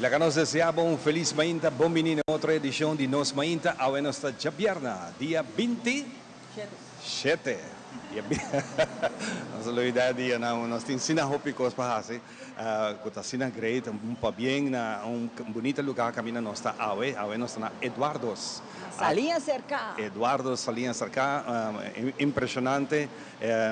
Y laga nos desea bo un feliz mainta, bon bini na otro edicion di Nos Mainta. Awe nos ta djabièrna, dia 27. Dia Nos a loida e dianan, nos tin asina hopi cos pa haci, cu ta asina great. Un pabien na un bunita lugar caminda nos ta awe. Awe nos ta na Eduardo's. Saliña Cerca. Eduardo's Saliña Cerca, impresionante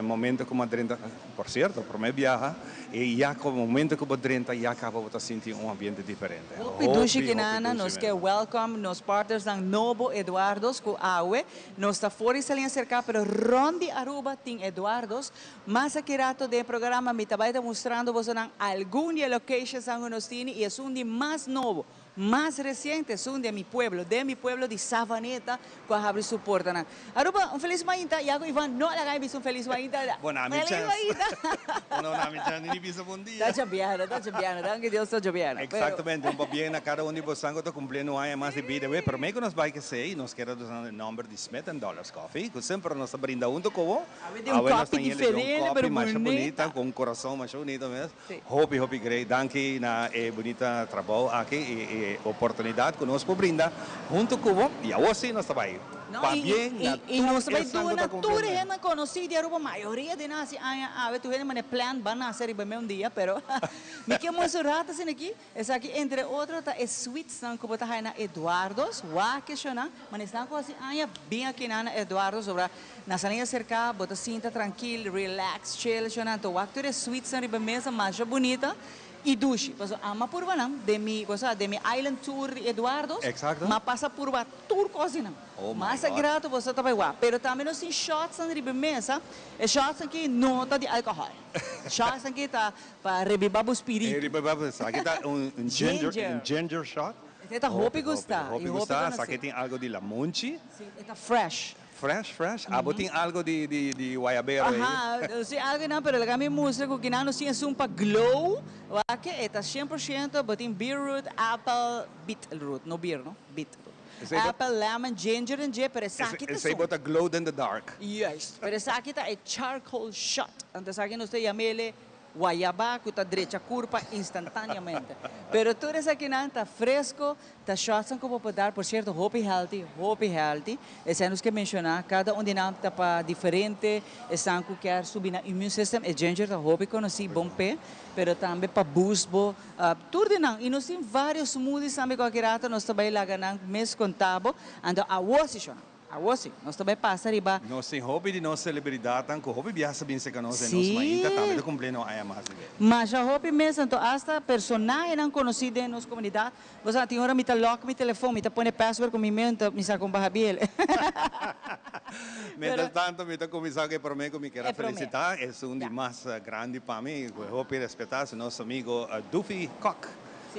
momento cu mi a drenta. Por cierto, prome biaha y ya cu momento cu bo drenta ya caba bo ta sinti un ambiente diferente. Hopi dushi kinana, nos ke welcome nos partnersnan nobo Eduardo's cu awe nos ta for di Saliña Cerca pero rond di Aruba tin Eduardo's. Mas aki rato den e programa mi ta bay ta mustrando bosonan algun di e locationsnan cu nos tini y esun di mas nobo. Mas reciente esun den mi pueblo, den mi pueblo di Savaneta cu a habri su portanan. Aruba, un feliz mainta. Yago Ivan no a laga mi bisa un feliz mainta. Bon na mi Feliz chens. mainta. No na mi chens ni di bisa bon dia. Ta djobièrnè, ta djobièrnè. Danki Dios ta djobièrnè. Pero. Exactamente, un pabien na cada un di bosan cu ta cumpliendo un aña mas di bida. Wee, prome cu nos bay kesey, nos kier a duna e nomber di Smith and Dollars Coffee, cu semper nos ta brinda hunto cu bo. Awe di un Awe nos kopi ta yende di un diferente, kopi pero masha bunita. bunita, cu un corazon masha bunita mes. Sí. Hopi hopi great danki na e bunita trabou aki y e oportunidad cu nos por brinda hunto cu bo y awor si nos ta bay No, pa y, bien na y, y tur nos ta bay esnan cu duna ta tur cumpliendo. hende conoci di Aruba, mayoria di nan haci aña awe, tur hende mane plan ban nace riba me un dia, pero mi ke muestra un rato asina aki, esaki entre otro ta e suitesnan cu bo ta haya na Eduardo's, wak eshonan, mane esnan cu haci aña bin aki nan na Eduardo's, sobra Na salin acerca bo ta sinta trankil, relax, chill, shona anto wak tur e suites-nan riba mesa masha bunita y dushi. Pasobra ama purba nan den mi, bo sa, den mi island tour di Eduardo's, Exacto. m'a pasa purba tur cos di nan. Oh my Mas a God. grato bo sa ta bay wak. Pero tambe nos tin shots-nan riba mesa, e shots-nan aki no ta di alcohol. Shots-nan aki ta pa rebiba bo E spiritu. rebiba bo, esaki ta un ginger, Ginger. un ginger shot. Esei ta hopi Hopi, hopi, gusta hopi y hopi gusta. conoci. Esaki tin algo di lamunchi. Si, e ta fresh. Fresh fresh? Abo tin algo di di di guayabero ei? Aha, si algo nan, pero laga mi mustra ku kinan nos tin esun pa glow, wak e ta 100%, bo tin beetroot, apple, beetroot, no beer no, beetroot, Esei bo apple, lemon, ginger en dje, pero esaki ta Esei bo esun. ta glow den the dark. Juist, pero esaki ta e charcoal shot, anto esaki nos ta yam'ele Guayaba cu ta drecha curpa instantaneamente. Pero tur esakinan ta fresco, ta shotsnan cu bo por dar, por cierto hopi healthy, hopi healthy. Esei nos ke menciona, cada un di nan ta pa diferente, esnan cu kier subi nan immune system, e ginger ta hopi conoci, bon p'e, pero tambe pa boost bo, tur di nan. Y nos tin varios smoothies tambe cu aki rato nos ta bay laga nan mes conta bo, anto awor si shona. Awor si, nos ta bai pasa riba. Nos tin hopi di nos celebridadnan cu hopi biaha sa bin cerca nos den nos mainta tambe ta cumpli no aña mas di bes. Masha hopi mes, anto hasta personahenan conoci den nos comunidad. Bo sa, tin ora mi ta lock mi telefon, mi ta pone password cu mi mail, anto mi sa con baha biel. Mientras tanto mi ta cuminsa cu e prome cu mi kier a felicita, esun di mas grandi pa mi, cu hopi respeta, es nos amigo Duffy Kock.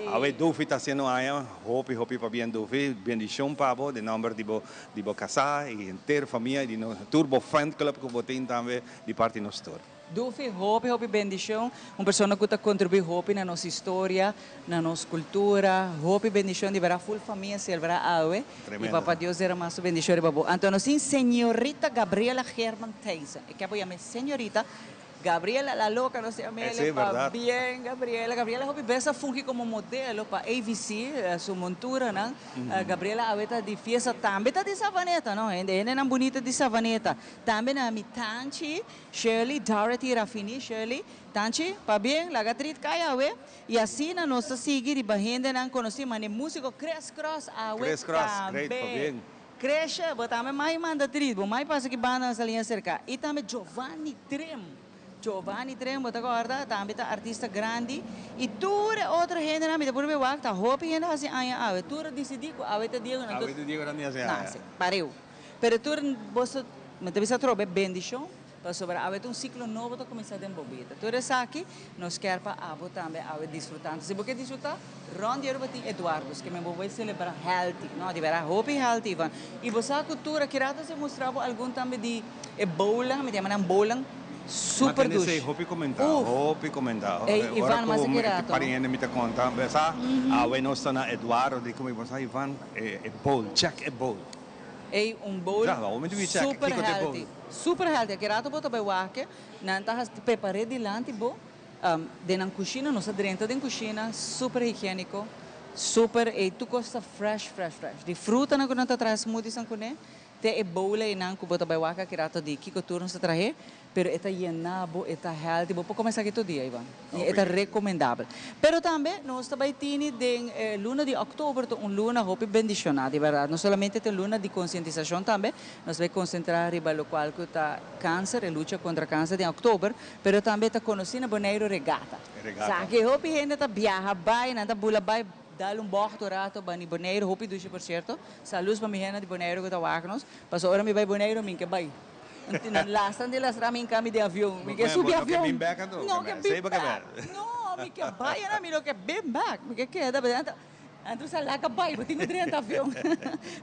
Awe Dufi ta haciendo aña, hopi hopi pabien Dufi, bendicion pa bo den nomber di bo di bo casa y henter famia y di nos tur bo fan club cu bo tin tambe di parti nos tur. Dufi hopi hopi bendicion, un persona cu ta contribui hopi na nos historia, na nos cultura, hopi bendicion di berdad full famia celebra awe y Tremendo. papa Dios derama su bendicion riba bo. Anto nos tin señorita Gabriela Geerman Thijssen, e ke bo yama e señorita Gabriela la loca nos yama Esey ele pa berdad. bien Gabriela. Gabriela hopi bes a fungi como modelo pa AVC, su monturanan. Gabriela awe ta di fiesta tambe ta di Savaneta no hende, hendenan bunita di Savaneta. Tambe na mi tanchi Shirley Dorothy Rafini, Shirley, tanchi pabien laga trit cay awe. Y asina nos ta sigui riba hendenan conoci mane musico Chris Cross awe Chris Cross, great, tambe. pabien. Kresha, bo tambe mai manda trit, bo mai pasa ki banda na Saliña serka. I tambe Giovanni Trim, Giovanni Trim, bo ta kòrda, tambe ta artista grandi. I tur e otro hendenan mi ta puru be wak, ta hopi hende hasi aña awe. Tur a disidí ku awe ta dia ku nan Awe ta dia ku nan di hasi aña. nase, pareu. Pero tur boso, mi ta bisa atrobe, bendishon. Pasobra awe ta un siklo nobo ta kuminsá den bo bida. Tur esaki nos kier pa abo tambe awe disfrutá. Anto si bo ke disfrutá, rònt di Aruba tin Eduardo's, ke men bo bai selebrá healthy. No, di bèrdat hopi healthy, Ivan. I bo sa ku tur aki rato si mustra bo algun tambe di e bowlnan, mi ta yama nan bowlnan, super Ma tende dushi. esei hopi komentá, Uf! hopi komentá. Ey, Ora Ivan, mas ku aki rato. par di hende mi ta konta, bo sa, awe nos ta na Eduardo, di komo bo sa, Ivan, e bowl, check e bowl. Ey un bowl super healthy, super healthy. Aki rato bo ta bay wak, nan ta haci prepare dilanti bo den nan cushina, nos a drenta den cushina super higienico. Super e tur cos ta fresh, fresh, fresh. Di frutanan cu nan ta traha smoothies nan cune, te e bowl einan cu bo ta bay wak aki rato di kico tur nos ta trahe, pero e ta yena bo, e ta healthy, bo por come esaki tur dia, Ivan. Y e ta recomendabel. Pero tambe nos ta bay tini den e luna di october, ta un luna hopi bendiciona, di berdad. No solamente ta un luna di concientisacion tambe, nos bay concentra riba locual cu ta cancer, e lucha contra cancer den october, pero tambe ta conoci na Boneiru Regata. Regata. Sa ke hopi hende ta biaha bai, nan ta bula bai dal un bocht un rato bani Boneiru, hopi dushi por cierto. Saludos pa mi hende di Boneiru ku ta wak nos. Pasobra ora mi bai Boneiru mi ke bai. Nan lastra di lastra mi in kami den avion. Mi ke subi avion. Bo no ke bin bek anto? No ke bin bek. No, mi ke bai ana, mi no ke bin bek. Mi ke keda. Anto sa laga bai, bo tin ku drenta avion.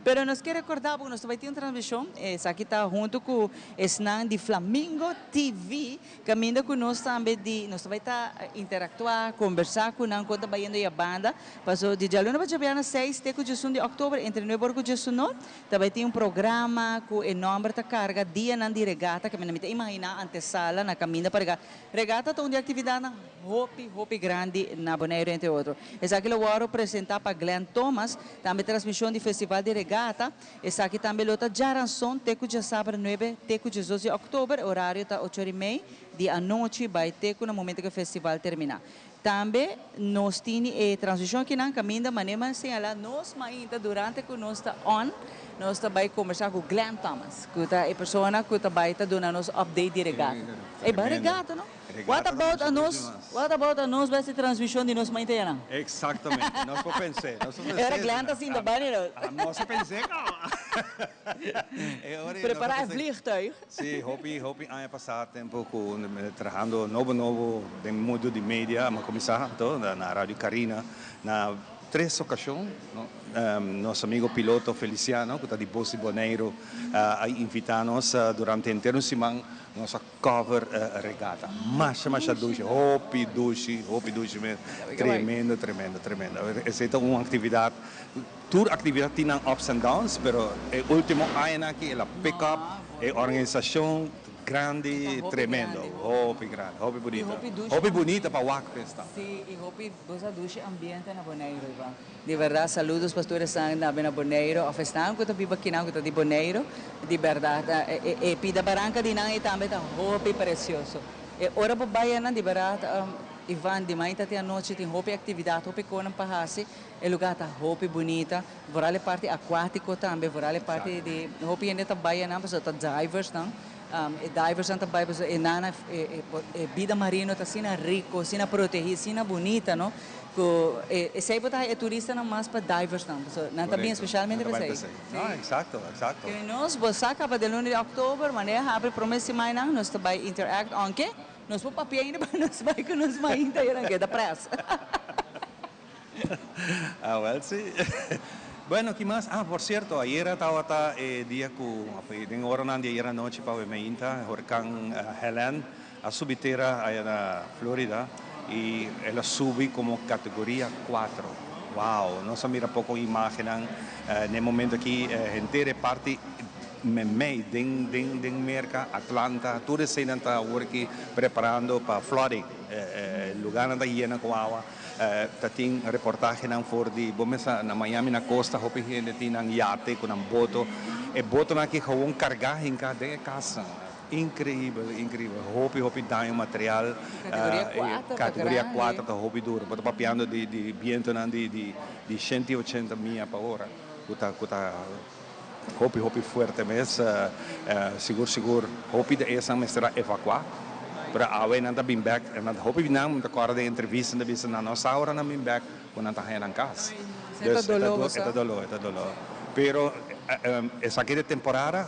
Pero nos ke rekorda bo ku nos ta bai tin un transmishon, esaki ta huntu ku esnan di Flamingo TV, kaminda ku nos tambe di nos ta bai ta interaktuá, kombersá ku nan kon ta bayendo e banda. Paso di djaluna pa djabièrnè seis te ku djesun di òktober entre nuebe ora ku djesunó ta bai tin un programa ku e nòmber ta karga Dianan di Regata, kaminda mi ta imaginá antesala na kaminda pa regata. Regata ta un di aktividatnan hopi, hopi grandi na Boneiru entre otro. Esaki lo wòrdu presentá pa Glenn Thomas, tambe transmishon di Festival di Regata. Esaki tambe lo ta djaranson te ku djasabra nuebe te ku djesdos di òktober, e orario ta ocho ora i mei di anochi bai te ku na momento ku e festival terminá. Tambe nos tini e transmishon akinan kaminda manera mi a señalá nos mainta durante ku nos ta on nos ta bai kombersá ku Glenn Thomas ku ta e persona ku ta bai ta duna nos update di regata. Ey bai regata no? What about anos what about anos bai hasi transmishon di nos mainta yanan? Exactamente, nos por pens'é, nos por pens'é. E ora Glenn ta sinta bai ni nos. Nos a pens'é kaba. Prepará e vliegtuig. Sí, hopi hopi aña pasá tempu ku trahando nobo nobo den mundu di media mi a kuminsá anto na Radio Carina na tres okashon nos amigo piloto Feliciano ku ta di Bos di Boneiru a invitá nos durante henter un siman nos a cover regata masha masha dushi hopi dushi hopi dushi mes tremendo tremendo tremendo esei ta un aktividat. Tur actividad tin nan ups and downs, pero e ultimo añanan aki el a pick up e organisacion grandi tremendo, hopi grandi, hopi bunita, hopi bunita pa wak p'e sta. Si, y hopi bo sa dushi ambiente na Boneiru, Ivan. Di berdad saludos pa tur esnan tambe na Boneiru of esnan cu ta biba akinan cu ta di Boneiru, di berdad e pida baranca di nan ey tambe ta hopi precioso. E ora bo bay anan di berdad Ivan, di mainta te anochi tin hopi actividad, hopi conan pa haci. E lugar ta hopi bunita, vooral e parti acuatico tambe, vooral e parti di hopi hende ta bay anan pasobra ta divers nan, e divers nan ta bay pasobra e nana e bida marino ta asina rico, asina protegi, asina bunita no, cu esey por ta haci e turistanan mas pa divers nan, pasobra nan ta bin especialmente pa esey. No, exacto, exacto. Ke nos bo sa caba den luna di october, manera habri prome simannan nos ta bay interact, aunke nos por papia ainda pero nos bay cu nos mainta y nan keda pres. Ah wel si. Bueno ki mas? Ah por cierto ayera tabata e dia cu den oranan di ayera nochi pa awe meinta horcan Helen a subi tera aya na Florida y el a subi como categoria cuatro. Wow! Nos a mira poco imagennan na e momento aki henter e parti memey den den den Merca, Atlanta, tur eseinan ta awor aki preparando pa flooding. E lugarnan ta yena cu awa. Ta tin reportahenan for di bo mesa na Miami na costa hopi hende tin nan yate cu nan boto. E botonan aki gewoon carga hinca den e casnan. Increibel, increibel. Hopi hopi daño material. Categoria cuater ta Categoria grandi. cuater ta hopi duro. Bo ta papiando di di bientonan di di di shenti ochenta mia pa ora cu ta cu ta hopi hopi fuerte mes. Sigur sigur hopi di esnan mester a evacua pero awe nan ta bin bek en nan hopi di nan mi ta corda den entrevista nan ta bisa nan no sa ora nan bin bek cu nan ta haya nan cas. E ta dolo bo E sa. ta dolo e ta dolo pero esaki ta e temporada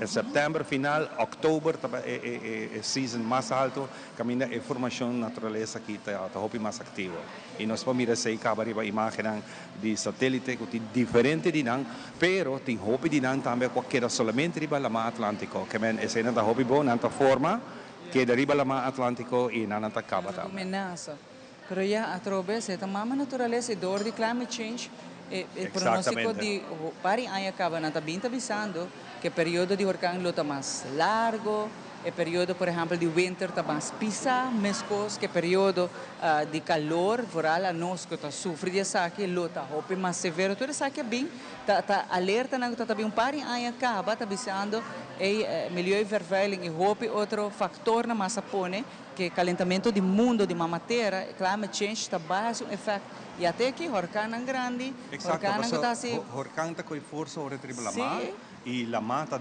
september final october ta e season mas alto caminda e formacion naturalesa aki ta hopi mas activo y nos por mira esey caba riba imagennan di satelite ku tin diferente di nan, pero tin hopi di nan tambe ku a keda solamente riba Laman Atlantiko. Ke men eseinan ta hopi bon, nan ta forma, keda riba Laman Atlantiko i nan nan ta kaba Nan ta tambe. menasa. Pero ya, atrobe esei ta mama naturalesa i dor di climate change e e pronostiko Exactamente. di pari aña kaba nan ta bin ta bisando ku e periodo di horkan lo ta mas largo. E periodo por ehempel di winter ta mas pisa, mescos cu e periodo di calor, vooral anos cu ta sufri di esaki lo ta hopi mas severo. Tur esaki a bin ta ta alertanan cu ta ta bin un par di aña caba ta bisando ey milieuvervuiling y hopi otro factornan mas a pone cu e calentamento di mundo di mama tera, climate change, ta bay haci un effect. Y ate aki horcannan grandi, Exacto, horcannan cu paso ta haci. Horcan ta coy forsa ora riba lama. Sí. Y lama ta,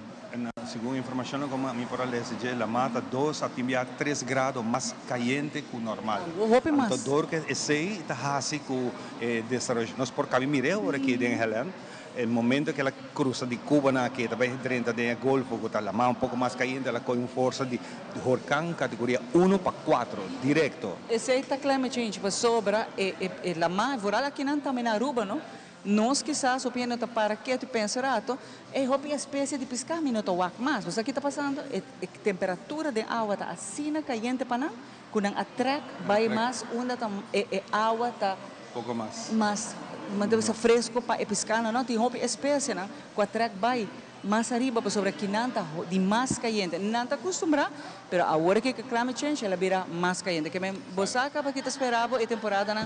segun informacionnan cu mi por a lesa dje, lama ta dos a tin bia tres grado mas cayente cu normal. Hopi mas. Anto door cu esey ta haci cu e desaroyo, nos por cabi mir'e ora aki den Helen, e momento cu el a cruza di Cuba na aki, ta bay drenta den e Golfo cu ta lama un poco mas cayente, el a coge un forsa di horcan categoria uno pa cuatro, directo. Esey ta climate change, pasobra e lama, vooral akinan tambe na Aruba, no? Nos kisas hopi hende no ta para ketu i pensa rato, Ey, hopi espesie di piská mi no ta wak mas. Bo sa ki ta pasando? E temperatura den awa ta asina kayente pa nan ku nan a trèk bai mas unda ta e e awa ta Poko mas. mas manera bisa fresco pa e piskánan. No, tin hopi espesienan ku a trèk bai mas ariba pasobra kinan ta di mas kayente. Nan ta kustumbrá, pero awor ke climate change el a bira mas kayente. Ke men bo sa kaba ki ta spera bo e temporadanan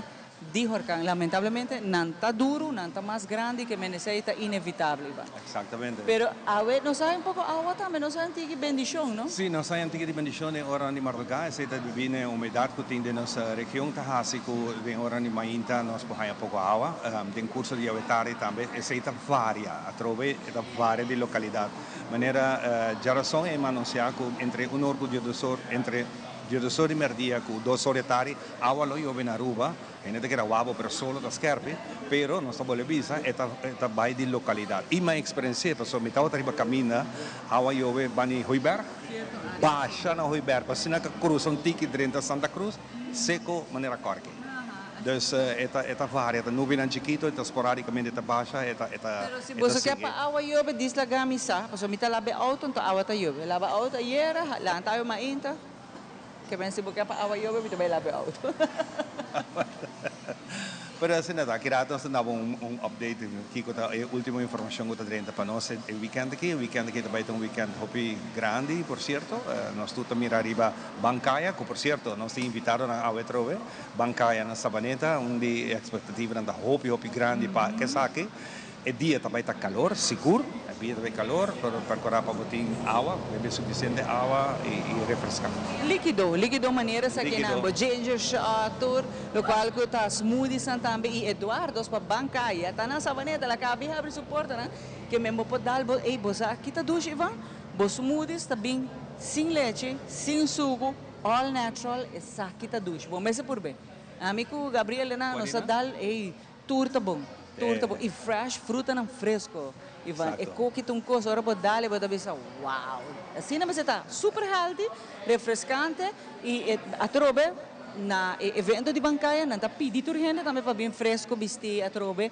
Di horcan. Lamentablemente nan ta duru, nan ta mas grandi ke men esey ta inevitable, Ivan. Exactamente. Pero awe nos hay un poco awa tambe, nos hay un tiki bendicion, no? Si, nos hay un tiki di bendicion den oranan di marduga, esey ta debi na e humedad cu tin den nos region ta haci cu den oranan di mainta nos por haya poco awa, den curso di awe tardi tambe, esey ta varia, atrobe e ta varia di localidad. Manera djarason e anuncia cu entre un or cu diodos or, entre diodos or di merdia cu dos or di tardi, Awa lo yobe na Aruba, hende ta keda wabo pero solo ta skerpi, pero nos ta bolbe bisa e ta e ta bai di localidad. Y mi a experienci'e pasobra mi tabata riba caminda, awa yobe bani Hooiberg, basha na Hooiberg, asina cu a cruza un tiki drenta Santa Cruz, seco manera corki. Dus e ta e ta varia, ta nubinan chikito, e ta sporadicamente ta basha, e ta e ta Pero si e ta boso ke sigui. pa awa yobe, dislaga mi sa, pasobra mi ta laba e auto, enton awa ta yobe. Laba auto ayera, lanta awe mainta. Ke men si bo ke pa awa yobe mi ta bai laba e auto. Pero asina ta, aki rato nos ta daba un un update kiko ta e ultimo informacion ku ta drenta pa nos e weekend aki. E weekend aki ta bai ta un weekend hopi grandi por cierto. Nos tur ta mira riba Bancaya ku por cierto nos tin invitadonan awe atrobe. Bancaya na Sabaneta un di e expectativanan ta hopi hopi grandi pa esaki. E dia ta bai ta calor, sigur, e dia ta bai calor, pero percura pa bo tin awa, bebe suficiente awa y refresca. Likido, likido manera esaki nan, bo ginger shot tur, locual cu ta smoothiesnan tambe y Eduardo's pa ban caya ta na Savaneta, la cabi habri su portanan, ke men bo por dal bo, ey bo sa kita dushi Ivan? Bo smoothies ta bin sin lechi, sin sugu, all natural, esaki ta dushi, bo mester purbe. Ami cu Gabriel nan nos a dal, ey. Tur ta bon, tur ta bon y fresh, frutanan fresco Ivan, e koki ta un cos ora bo dal e bo ta bisa wow, asina mester ta super healthy, refrescante y e atrobe na e evento di Bancaya nan ta pidi tur hende tambe pa bin fresco bisti atrobe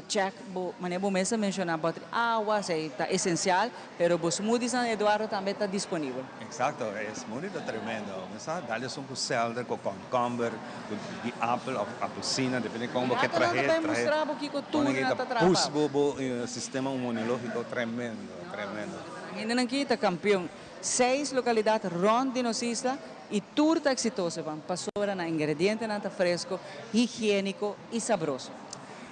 check bo manera bo mes a menciona bottle awa esey ta esencial pero bo smoothiesnan Eduardo tambe ta disponibel. Exacto, e smoothie ta tremendo, mi sa dal esun cu selder, cu cucumber, cu di apel of apelsina, depende con bo ke Rato nan ta trahe, bay trahe. mustra bo kico tur Pone nan ta ta traha boost pa bo. bo bo sistema inmunologico tremendo, tremendo. Hendenan aki ta campeon. Seis localidad rond di nos isla y tur ta exitoso, Ivan, pasobra nan ingredientenan ta fresco, higienico y sabroso.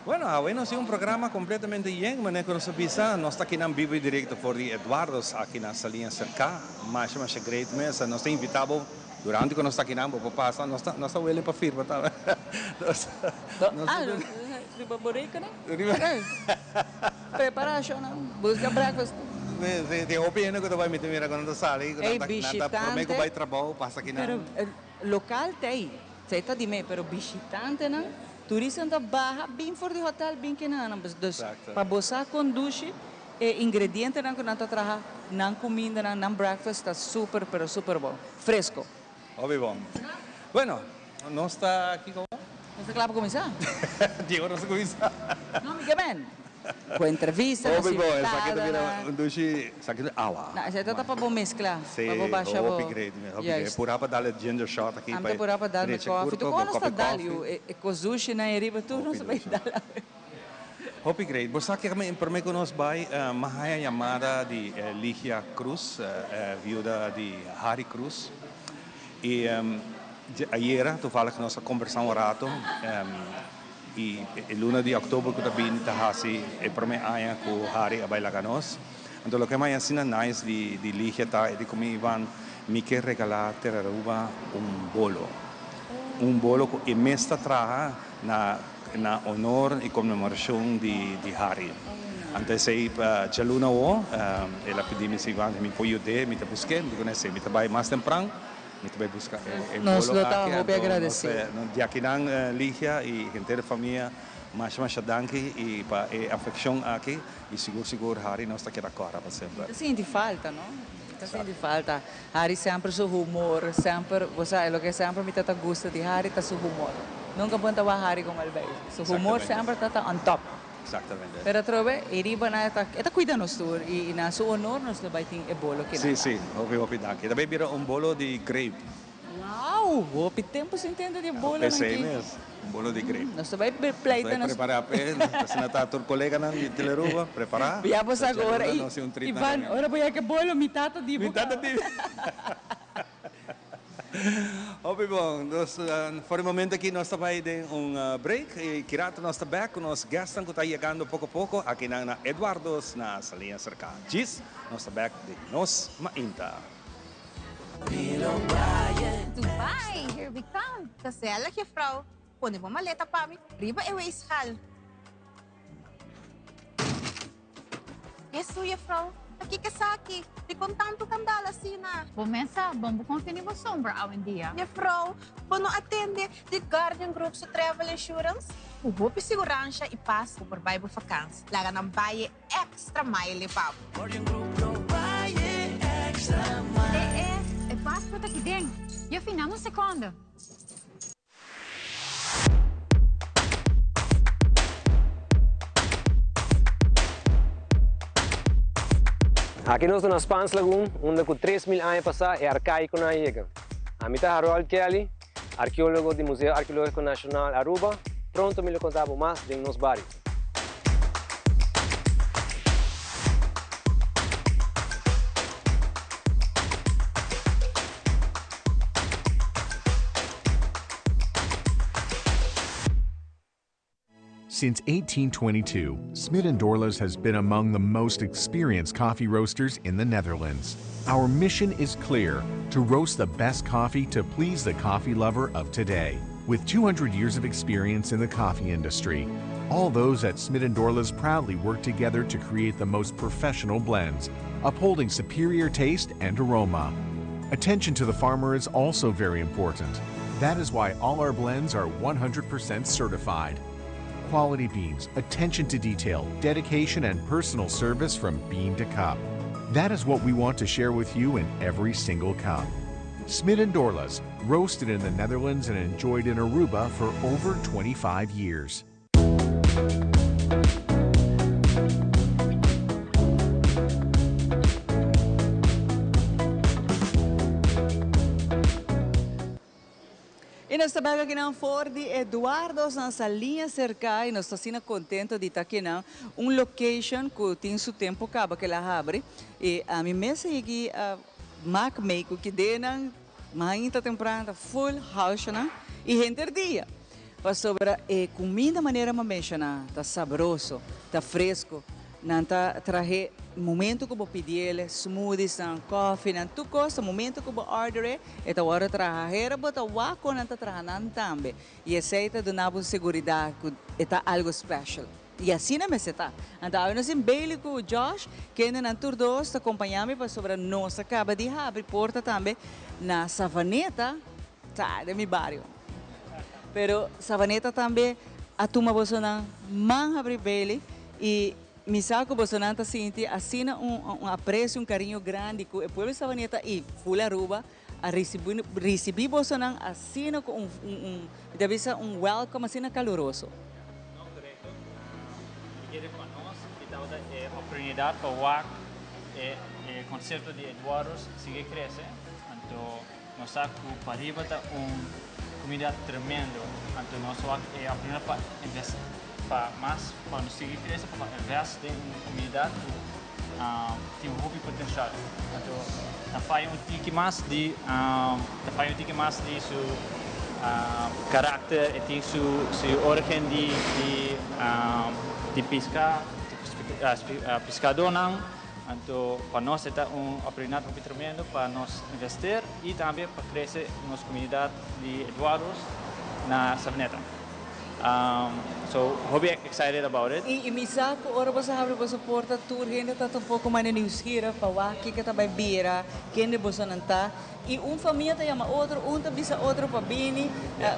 Bueno, awe nos tin un programa completamente yen, manera cu nos a bisa, nos ta akinan bibo y directo for di Eduardo's aki na Saliña Cerca. Masha masha great mes. Nos ta invita bo durante cu nos ta akinan, bo por pasa, nos ta nos ta willing pa firma tambe. Nos nos Ah, riba boreca nan? Riba. Prepara shownan, busca breakfast. Si, si, tin hopi hende cu ta bai, mi ta mira cu nan ta sali, cu nan ta nan ta prome cu bai trabou pasa akinan. Pero local ta ey, esey ta di me, pero bishitantenan. Turistanan ta baha bin for di hotel bin kinanan. Dus pa bo sa kon dushi e ingredientenan ku nan ta traha nan kumindanan, nan breakfast ta super pero super bon. Fresco. Hopi bon. Bueno, nos ta kiko? Nos ta kla pa kuminsá. Diego nos ta kuminsá. No, mi ke ben. Ku entrevista, nos Hopi bon, esaki ta bira invitadonan. un dushi, esaki ta awa. No, esaki ta ta pa bo meskla, Sí, pa bo basha bo. hopi great, hopi great. Juist. Pura pa dal e ginger shot aki Am pa ta pura pa dal mi drecha koffie. kurpa, Tur bo kon nos ta kopi dal koffie. yu, e kos dushi nan e riba tur Hopi nos ta bai dushi. dal awe. Hopi great. Bo sa ke mi prome ku nos bai mi a haya yamada di Ligia Cruz, viuda di Harry Cruz. I ayera toevallig nos a kombersá un rato i e luna di òktober ku ta bini ta hasi e prome aña ku Harry a bai laga nos. Anto loke mi a haya asina nice di Ligia ta e di ku mi Ivan mi ke regalá Tera Aruba un bolo. Un bolo ku e mes ta traha na na honor y conmemoracion di di Harry. Anto esey pa djaluna awo el a pidi mi si Ivan mi por yud'é, mi ta busk'é, mi di con esey mi ta bay mas tempran, mi ta bay buska e Nos bolo lo ta aki. hopi Anto nos agradecido. di akinan Ligia y henter e famia masha masha danki y pa e afeccion aki y sigur sigur Harry nos ta keda cora pa semper. Mi ta sinti falta no, mi ta sinti falta. Harry semper su humor, semper, bo sa e loke semper mi ta ta gusta di Harry ta su humor. Nunca bo ta wak Harry con el bay. Su humor semper ta ta on top. Exactamente. Pero atrobe e riba nan e ta e ta cuida nos tur y na su honor nos lo bay tin e bolo kinan. Si, si, hopi hopi danki. Ta bay bira un bolo di grape. Wow! Hopi tempo sin tende di e bolonan aki. Pesey mes, un bolo di grape. Nos ta bay pleita nos. Nos ta bay prepara p'e, asina ta tur coleganan di Telearuba, prepara. Ya bo sa cu ora Ivan, ora bo yega e bolo, mi tata di bo. Mi tata di bo. Hopi bon, nos for e momento aki nos ta bay den un break y ki rato nos ta back cu nos guestnan cu ta yegando poco poco akinan na Eduardo's na Saliña Cerca. Djis, nos ta back den Nos Mainta. Dubai, here we come! Gezellig, juffrouw. Pone bo maleta pa mi riba e weegschaal. Hesu, juffrouw, ta kiko esaki? Dikon tantu kandal asina? Bo mesa, bon bo konfia ni bo sombra awendia. Juffrouw, bo no a tende di Guardian Group su travel insurance? Ku hopi siguransha i pas bo por bai bo vakans. Laga nan bai e Extra mile pa bo. E e, e paspoort aki den. Juffie, nam un seconde. Aki nos ta na Spaans Lagoon, unda ku 3000 aña pasá e arkaikonan a yega. Ami ta Harold Kelly, arkeólogo di Museo Arkeológiko Nashonal Aruba. Pronto mi lo konta bo mas den nos bario. Since 1822, Smit & Dorlas has been among the most experienced coffee roasters in the Netherlands. Our mission is clear, to roast the best coffee to please the coffee lover of today. With 200 years of experience in the coffee industry, all those at Smit & Dorlas proudly work together to create the most professional blends, upholding superior taste and aroma. Attention to the farmer is also very important. That is why all our blends are 100% certified. Quality beans, attention to detail, dedication and personal service from bean to cup. That is what we want to share with you in every single cup. Smit & Dorlas, roasted in the Netherlands and enjoyed in Aruba for over 25 years. Y nos ta bek akinan for di Eduardo's na Saliña Cerca y nos ta asina contento di ta akinan un location cu tin su tempo caba cu el a habri y ami mes a yegi mak mey cu kidenan mainta tempran ta full house nan y henter dia pasobra e cuminda manera mi a menciona ta sabroso ta fresco. Nan ta trahe momento ku bo pidiele, smoothiesnan, kòfinan, tur kos ta momento ku bo order'e, e ta wòrdu traha. Hera bo ta wak kon nan ta traha nan tambe. I esei ta duna bo un seguridat ku e ta algu special. I asina mester ta. Anto awe nos tin Bailey ku Josh, kende nan tur dos ta kompañá mi pasobra nos a kaba di habri porta tambe na Savaneta, ta den mi bario. Pero Savaneta tambe a tuma bosonan man habri Bailey y mi sa cu bosonan ta sinti asina un aprecio, un cariño grandi cu e pueblo di Savaneta y full Aruba a ricibi ricibi bosonan asina cu un un mi ta bisa un welcome asina caluroso. No, corecto. Mi kere pa nos e tabata e oportunidad pa wak e e concepto di Eduardo's sigui crece, anto Nos sa cu pariba ta un comunidad tremendo, anto nos wak e oportunidad pa pa mas pa nos sigui crece, pa invest den un comunidad cu tin hopi potencial. Anto ta faya un tiki mas di ta faya un tiki mas di su karakter, e tin su su origen di di di pisca, piscadónan. Anto pa nos e ta un oportunidad hopi tremendo pa nos invester y tambe pa crece nos comunidad di Eduardo's na Savaneta. So hopi excited about it. Y mi sa cu ora boso habri boso porta tur hende ta un poco mane nieuwsgierig pa wak kico ta bay bira, kende bosonan ta. Y un famia ta yama otro, un ta bisa otro pa bini.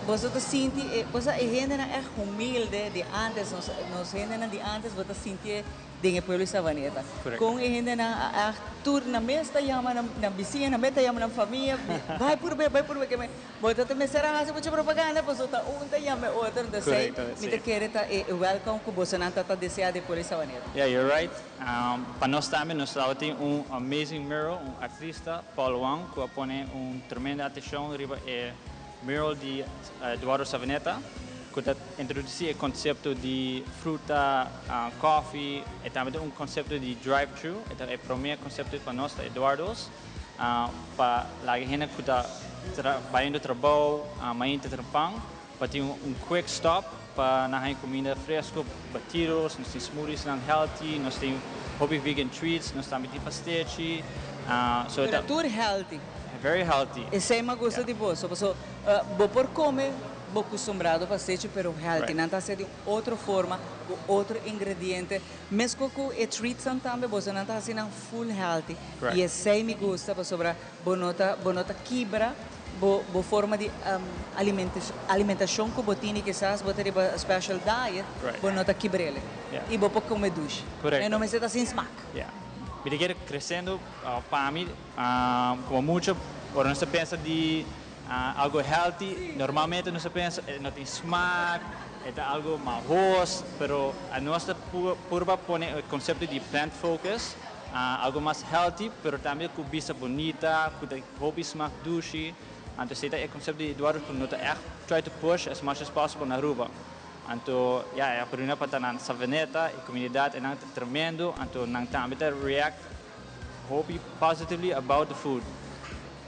Boso ta sinti e, bo sa e hendenan echt humilde di antes, nos nos hendenan di antes bo ta sinti e den e pueblo di Savaneta. Con e hendenan a echt tur nan mes ta yama nan nan bisiña, nan mes ta yama nan famia, bay purbe, bay purbe ke me. Bo ta ta mester a hasi mucho propaganda pasobra ta un ta yama e otro, entonces mi ta kere ta e welcome cu bosonan ta ta desea den pueblo di Savaneta. Yeah, you're right. Pa nos tambe nos tabatin un amazing mural, un artista, Paul Wang, cu a pone un tremendo atencion riba e mural di Eduardo Savaneta, cu ta introduci e concepto di fruta, coffee, e tambe ta un concepto di drive-thru, e ta e prome concepto pa nos ta Eduardo's. Pa laga hende ku ta bayendo trabou mainta trempan pa tin un quick stop pa nan haña kuminda fresco, batidos, nos tin smoothiesnan healthy, nos tin hopi vegan treats, nos tambe tin pastechi. So e ta. Pero tur healthy. Very healthy. Esei mi a gusta di boso, paso bo por come bo custumbrado pastechi pero healthy, nan ta hacia di un otro forma cu otro ingrediente. Mesco cu e treatsnan tambe bosonan ta haci nan full healthy y esey mi gusta pasobra bo no ta bo no ta kibra bo bo forma di alimentacion cu bo tini kisas bo ta riba special diet bo no ta kibrele y bo por come dushi e no mester ta sin smaak. Mi ta kere creciendo pa mi como mucho ora nos ta pensa di Algo healthy, normalmente nos ta pensa e no tin smaak, e ta algo mahos, pero nos ta purba pone e concepto di plant focus, algo mas healthy, pero tambe cu bista bunita, cu ta hopi smaak dushi. Anto esey ta e concepto di Eduardo cu no ta echt try to push as much as possible na Aruba. Anto ya, e oportunidad pa ta na Savaneta, e comunidad eynan ta tremendo, anto nan tambe ta react hopi positively about the food.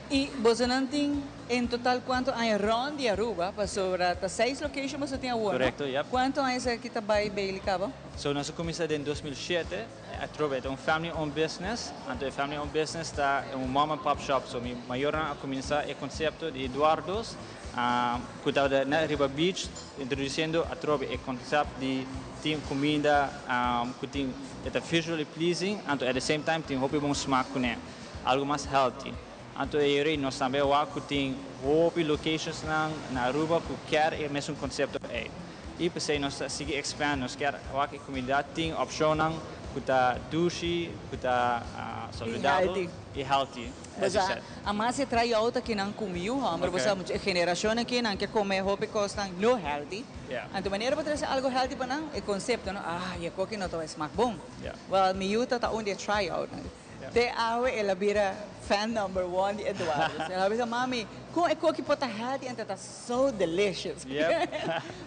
Y bosonan tin en total cuanto aña rond di Aruba? Pasobra ta seis location boso tin awor, no? Correcto, yep. Cuanto aña esaki ta bay Bailey caba? So nos a cuminsa den 2007, atrobe e ta un family owned business, anto e family owned business ta un mom and pop shop, so mi mayornan a cuminsa e concepto di Eduardo's cu tabata na riba beach introduciendo atrobe e concept di tin cuminda cu tin e ta visually pleasing anto at the same time tin hopi bon smaak cune. Algo mas healthy. Anto e rei nos tambe a wak cu tin hopi locationsnan na Aruba cu kier e mesun concepto ey. Y p'esey nos ta sigui expand, nos kier wak e comunidad tin opcionnan cu ta dushi, cu ta saludabel y healthy, as you said. Amas e try out akinan cu mi yu homber, bo sa mucha e generacion aki nan ke come hopi cosnan no healthy. Anto manera bo trece algo healthy pa nan, e concepto no, ah, e koki no ta bay smaak bon. Well, mi yu ta ta un di e try out nan. Te awe el a bira fan number one di Eduardo. El a bisa, Mami, con e koki por ta healthy en ta ta so delicious?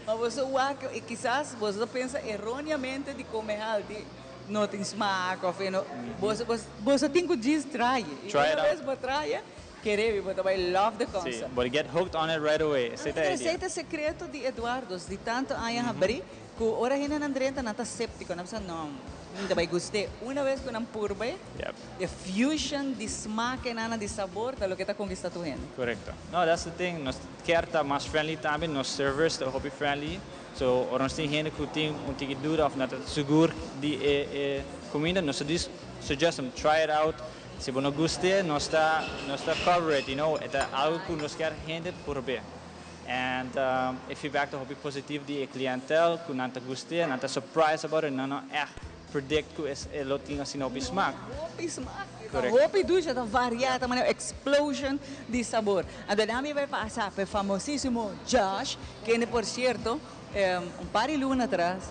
Ma boso wak, y kisas boso ta pensa erroneamente di come healthy no tin smaak of e no, boso, boso tin cu djis try. Y una vez bo try, kere mi, bo ta bay love the concept. Si, bo ta get hooked on it right away. Esey ta e idea. Esey ta e secreto di Eduardo's di tanto aña habri. Ku ora hendenan drenta nan ta séptiko, nan bisa no, mi ta bai gust'é. Una bes ku nan purba e, e fusion di smakenan, di sabor ta loke ta konkistá tur hende. Korekto. No, that's the thing, nos kier ta mas friendly tambe, nos servers ta hopi friendly, so ora nos tin hende ku tin un tiki duda òf no ta sigur di e e kuminda, nos ta dis suggest them, try it out, si bo no gust'é nos ta nos ta cover it, you know, e ta algu ku nos kier hende purb'é. And e feedback ta hopi positivo di e clientel cu nan ta gust'e, nan ta surprised about it, nan no echt predict cu e lo tin asina hopi smaak. Hopi smaak, e ta hopi dushi, e ta varia, ta manera un explosion di sabor. Anto nan mi bai pasa pa e famosisimo Josh, kende por cierto un par di luna atras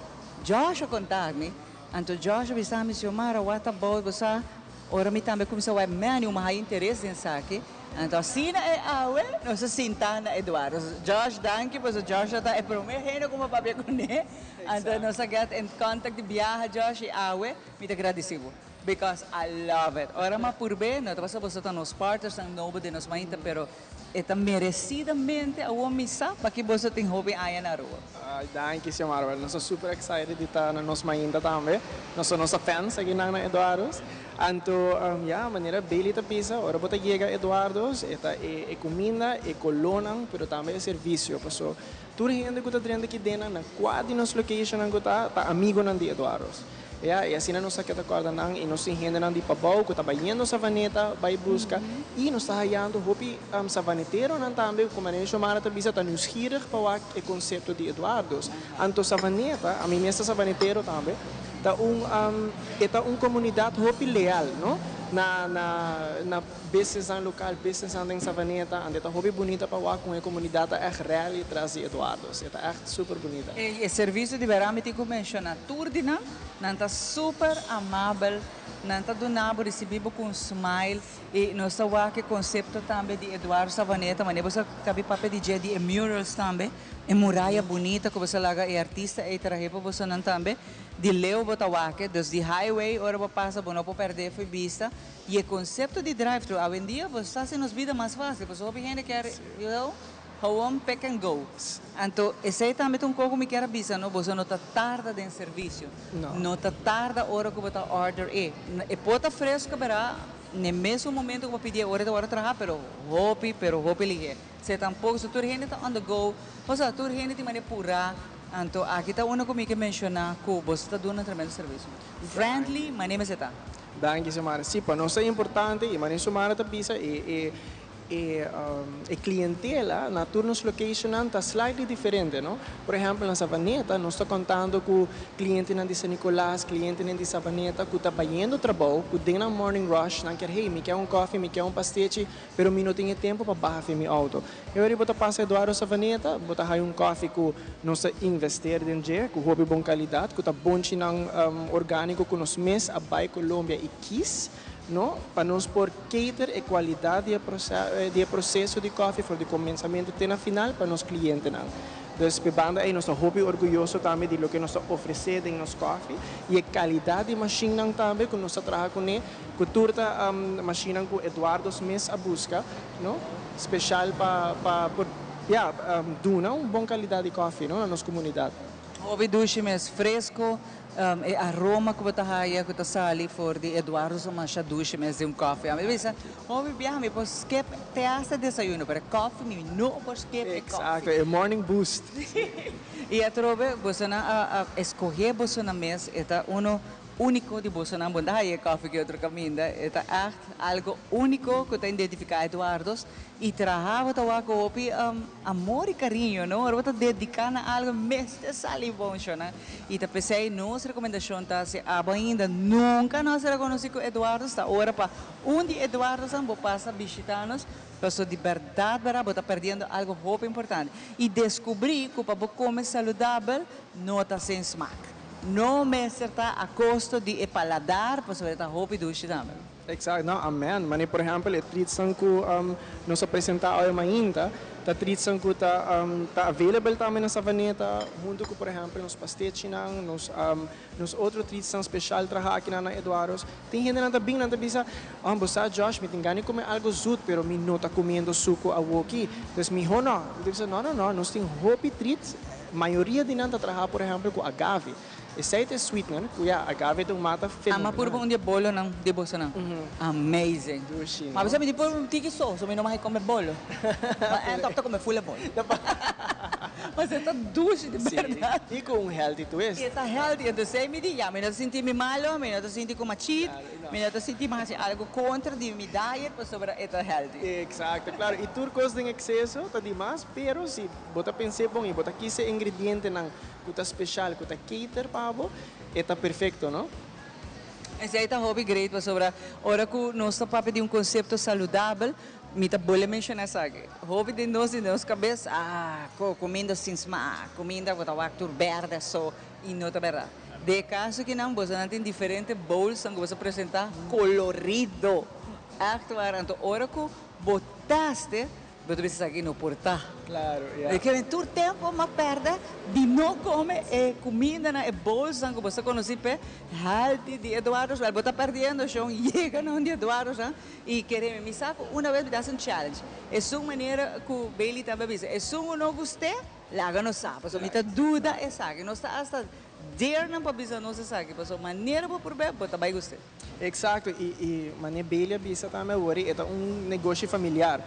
Josh a conta mi, anto Josh a bisa mi, Xiomara, what about bo sa ora mi tambe cuminsa wak menu, mi haya interes den esaki. Anto asina e awe nos a sinta na Eduardo's. Josh danki pasobra Josh a ta e prome hende ku mi a papia kuné. Anto nos a get in contact di biaha Josh i awe mi ta gradisi bo because I love it. Ora mi a purb'é no ta pasobra boso ta nos partnersnan nobo den nos mainta pero e ta merecidamente awor mi sa paki boso tin hopi aña na Aruba. Ay danki Xiomara. Nos ta super excited di ta na nos mainta tambe. Nos ta nos ta fans akinan na Eduardo's. Anto, ya, manera Bailey ta bisa, ora bo ta yega Eduardo's, e ta e e kuminda, e kolónan, pero tambe e servisio. Paso, tur hende ku ta drenta aki dennan, na kua di nos locationnan ku ta, ta amigonan di Eduardo's. Ya, i asina nos a keda kòrda nan, i nos tin hendenan di pabou ku ta bayendo Savaneta bai buska, i nos ta hayando hopi savaneteronan tambe ku manera Xiomara ta bisa ta nieuwsgierig pa wak e konsepto di Eduardo's. Anto Savaneta, ami mes ta savanetero tambe, Ta un e ta un comunidad hopi leal no na na na businessnan local, businessnan den Savaneta, ante ta hopi bunita pa wak con e comunidad ta echt rally tras di Eduardo's. E ta echt super bunita. E servicio di bera mi tin cu menciona tur di nan, nan ta super amabel, nan ta duna bo ricibi bo cu un smile y nos ta wak e concepto tambe di Eduardo Savaneta, manera bo sa cabi papia di dje di e murals tambe. E muraya bunita ku boso laga e artista ei trahe pa bosonan tambe. Di leu bo ta wak e, dus di highway ora bo pasa bo no por pèrdè fo'i bista. I e konsepto di drive thru awendia bo sa hasi nos bida mas fásil pasobra hopi hende kier you know gewoon pick and go. Anto esei tambe ta un kos ku mi kier a bisa no, boso no ta tarda den servisio. No ta tarda ora ku bo ta order e. E por ta fresco bera n'e mesun momento ku bo pidi e ora e ta wòrdu traha pero hopi pero hopi lihé. Se tampoco, so tur hende ta on the go, osea tur hende tin manera purá, anto aki ta uno ku mi ke menshoná ku boso ta duna tremendo servicio. Friendly, manera mester ta. Danki Xiomara. Sí, pa nos ta importante i manera Xiomara ta bisa e e e e clientela na tur nos locationnan ta slightly diferente, no? Por ehempel na Savaneta nos ta contando cu clientenan di San Nicolas, clientenan di Savaneta cu ta bayendo trabou, cu den nan morning rush nan kier hey mi kier un coffee, mi kier un pastechi, Pero mi no tin e tempu pa baha fin mi auto. E ora bo ta pasa Eduardo Savaneta, bo ta haya un koffie ku nos ta investeer den dje, ku hopi bon kalidat, ku ta bonchinan orgániko ku nos mes a bai Colombia i kis, no, pa nos por cater e kualidat di e di e proseso di koffie for di komensamentu te na final pa nos klientenan. Dus p'e banda ei nos ta hopi orguyoso tambe di loke nos ta ofresé den nos koffie i e kalidat di mashinnan tambe ku nos ta traha kuné. Ku tur ta mashinnan ku Eduardo's mes a buska, no? Speshal pa pa por ya duna un bon kalidat di kòfi, no, na nos komunidat. Hopi dushi mes, fresco, e aroma ku bo ta haya ku ta sali for di Eduardo's a masha dushi mes di un kòfi. Ami ta bisa, hopi biaha mi por skip te hasta desayuno, pero e kòfi mi no por skip e kòfi. Exacto, e morning boost. I atrobe bosonan a escoge bosonan mes, e ta uno Úniko di bosonan bo ta haña e kòfi ki otro kaminda. E ta ègt algu úniko ku ta identifiká Eduardo's i traha bo ta wak ku hopi amor i kariño, no? Ora bo ta dediká na algu mester sali bon, shona. I ta p'esei nos rekomendashon ta si abo ainda nunka no a sera konosí ku Eduardo's ta ora pa un di Eduardo'snan bo pasa bishitá nos pasobra di bèrdat bèrdat bo ta pèrdiendo algu hopi importante i deskubrí ku pa bo kome saludabel no ta sin smak. No mester ta a costo di e paladar pasobra e ta hopi dushi tambe. Exacto, no, amen. Mane por ehempel e treatsnan cu nos a presenta awe mainta ta treatsnan cu ta ta available tambe na Savaneta hunto cu por ehempel nos pastechinan, nos nos otro treatsnan special traha akinan na Eduardo's. Tin hendenan ta bin nan ta bisa, oh bo sa Josh mi tin gana di come algo zoet pero mi no ta comiendo suco awoki, dus miho no. Mi ta bisa no no no, nos tin hopi treats. Mayoria di nan ta traha por ehempel ku agave. Esei ta e sweetener ku ya agave ta un mata fenomenal. Ama purba un di e bolonan di bosonan. Amazing. Dushi no? Ma bisa mi di por un tiki so, so mi no mag come bolo. Ma end up ta come full e bolo. Ma se ta dushi di berdad. Si, i ku un healthy twist. I e ta healthy, entonces esei mi di ya mi no ta sinti mi malo, mi no ta sinti ku mi a cheat, mi no ta sinti mi a hasi algo kontra di mi diet pasobra e ta healthy. Exacto, claro. I tur kos den exceso ta dimas, pero si. Bo ta pens'é bon i bo ta kis e ingredientenan ku ta speshal, ku ta cater pa bo, e ta perfekto, no? Esei ta hopi great pasobra ora ku nos ta papia di un konsepto saludabel, mi ta bolbe menshoná esaki. Hopi di nos di nos kabes, ah, ko kuminda sin smak, kuminda ku ta wak tur bèrdè so, i no ta bèrdat. Den e kaso akinan bosonan tin diferente bowlsnan ku boso a presentá kolorido. Ègt waar. Anto ora ku bo. test e, bo ta bisa esaki no por ta. Claro, ya. E kere tur tempo m'a perde di no come e cumindanan, e bolsnan cu bo sa conoci p'e healthy di Eduardo's. Wel, bo ta perdiendo shon, yega na un di Eduardo's y kere mi. Mi sa cu una bes mi ta haci un challenge. Esun manera cu Bailey tambe a bisa, esun cu no gust'e, laga nos sa. Pasobra mi ta duda esaki. Nos ta hasta deernan pa bisa nos esaki. Pasobra manera bo purbe, bo ta bay gust'e. Exacto, y y mane Bailey a bisa tambe awor e ta un negoshi familiar.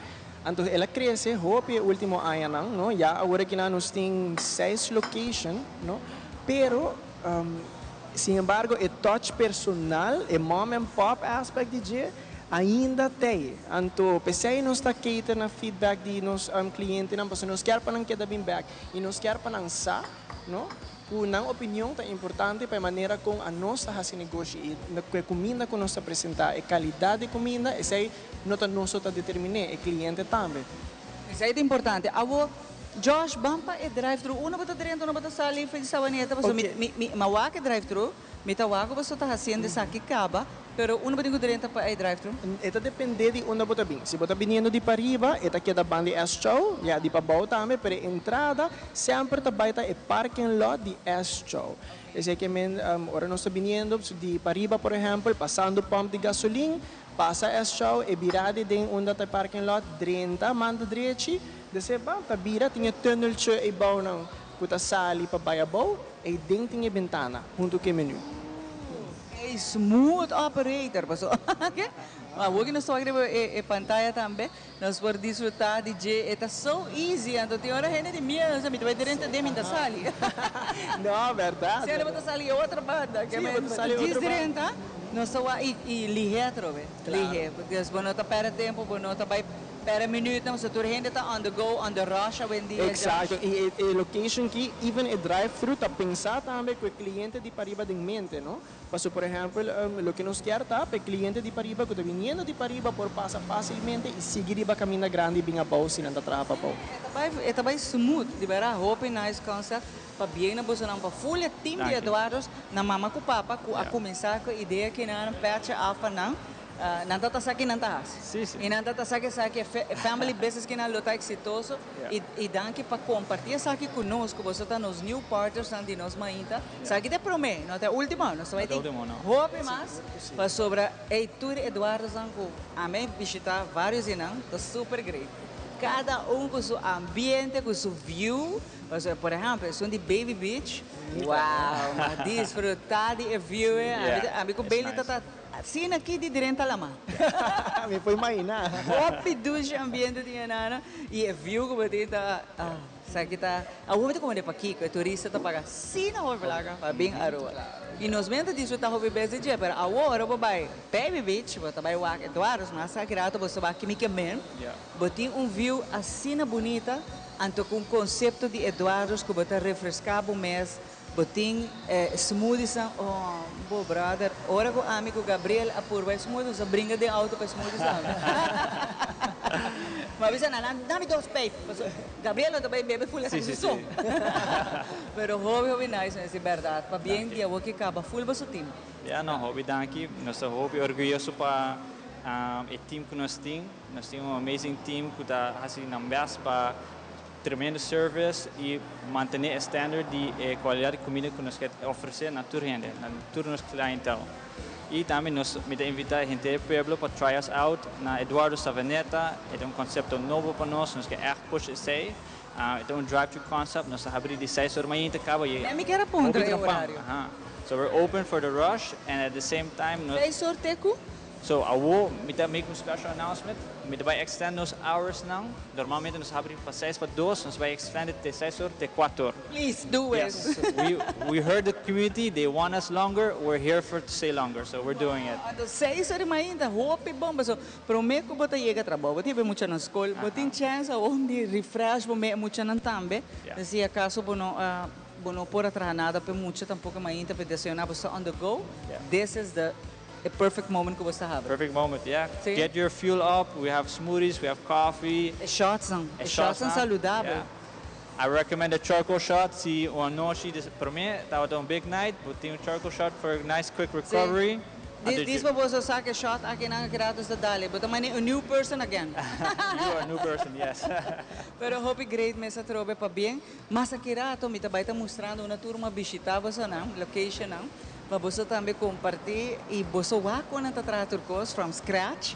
Anto el a crece hopi e ultimo añanan, no? Ya awor akinan nos tin seis location, no? Pero, sin embargo e touch personal, e mom and pop aspect di dje ainda t'ey. Anto p'esey nos ta cater na feedback di nos clientenan pasobra nos kier pa nan keda bin bek y nos kier pa nan sa, no? Ku nan opinion ta importante pa e manera kon anos ta hasi negoshi i ku e kuminda ku nos ta presentá, e kalidat di kuminda, esei no ta nos so ta determiné, e kliente tambe. Esei ta importante. Awor, Josh, ban pa e drive-thru. Unda bo ta drenta, unda bo ta sali for di Sabaneta? Pasobra mi, mi, mi, mi a wak e drive-thru, mi ta wak ku boso ta hasiendo esaki kaba. Pero unda bo tin ku drenta pa e drive-thru? E ta dependé di unda bo ta bin. Si bo ta biniendo di pariba, e ta keda ban di S-Chow, ya, di pabou tambe, pero e entrada semper ta bai ta e parking lot di S-Chow. Esei ke men, ora nos ta biniendo di pariba, por ehèmpel, pasando pòmp di gasolin, pasa S-Chow, e bira di den unda ta e parking lot, drenta manda drechi, desei bam, ta bira, tin e tunneltje eibounan ku ta sali pa bai abou, eiden tin e bentana huntu ku e menu. Ey smooth operator paso ke awor ki nos ta wak riba e pantaya tambe nos por disfruta di dje e ta so easy anto tin ora hende di miedo mi ta bai drenta den mi ta sali No berdad si bo ta sali e otro banda Si bo ta sali e djis otro banda drenta nos ta wak y lihe atrobe lihe porque bo no ta perde tempo bo no ta bai Pera minuutnan pasobra tur hende ta on the go, on the rush awendia. Exacto, y e location ki, even e drive thru ta pensa tambe cu e cliente di pariba den mente, no? Pasobra por ehempel, loke nos kier ta pa e cliente di pariba cu ta biniendo di pariba por pasa facilmente y sigui riba caminda grandi y bin abou si nan ta traha pa abou. E ta bay, e ta bay smooth, di berdad hopi nice concept, pabien na bosonan pa full e team di Eduardo's, na mama cu papa cu a cuminsa cu e idea kinan, pecha af pa nan. Nan ta ta sa ki nan ta hasi. I nan ta ta sa ku esaki e family business ki nan lo ta eksitoso. I danki pa kompartí esaki ku nos, ku boso ta nos new partnersnan di nos mainta. Esaki ta e promé, no ta e último. Nos ta bai tin hopi mas pasobra ey tur e Eduardosnan ku ami a bishitá vários di nan ta super great. Kada un ku su ambiente, ku su view. Pasobra por ehèmpel esun di Baby Beach, wow, m'a disfrutá di e view ei. Ami ku Bailey ta ta. Asina aki di drenta lama. Mi por imagina. Hopi dushi ambiente tin enana y e view cu bo tin ta ah esaki ta awor mi ta comprende pakico e turista ta paga asina hopi placa pa bin Aruba y nos men ta disfruta hopi bes di dje pero awor ora bo bay Baby Beach bo ta bay wak Eduardo's mas aki rato bo sa wak kimi ke men bo tin un view asina bunita anto cu un concepto di Eduardo's cu bo ta refresca bo mes. Bo tin e smoothiesnan oh bo brother ora cu ami cu Gabriel a purba e smoothie nos a bringa den auto pa e smoothies tambe mi a bisa nan nan dami dos pijp pasobra Gabriel no ta bay bebe full esaki su so pero hopi hopi nice mes di berdad pabien di awor ki caba full boso team. Ya no hopi danki nos ta hopi orguyoso pa e team cu nos tin nos tin un amazing team cu ta haci nan best pa Tremendo service y mantene e standard di e cualidad di comida cu nos kier ofrece na tur hende, na tur nos clientele. Y tambe nos mi ta invita henter e pueblo pa try us out na Eduardo Savaneta. E ta un concepto nobo pa nos, nos kier echt push esey. E ta un drive thru concept, nos ta habri di seis ora mainta caba y Mi kier a puntra e horario. So we're open for the rush and at the same time nos. Seis or te cu? So awo mi ta make un special announcement, mi ta bai extend nos hours nan, normalmente nos habri pa seis pa dos, nos bai extend it te seis or te cuater. Please do it. Yes, we we heard the community, they want us longer, we're here for to stay longer, so we're doing it. Anto seis or mainta hopi bon paso prome cu bo ta yega trabou bo tin e muchanan scol, bo tin chance awor di refresh bo me e muchanan tambe, si acaso bo no a bo no por a traha nada pa e mucha tampoco mainta pa desayuna bo sta on the go, this is the E perfect moment ku bo sta habri. Perfect moment, yeah. Sí. Get your fuel up, we have smoothies, we have coffee. E shotsnan, e shotsnan saludabel. Yeah. I recommend the charcoal shot, si un anochi di prome tabata un big night, bo tin un charcoal shot for a nice quick recovery. Sí. Dis pa boso sa cu e shot aki nan a gratis ta dale. Bo ta mane a new person again. You are a new person, yes. Pero hopi great mes atrobe pabien. Mas aki rato mi ta bay ta mustrando una tur m'a bishita bosonan, locationnan, pa boso tambe comparti y boso wak con nan ta traha tur cos from scratch.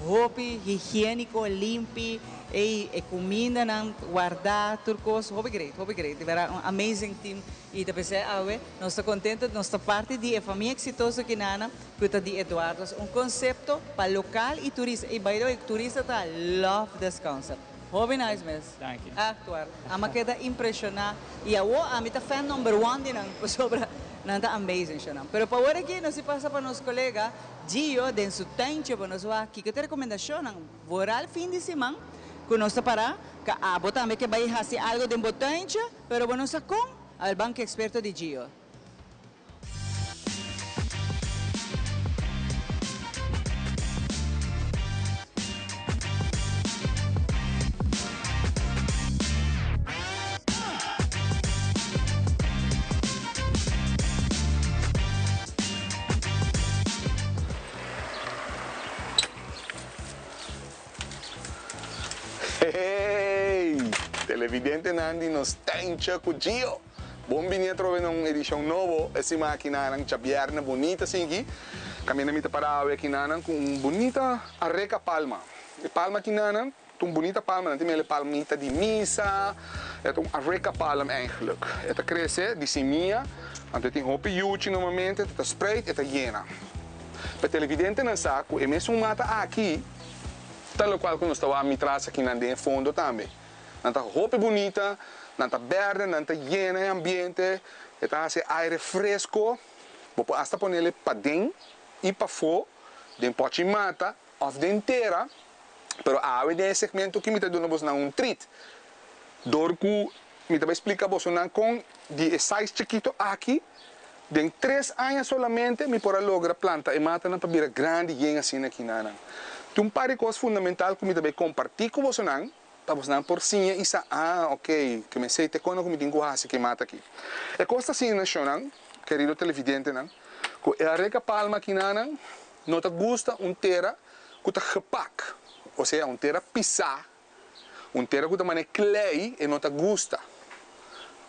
Hopi higienico, limpi, ey e cumindanan warda, tur cos, hopi great, hopi great. Di berdad un amazing team y ta pesey awe nos ta contento, nos ta parti di e famia exitoso kinana cu ta di Eduardo's. Un concepto pa local y turista, y by the way turista ta love this concept. Hopi nice mes. Danki. Echt waar. Ami a keda impresiona y awo ami ta fan number one di nan pasobra nan ta amazing shonan. Pero pa awor aki nos si pasa pa nos colega Gio den su tuintje pa nos wak kiko ta recomendacionnan vooral fin di siman cu nos ta para ca abo tambe ke bay haci algo den bo tuintje pero bo no sa con? Al ban cu experto di Gio. Hey! Televidentenan di nos Tencha cu Gio! Bon bini atrobe na un edicion nobo. E siman akinanan djabierne bonita sinki. Caminda mi ta para awe akinanan cu un bonita areca palma. E palma akinanan ta un bonita palma, nan tin mele palmita di misa. E ta un areca palm eigenlijk. E ta crece di simia, anto e tin hopi yuchi normalmente, e ta spreid, e ta yena. Pa televidentenan sa cu e mesun mata aki ta locual cu nos ta wak mi tras akinan den e fondo tambe. Nan ta hopi bunita, nan ta berde, nan ta yena e ambiente, e ta haci e aire fresco. Bo por hasta ponele paden y pafó, den pochi mata of den tera, pero awe den e segmento aki mi ta duna bosonan un treat, dor cu mi ta bay splica bosonan con di e size chikito aki, den tres aña solamente mi por a logra planta e matanan pa bira grandi yen asina aki nanan. Tin un par di cos fundamental cu mi ta bay comparti cu bosonan, pa bosonan por siña y sa, ah, ok, ke mi esey ta e cono cu mi tin cu haci cu e mata aki. E cos ta asina, nacionnan, kerido televidentenan, cu e areca palma aki nanan no ta gusta un tera cu ta gepak, osea un tera pisa, un tera cu ta mane klei, e no ta gusta.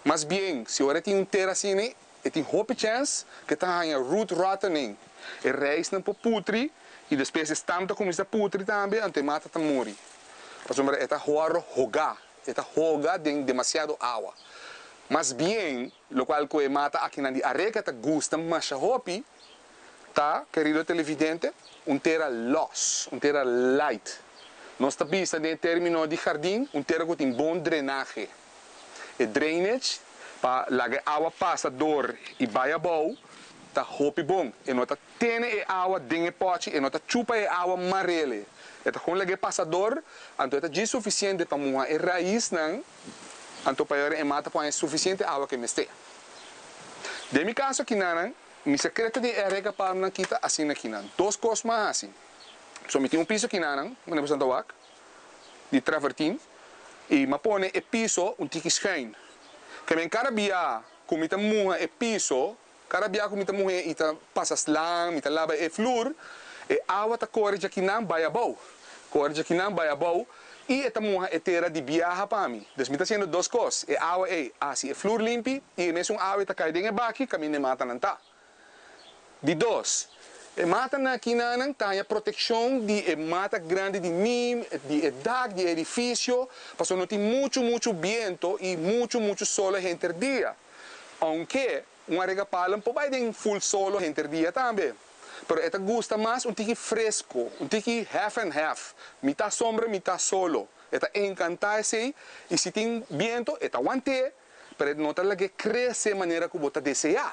Mas bien, si ora e tin un tera asina, e tin hopi chens cu e ta haña root rottening, e reisnan por putri y despues e stam ta cuminsa putri tambe, anto e mata ta muri, pasobra e ta hor hoga, e ta hoga den demasiado awa. Mas bien, locual cu e mata akinan di areca ta gusta masha hopi, Ta, kerido televidente, un tera los, un tera light. Nos ta bisa den e termino di jardin, un tera ku tin bon drenahe. E drainage pa laga e awa pasa dor i bai abou ta hopi bon. E no ta tene e awa den e pochi, e no ta chupa e awa marele. E ta kon laga e pasa dor, anto e ta djis sufisiente pa muha e raisnan, anto pa e ora e mata por haña sufisiente awa ku e mester. Den mi kaso kinanan. Mi sekreto di e rega palmnan kita asina kinan. Dos kos m'a hasi. So mi tin un piso kinanan, manera bo ta wak, di travertin, i m'a pone e piso un tiki schuin. Ke men kada bia ku mi ta muha e piso, kada bia ku mi ta muh'é i ta pasa slang, mi ta laba e flur, e awa ta kore djakinan bai abou. Kore djakinan bai abou i e ta muha e tera di biaha pa mi. Dus mi ta hasiendo dos kos, e awa ei hasi e flur limpi i e mesun awa ei ta kai den e baki kaminda e matanan ta. Di dos, e matanan akinanan ta haña protekshon di e mata grandi di neem, di e dak di e edifisio, pasobra no tin muchu muchu biento i muchu muchu solo henter dia. Ounke un arega palm por bai den ful solo henter dia tambe. Pero e ta gusta mas un tiki fresco, un tiki half and half, mitá sombra mitá solo. E ta encantá esey y si tin biento e ta want'é, pero e no ta lag'é crece manera cu bo ta deseá.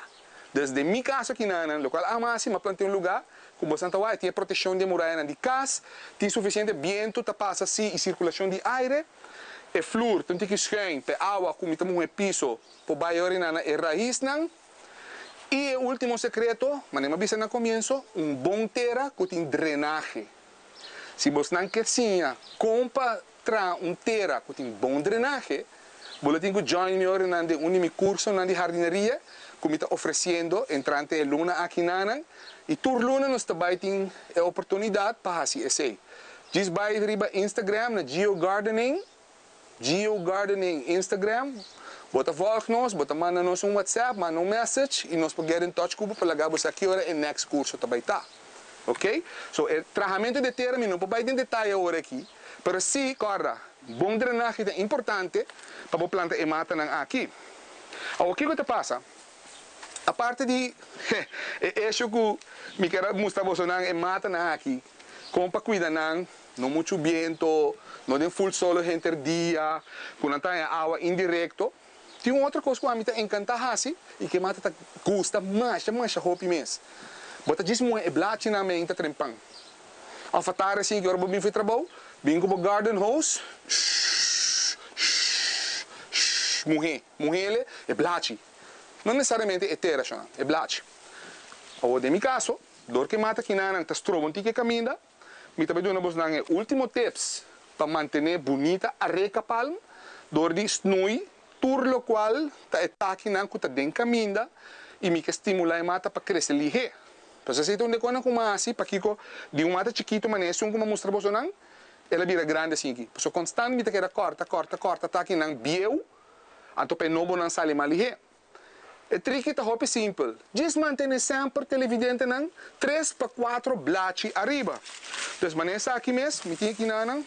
Dus den mi caso aki nan, locual ama haci, m'a plantea un lugar cu bosan ta wak, e tin e proteccion di e murayanan di cas, tin suficiente biento ta pasa si y circulacion di aire, e flur ta un tiki schuin pa e awa cu mi ta muha e piso por bay ora y nan e raisnan. I e último sekreto, manera mi a bisa na komienso, un bon tera ku tin drenahe. Si bosnan ke siña kon pa traha un tera ku tin bon drenahe, bo lo tin ku join mi ora nan den un di mi kursonan di hardineria. ku mi ta ofresiendo entrante e luna akinanan i tur luna nos ta bai tin e oportunidat pa hasi esei. Djis bai riba Instagram na Gio Gardening, Gio Gardening Instagram, bo ta volg nos, bo ta manda nos un WhatsApp, manda un message i nos por get in touch ku bo pa laga bo sa ki ora e next kurso ta bai ta. Ok, so e trahamentu di tera mi no por bai den detaye awor aki, pero si, kòrda, bon drenahe ta importante pa bo planta e matanan aki. Awor kiko ta pasa? Aparte di e esho ku mi ker a mustra bosonan e matanan aki, kon pa kuida nan, no muchu biento, no den ful solo henter dia, ku nan ta haña awa indirekto. Tin un otro kos ku ami ta enkantá hasi i ku e mata ta gusta masha masha hopi mes. Bo ta djis muhe e blachinan meinta trempan. Òf a tarde asin ki ora bo bin for trabou, bin ku bo garden hose, shhh, shhh, shhh, muhé, muhele e blachi. No nesesariamente e tera shonnan, e blachi. Awor den mi kaso, dor ku e mata kinanan ta stroba un tiki e kaminda, Mi ta bai duna bosnan e ultimo tips pa mantené bunita Areca Palm dor di snui tur lokual ta e takinan ku ta den kaminda i mi ke stimulá e mata pa krese lihé. Pues esei ta un de konan ku mi a hasi pakiko di un mata chikitu manera esun ku mi a mustra bosonan el a bira grandi asinki. Pasobra konstant mi ta keda kòrta kòrta kòrta takinan bieu anto pa e nobonan sali mas lihé. E triki ta hopi simpel, djis mantene semper televidentenan tres pa cuatro blachi ariba. Dus manera esaki mes, mi tin aki nanan,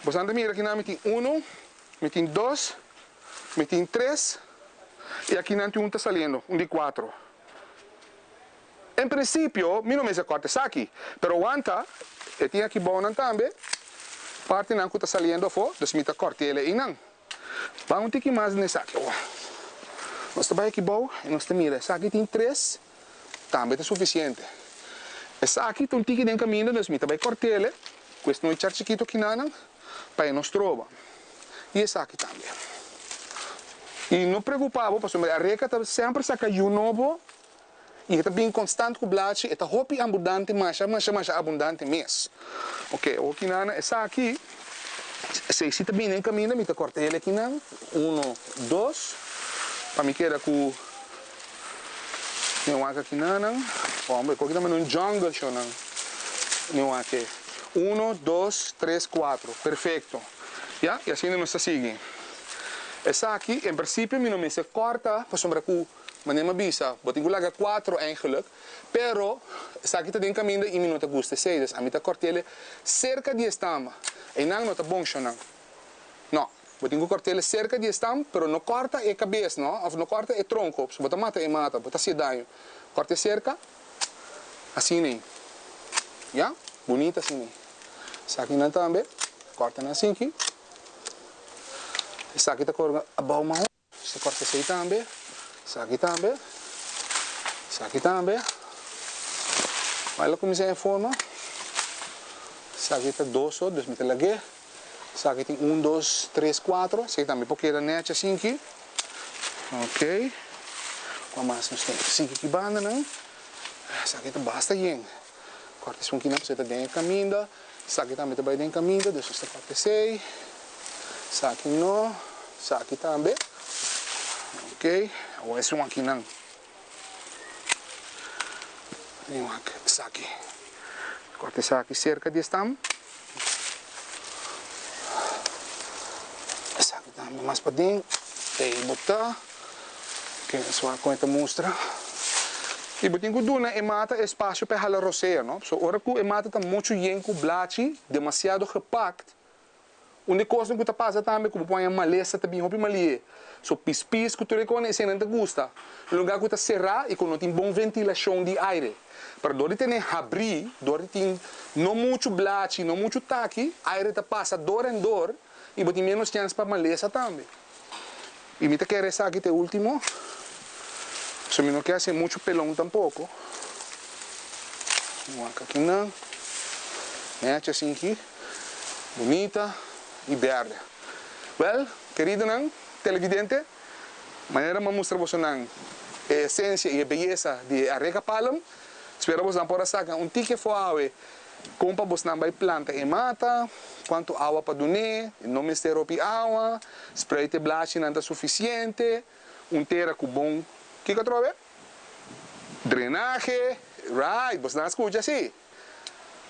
bosan ta mira aki nan mi tin uno, mi tin dos, mi tin tres, y aki nan tin un ta saliendo, un di cuatro. En principio mi no mester corta esaki, pero wanta e tin aki bounan tambe partinan cu ta saliendo afo, dus mi ta cort'ele einan. Ban un tiki mas den esaki awor. Nos ta bai aki bou i nos ta mira esaki tin tres, tambe ta sufisiente. Esaki ta un tiki den kaminda, dus mi ta bai kòrt'el ku es noi char chikitu akinanan pa e no stroba. I esaki tambe. I no preokupá bo pasobra e areka ta semper saka yu nobo I e ta bin konstant ku blachi, e ta hopi abundante, masha, masha, masha abundante mes. Oke, awor kinan esaki, esei si ta bini den kaminda, mi ta kòrta el akinan, uno, dos, pa mi keda ku mi wak akinanan, hombre, koki ta manda un jungle shownan, mi wak e, uno, dos, tres, kuatro, perfekto, ya, i asina nos ta sigui. Esaki, en prinsipio mi no mester kòrta, pasobra ku. Manera mi a bisa, bo tin ku laga kuatro eigenlijk, pero esaki ta den kaminda i mi no ta gusta esei, dus ami ta kòrt'el serka di e stam. Einan no ta bon shonnan. No, bo tin ku kòrt'el serka di e stam, pero no kòrta e kabes no, òf no kòrta e tronko, pasobra bo ta mata e mata, bo ta hasié daño. Kòrt'e serka, asina ei. Ya, bunita asina ei. Esakinan tambe, kòrta nan asinki. Esaki ta kòrda abou mas. Nos ta kòrta esei tambe, esaki tambe, esaki tambe. Bai lo kuminsá en forma. Esaki ta dos so, dus mi ta lag'é. Esaki tin un, dos, tres, kuatro. Esaki tambe por keda nèchi asinki. Oké. Kua mas nos tin? Sigui ki bandanan. Esaki ta basta yen. Kòrta esun kinan pasobra e ta den e kaminda. Esaki tambe ta bai den kaminda, dus nos ta kòrta esei. Esaki no, esaki tambe. Ok, awor esun akinan. Esaki. Kòrta esaki serka di e stam. Esaki tambe mas paden. Ei bo ta. Ok, nos wak kon e ta mustra. I bo tin ku duna e mata espasio pa e hala rosea, no? So ora ku e mata ta muchu yen ku blachi, demasiado gepakt, un di e kosnan ku ta pasa tambe ku bo por haña malesa ta bin hopi malié. So pispis ku tur e kosnan eseinan ta gusta. Un lugá ku ta será i ku no tin bon ventilashon di aire. Pero dor di tene habrí, dor di tin no muchu blachi, no muchu taki, aire ta pasa dor en dor i bo tin ménos chèns pa malesa tambe. I mi ta kere esaki ta e ultimo, so mi no ke hasi muchu pelon tampoko. Mi wak aki nan, nechi asinki, bunita i berde. Wèl, keridonan televidente, manera mi a mustra bosonan e esensia i e beyesa di e Areca Palm, spera bosonan por a saka un tiki afó awe Kon pa bosnan bai planta e mata, kuantu awa pa dun'é, e no mester hopi awa, spruit e blachinan ta sufisiente, un tera ku bon Kiko atrobe? Drenahe, right, bosnan a skucha si.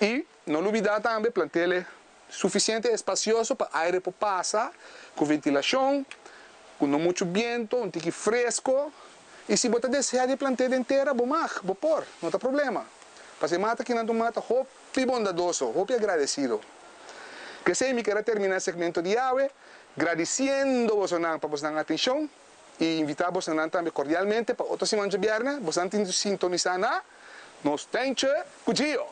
I no lubidá tambe plant'el sufisiente espasioso pa aire por pasa, ku ventilashon, ku no muchu biento, un tiki fresko. I si bo ta deseá di plant'é den tera, bo mag, bo por, no ta problema. Pasobra e mata kinan ta un mata hopi bondadoso, hopi agradesido. P'esei mi ker a terminá e segmento di awe gradisiendo bosonan pa bosnan atenshon. I invitá bosonan tambe kordialmente pa otro siman djabièrnè bosonan tin sintonisá na Nos Tentje ku Gio.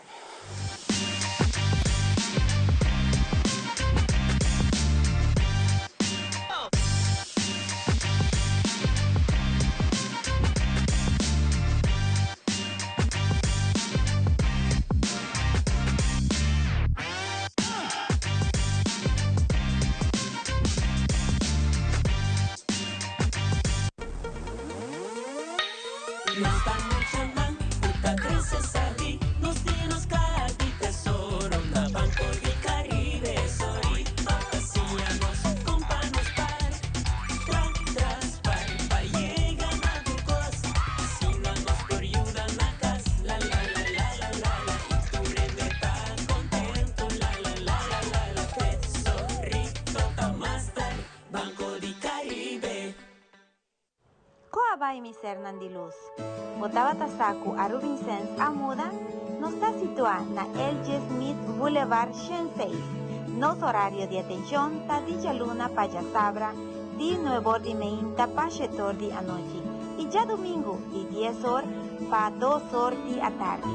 Nos ta muchanan ku ta krese sabí, nos tin nos kaha di tesoro na Banco di Caribe. Sorry pa siña nos kon pa nos par, tra tras par pa yega na tur kos. Asina nos por yuda na kas, la la la la la la la i tur hende ta kontento, la la la la la la. Tesorito ta master. Banco di Caribe. Ko a bai mi sernan di lus? Bo tabata sa ku Arubinsens a muda? Nos ta situá na LG. Smith Boulevard 106. Nos orario di atenshon ta di djaluna pa djasabra di nuebor di meinta pa shetor di anochi i djadumingu di dies or pa dos or di atardi.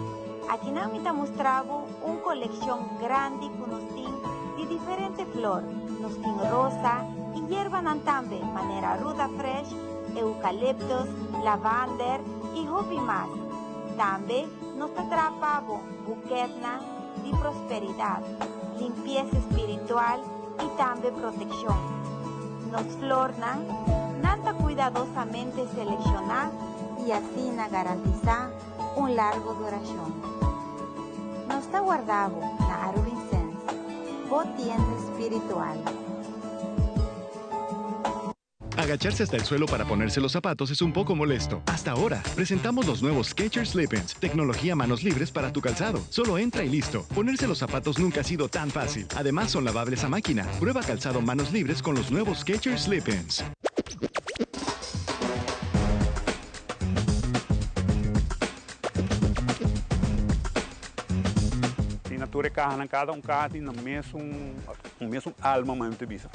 Akinan mi ta mustra bo un kolekshon grandi ku nos tin di diferente flor. Nos tin rosa i yerbanan tambe manera ruda fresh, eukaliptus, lavander i hopi mas. Tambe nos ta traha pa bo buketnan di prosperidat, limpiesa spiritual i tambe protekshon. Nos flornan nan ta kuidadosamente selekshoná i asina garantisá un largo durashon. Nos ta warda bo na Arubinsens, bo tienda spiritual. Agacharse hasta el suelo para ponerse los zapatos es un poco molesto. Hasta ahora, presentamos los nuevos Skechers Slip-ins, tecnología manos libres para tu calzado. Solo entra y listo. Ponerse los zapatos nunca ha sido tan fácil. Además, son lavables a máquina. Prueba calzado manos libres con los nuevos Skechers Slip-ins. Tin na tur e kahanan, kada un kaha tin nan mesun un mesun alma mami ta bisa.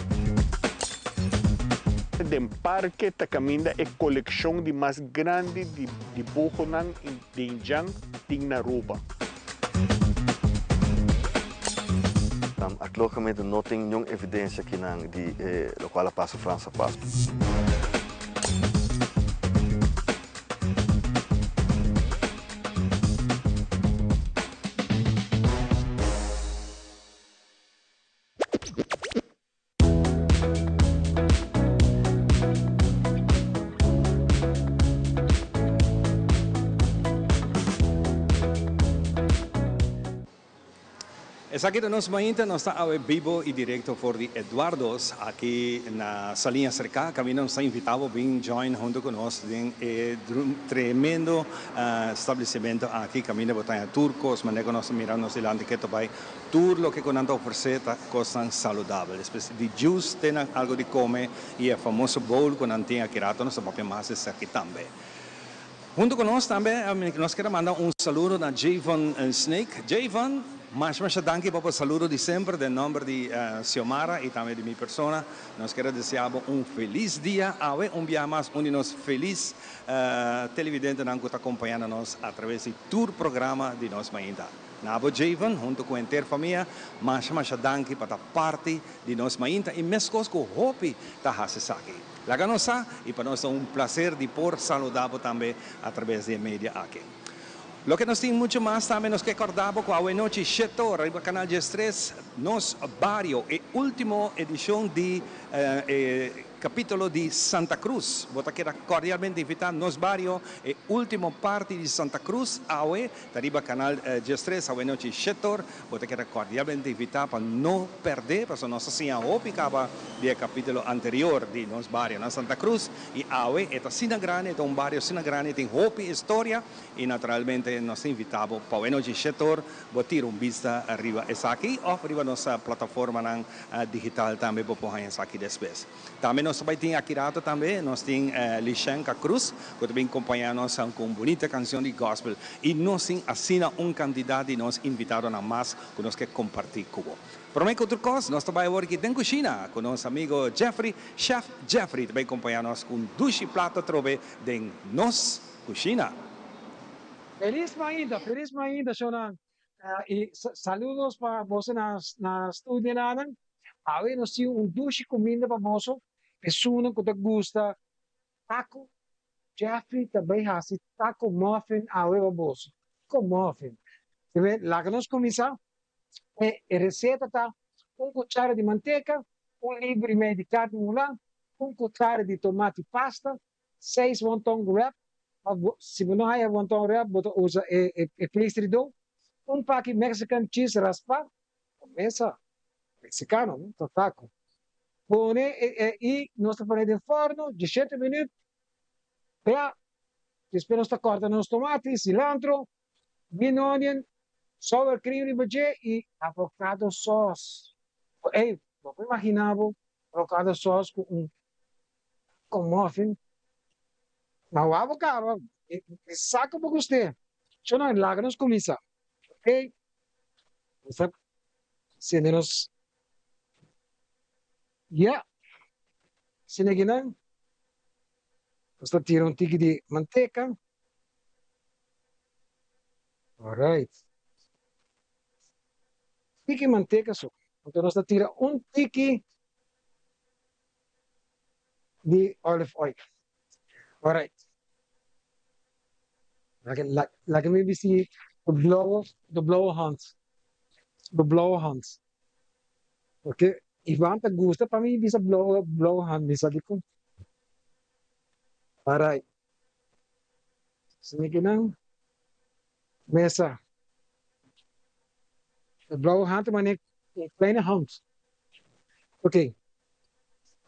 Den parke ta kaminda e kolekshon di mas grandi di dibuhonan di indjan tin na Aruba. Arkeologicamente no tin niun evidencia kinan di e locual a pasa Frans Pas. Esaki ta nos mainta, nos ta awe bibo y directo for di Eduardo's aki na Saliña Cerca. Caminda nos ta invita bo bin join hunto cu nos den e tremendo establecimento aki. Caminda bo ta haña tur cos manera cu nos ta mira nos dilanti ke ta bay Tur loke ku nan ta ofresé ta kosnan saludabel, despues di juice te nan algu di kome i e famoso bowl ku nan tin aki rato nos ta papia mas esaki tambe. Huntu ku nos tambe nos kier a manda un saludo na Javon Snake. Javon, masha masha danki pa bo saludo di semper den nomber di Xiomara i tambe di mi persona. Nos kier a desea bo un felis dia awe, un biaha mas un di nos felis televidentenan ku ta kompañando nos atraves di tur programa di nos mainta. Na abo Javen, hunto ku henter famia, masha masha danki pa ta parti di nos mainta i meskos ku hopi ta hasi esaki. Laga nos sa i pa nos ta un plaser di por saluda bo tambe atrabes di e media aki. Loke nos tin muchu mas tambe nos ke kòrda bo ku awe nochi shete ora riba Kanal diestres Nos Bario, e ultimo edishon di e. capítulo di Santa Cruz. Bo ta keda cordialmente invita Nos Bario, e ultimo parti di Santa Cruz awe ta riba canal 13 awe nochi shetor. Bo ta keda cordialmente invita pa no perde, pasobra nos a siña hopi caba di e capítulo anterior di Nos Bario na Santa Cruz y awe e ta asina grandi, e ta un bario asina grandi, tin hopi historia y naturalmente nos ta invita bo pa awe nochi shetor bo tira un bista riba esaki of riba nos plataformanan digital tambe bo por haña esaki despues. Tambe nos ta bai tin aki rato tambe nos tin Lishenka Cruz ku ta bin kompañá nos ku un bunita kanshon di gospel i nos tin asina un kantidat di nos invitadonan mas ku nos ke kompartí ku bo. Promé ku tur kos nos ta bai awor aki den kushina ku nos amigo Jeffrey, Chef Jeffrey ta bai kompañá nos ku un dushi plato atrobe den nos kushina. Felis mainta, felis mainta shownan. Y saludos pa boso na na studionan. Awe nos tin un dushi cuminda pa boso. Esunnan cu ta gusta taco, Jeffrey ta bay haci taco muffin awe pa boso. Taco muffin. Laga nos cuminsa. E receta ta un cuchara di manteca, un libra y medio di carni mula, un cuchara di tomati pasta, seis wonton wrap, of si bo no haya wonton wrap bo ta usa e e pastry dough, un paki Mexican cheese raspa, mesa mexicano no ta taco, pone e y nos ta pone den forno diesshete minuut, kla, despues nos ta corta nos tomati, cilantro, green onion, sour cream riba dje y avocado sauce. Ey, bo por imagina bo avocado sauce cu un Con muffin. Ma wou bo caba, mi sa cu bo gust'é. Cho nan, laga nos cuminsa. Ok. Nos ta sende nos. Ya. Asina kinan. Nos ta tira un tiki di manteca. Alright. Tiki manteca so. Anto nos ta tira un tiki di olive oil. Alright. Laga mi bisti de blauwe, de blauwe hand. De blauwe hand. Porque Ivan ta gusta pa mi bisa blauwe, blauwe hand. Mi sa dikon. Alright. Sini kinan. Mesa. De blauwe hand mane un kleine hand. Ok.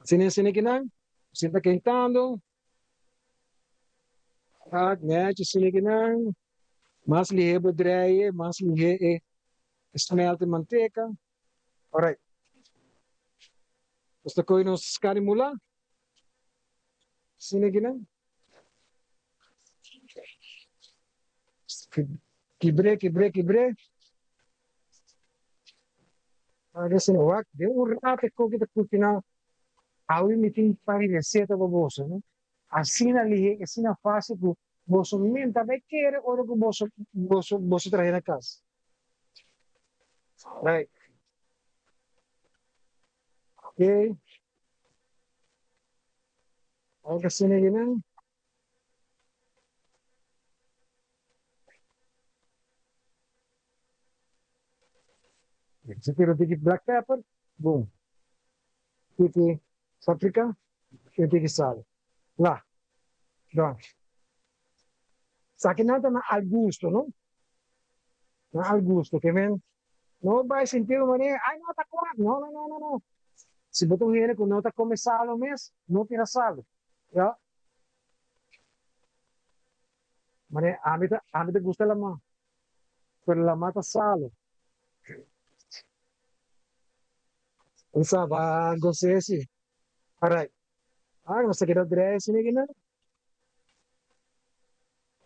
Asina asina kinan. Asina ta kentando. Ah, netjes asina kinan. Mas lihe bo draaien, mas lihe e smelt e manteca. Alright. Nos ta koe nos carne mula. Asina kinan. Kibré, kibré, kibré. Paga asina wak. Den un rato e koki ta kushina. Awe mi tin par di reseta pa boso, no? Asina lihé, asina fásil ku boso men ta bai kere ora ku boso boso boso trahe na kas. Right. Okay. Awor asina kinan. Si tira un tiki black pepper, boom. Tiki paprika y un tiki sal. La. Done. Esaki nan ta na al gusto, no? Na al gusto. Ke men no bai sinti un manera, ay no ta kwak. No, no, no, no, no. Si bo ta un hende ku no ta kome salo mes, no tira salo. Ya. Mane ami ta ami ta gusta lama, pero lama ta salo. Un sa ba gos'é si. Alright. Ah, nos ta keda drei asina aki nan.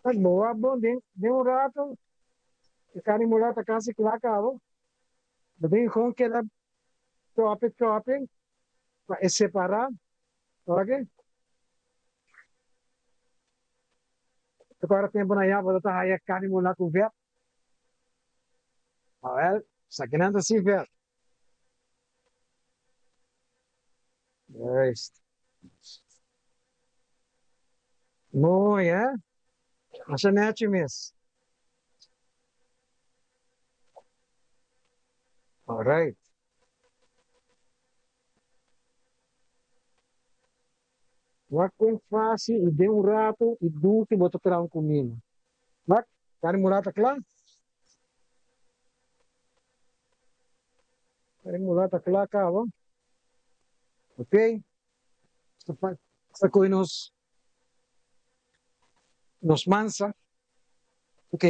Tak bo wak bon den den un rato e carne mula ta casi cla cabo. Bo tin gewoon keda chope chope pa e separa. Oke. Te tempo na ya bo ta haya carne mula cu vet. Awel, esakinan ta sin vet. Juist. Mooi, hè? Masha nechi mes. Alright. Wak kon fásil i den un ratu i dushi bo ta traha un kuminda. Wak, karni murá ta kla. Karni murá ta kla kaba. Ok. Nos ta kohe nos nos mansa. Ok.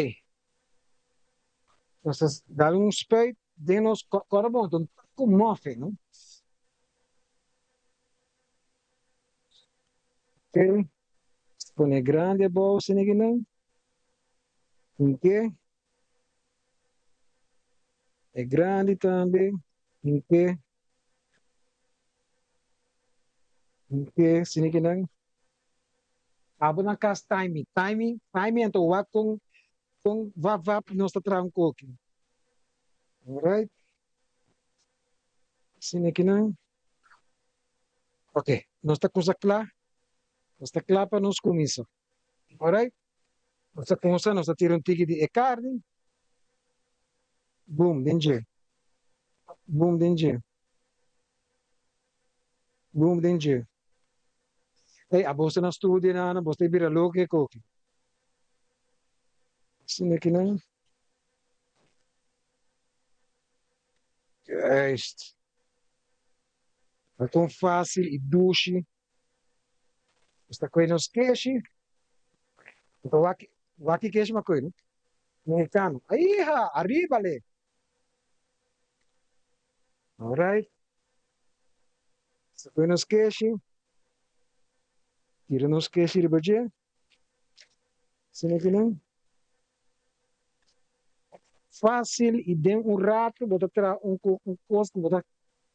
Nos ta dal un spuit den nos kòrda bon, ta un taco muffin, no? Ok. Pone grandi abou asina kinan. Hinke. E grandi tambe. Hinke. Hinke asina kinan. Abo na kas timing, timing, timing anto wak kon kon vap vap nos ta traha un koki. Alright. Asina kinan. Ok, nos ta kusa kla. Nos ta kla pa nos kuminsa. Alright. Nos ta kuminsa, nos ta tira un tiki di e karni. Boom, den dje. Boom, den dje. Boom, den dje. Ey, abos ta na studio nan, abos ta bira loko e koki. Asina kinan. Juist. Ta kon fácil i dushi. Nos ta koe nos keshi. Nos ta wak, wak ki keshi m'a koe, no? Mexicano. Ayiha! Ariba le! Alright. Nos ta koe nos keshi. Tira nos keshi riba dje. Asina ki nan. Fácil i den un rato bo ta traha un un kos ku bo ta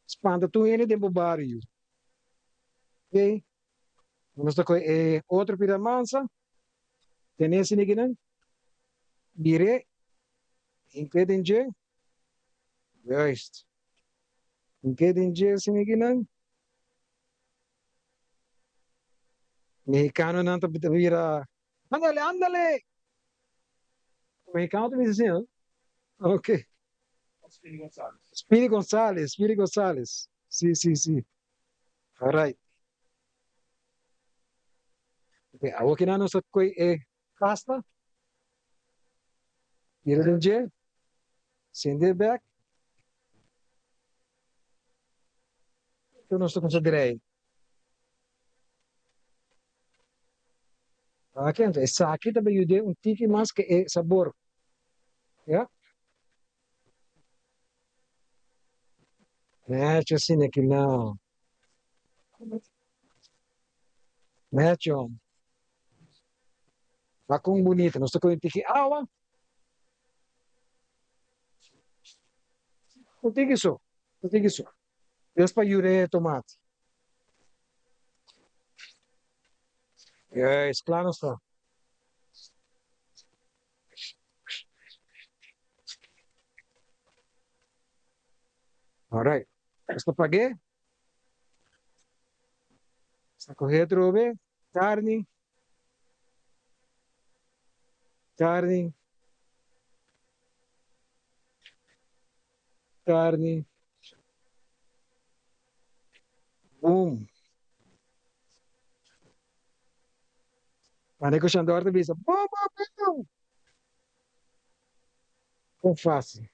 spanta tur hende den bo bario. Ok, nos ta kohe e otro pida mansa, tene asina ki nan, bir'é, hink'é den dje, juist, hink'é den dje asina ki nan. Mexicanonan ta bira, Ándale, ándale! Mexicano ta bisa asina, no? Ok. Speedy Gonzales. Speedy Gonzales, Speedy Gonzales. Si, si, si. Alright. Ok, awor kinan nos ta koe e pasta. Tira den dje. Sende bek. Tur nos ta kuminsá drei. Aki anto esaki ta bayud'é un tiki mas ke e sabor. Ya. Necho asina ki nan. Necho. Wak kon bunita. Nos ta kohe un tiki awa. Un tiki so. Un tiki so. Dios pa yuda e tomati. Juist, klaar nos ta. Alright, nos ta pag'é. Nos ta kohe atrobe karni, karni, Carni. Boom. Mane ku Shandor ta bisa, boom, boom, boom. Kon fácil.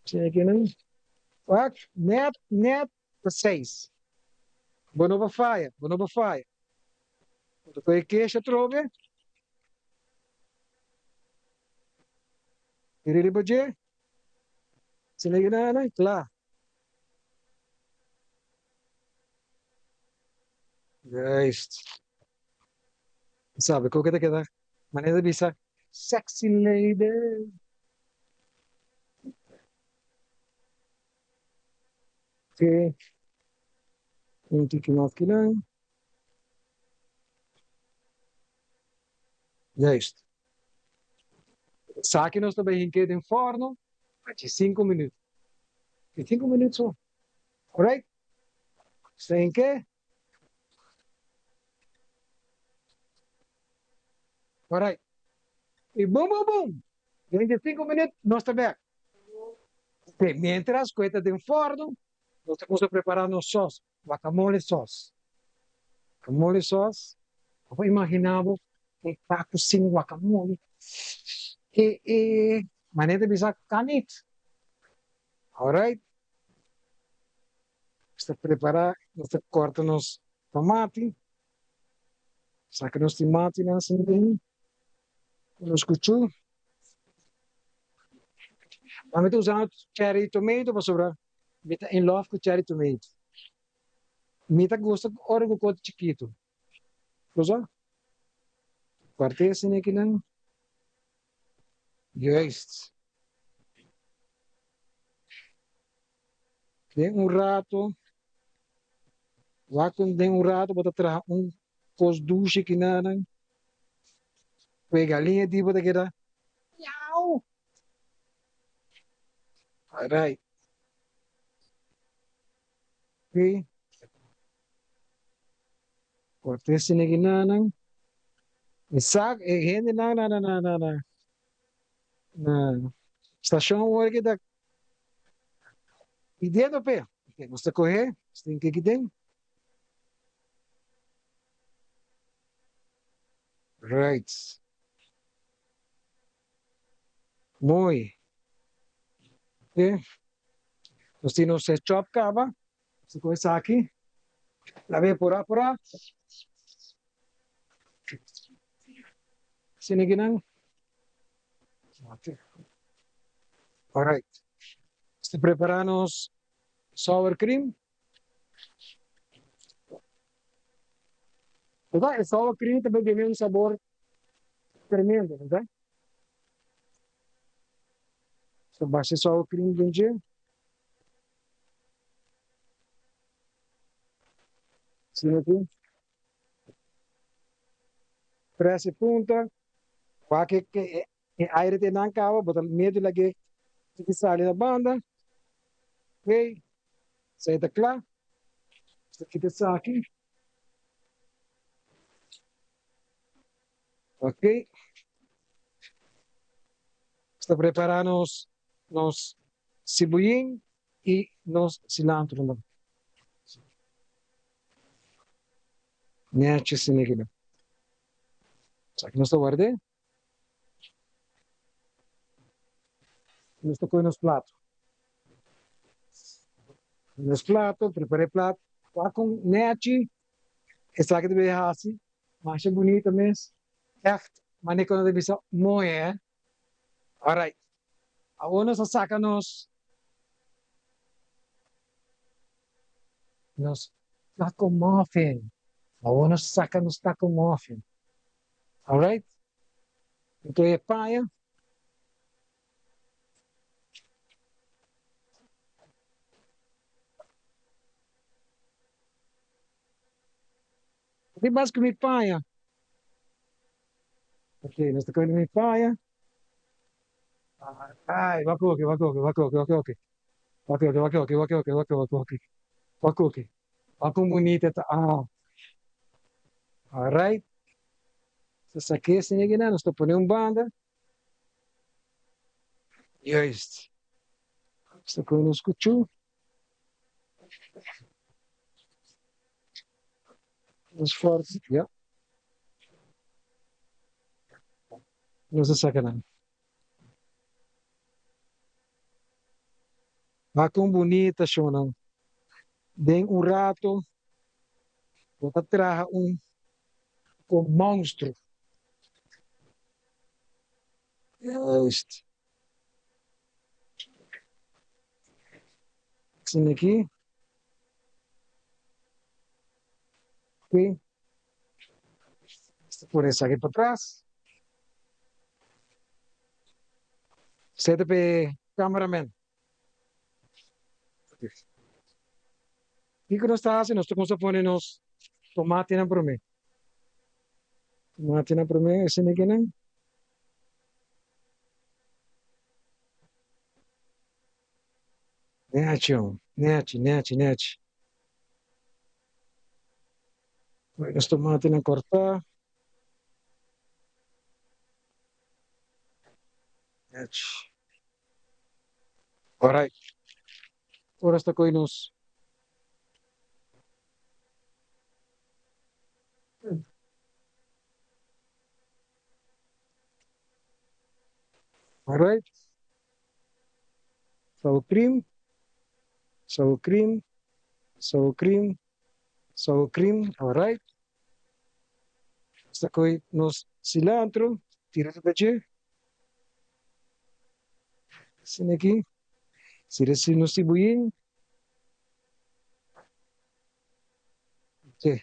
Cheque nan. Wak, net, net ta seis. Bo no por faya, bo no por faya. Bo ta kohe kesh atrobe. Tira riba dje. Sina yunana i kla. Juist. Bo sabi kon ke ta keda? Manera ta bisa sexy lady. Oke. Un tiki mas kinan. Juist. Esaki nos ta bay hink'é den forno pa dje sinku minüt. Dje sinku minüt so. Alright. Nos ta hink'é. Alright. I bum bum bum! Den dje sinku minüt nos ta bek. Oke, mientras ku e ta den forno, nos ta kuminsá prepara nos sòs, guacamole sòs. Guacamole sauce. Bo por imagina bo e taco sin guacamole. E e manera ta bisa kanit. Alright. Nos ta prepara, nos ta corta nos tomati. Saca nos tomatinan asina cu nos cuchu. Mi ta usa cherry tomato pasobra mi ta in love cu cherry tomato. Mi ta gusta ora cu coti chikito. Bo sa? Cuarta esaki akinan. Juist. Den un rato, wak den un rato bo ta traha un kos dushi kinanan. Ku e galiña di bo ta keda miau. Alright. Ok. Korte esaki kinanan. E sak e hendenan na na na na na stashon awor ki ta pidiendo p'e. Nos ta kohe, nos tin ke kiten. Right. Mooi. Ok. Nos tin nos chop kaba. Nos ta kohe esaki. Labe pura pura. Asina kinan. Alright. Nos ta prepara nos sour cream. Verdad? E sour cream tambe duna un sabor tremendo, verdad? So basha e sour cream den dje. Asina aki. Press e punta. Wak e e aire te nan caba, bo ta medio lag'e tiki sali na banda. Ok, esei ta cla. Nos ta kita esaki. Ok. Nos ta prepara nos nos sibuyin y nos cilantro. Nechi asina. Esaki nos ta ward'é. Nos ta kohe nos plato. Nos plato, prepará e plato. Wak kon nechi esaki ta bay hasi. Masha bunita mes. Ègt, manera ku nan ta bisa mooi hè. Alright. Awor nos a saka nos nos taco muffin. Awor nos saka nos taco muffin. Alright. Anto e paña. Di bas ku mi paña. Ok, nos ta kohe mi paña. Ai, wak oke, wak oke, wak oke, wak oke. Wak oke, wak oke, wak oke, wak oke, wak oke. Wak oke. Wak kon bunita ta. Ah. Alright. So saké esei aki nos ta pone un banda. Juist. Nos ta kohe nos kuchú. Nos fork, ja. Nos a saca nan. Wak con bunita shownan. Den un rato bo ta traha un con monstruo. Juist. Asina aki. Ok. Nos ta pone esaki pa tras. Sete pa e cameraman. Kiko nos ta hasi? Nos ta kumsa pone nos tomatenan prome. Tomatenan prome, esei kinan. Nechi, nechi, nechi, nechi. Nos tomatenan kortá. Nechi. Alright. Ora sta koe nos. Alright. Sour cream, sour cream, sour cream, sour cream. Alright. Nos ta kohe nos cilantro, tira riba dje. Asina aki. Tira nos sibuyin. Ok.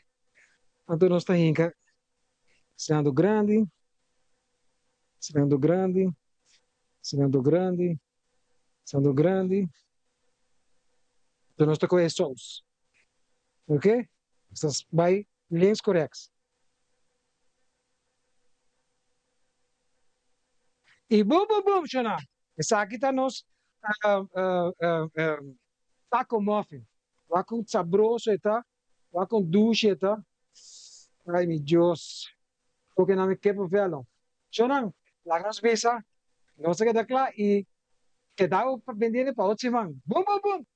Anto nos ta hinka cilantro grandi, cilantro grandi, cilantro grandi, cilantro grandi. Anto nos ta kohe e sous. Ok. Nos ta bai links ku rèks. I bum bum bum shona! Esaki ta nos taco muffin. Wak kon sabroso e ta, wak kon dushi e ta. Ay mi Dios, koke nan mi ke pa velo. Shonnan, laga nos bisa, nos a keda kla i keda pendiente pa otro siman. Bum bum bum!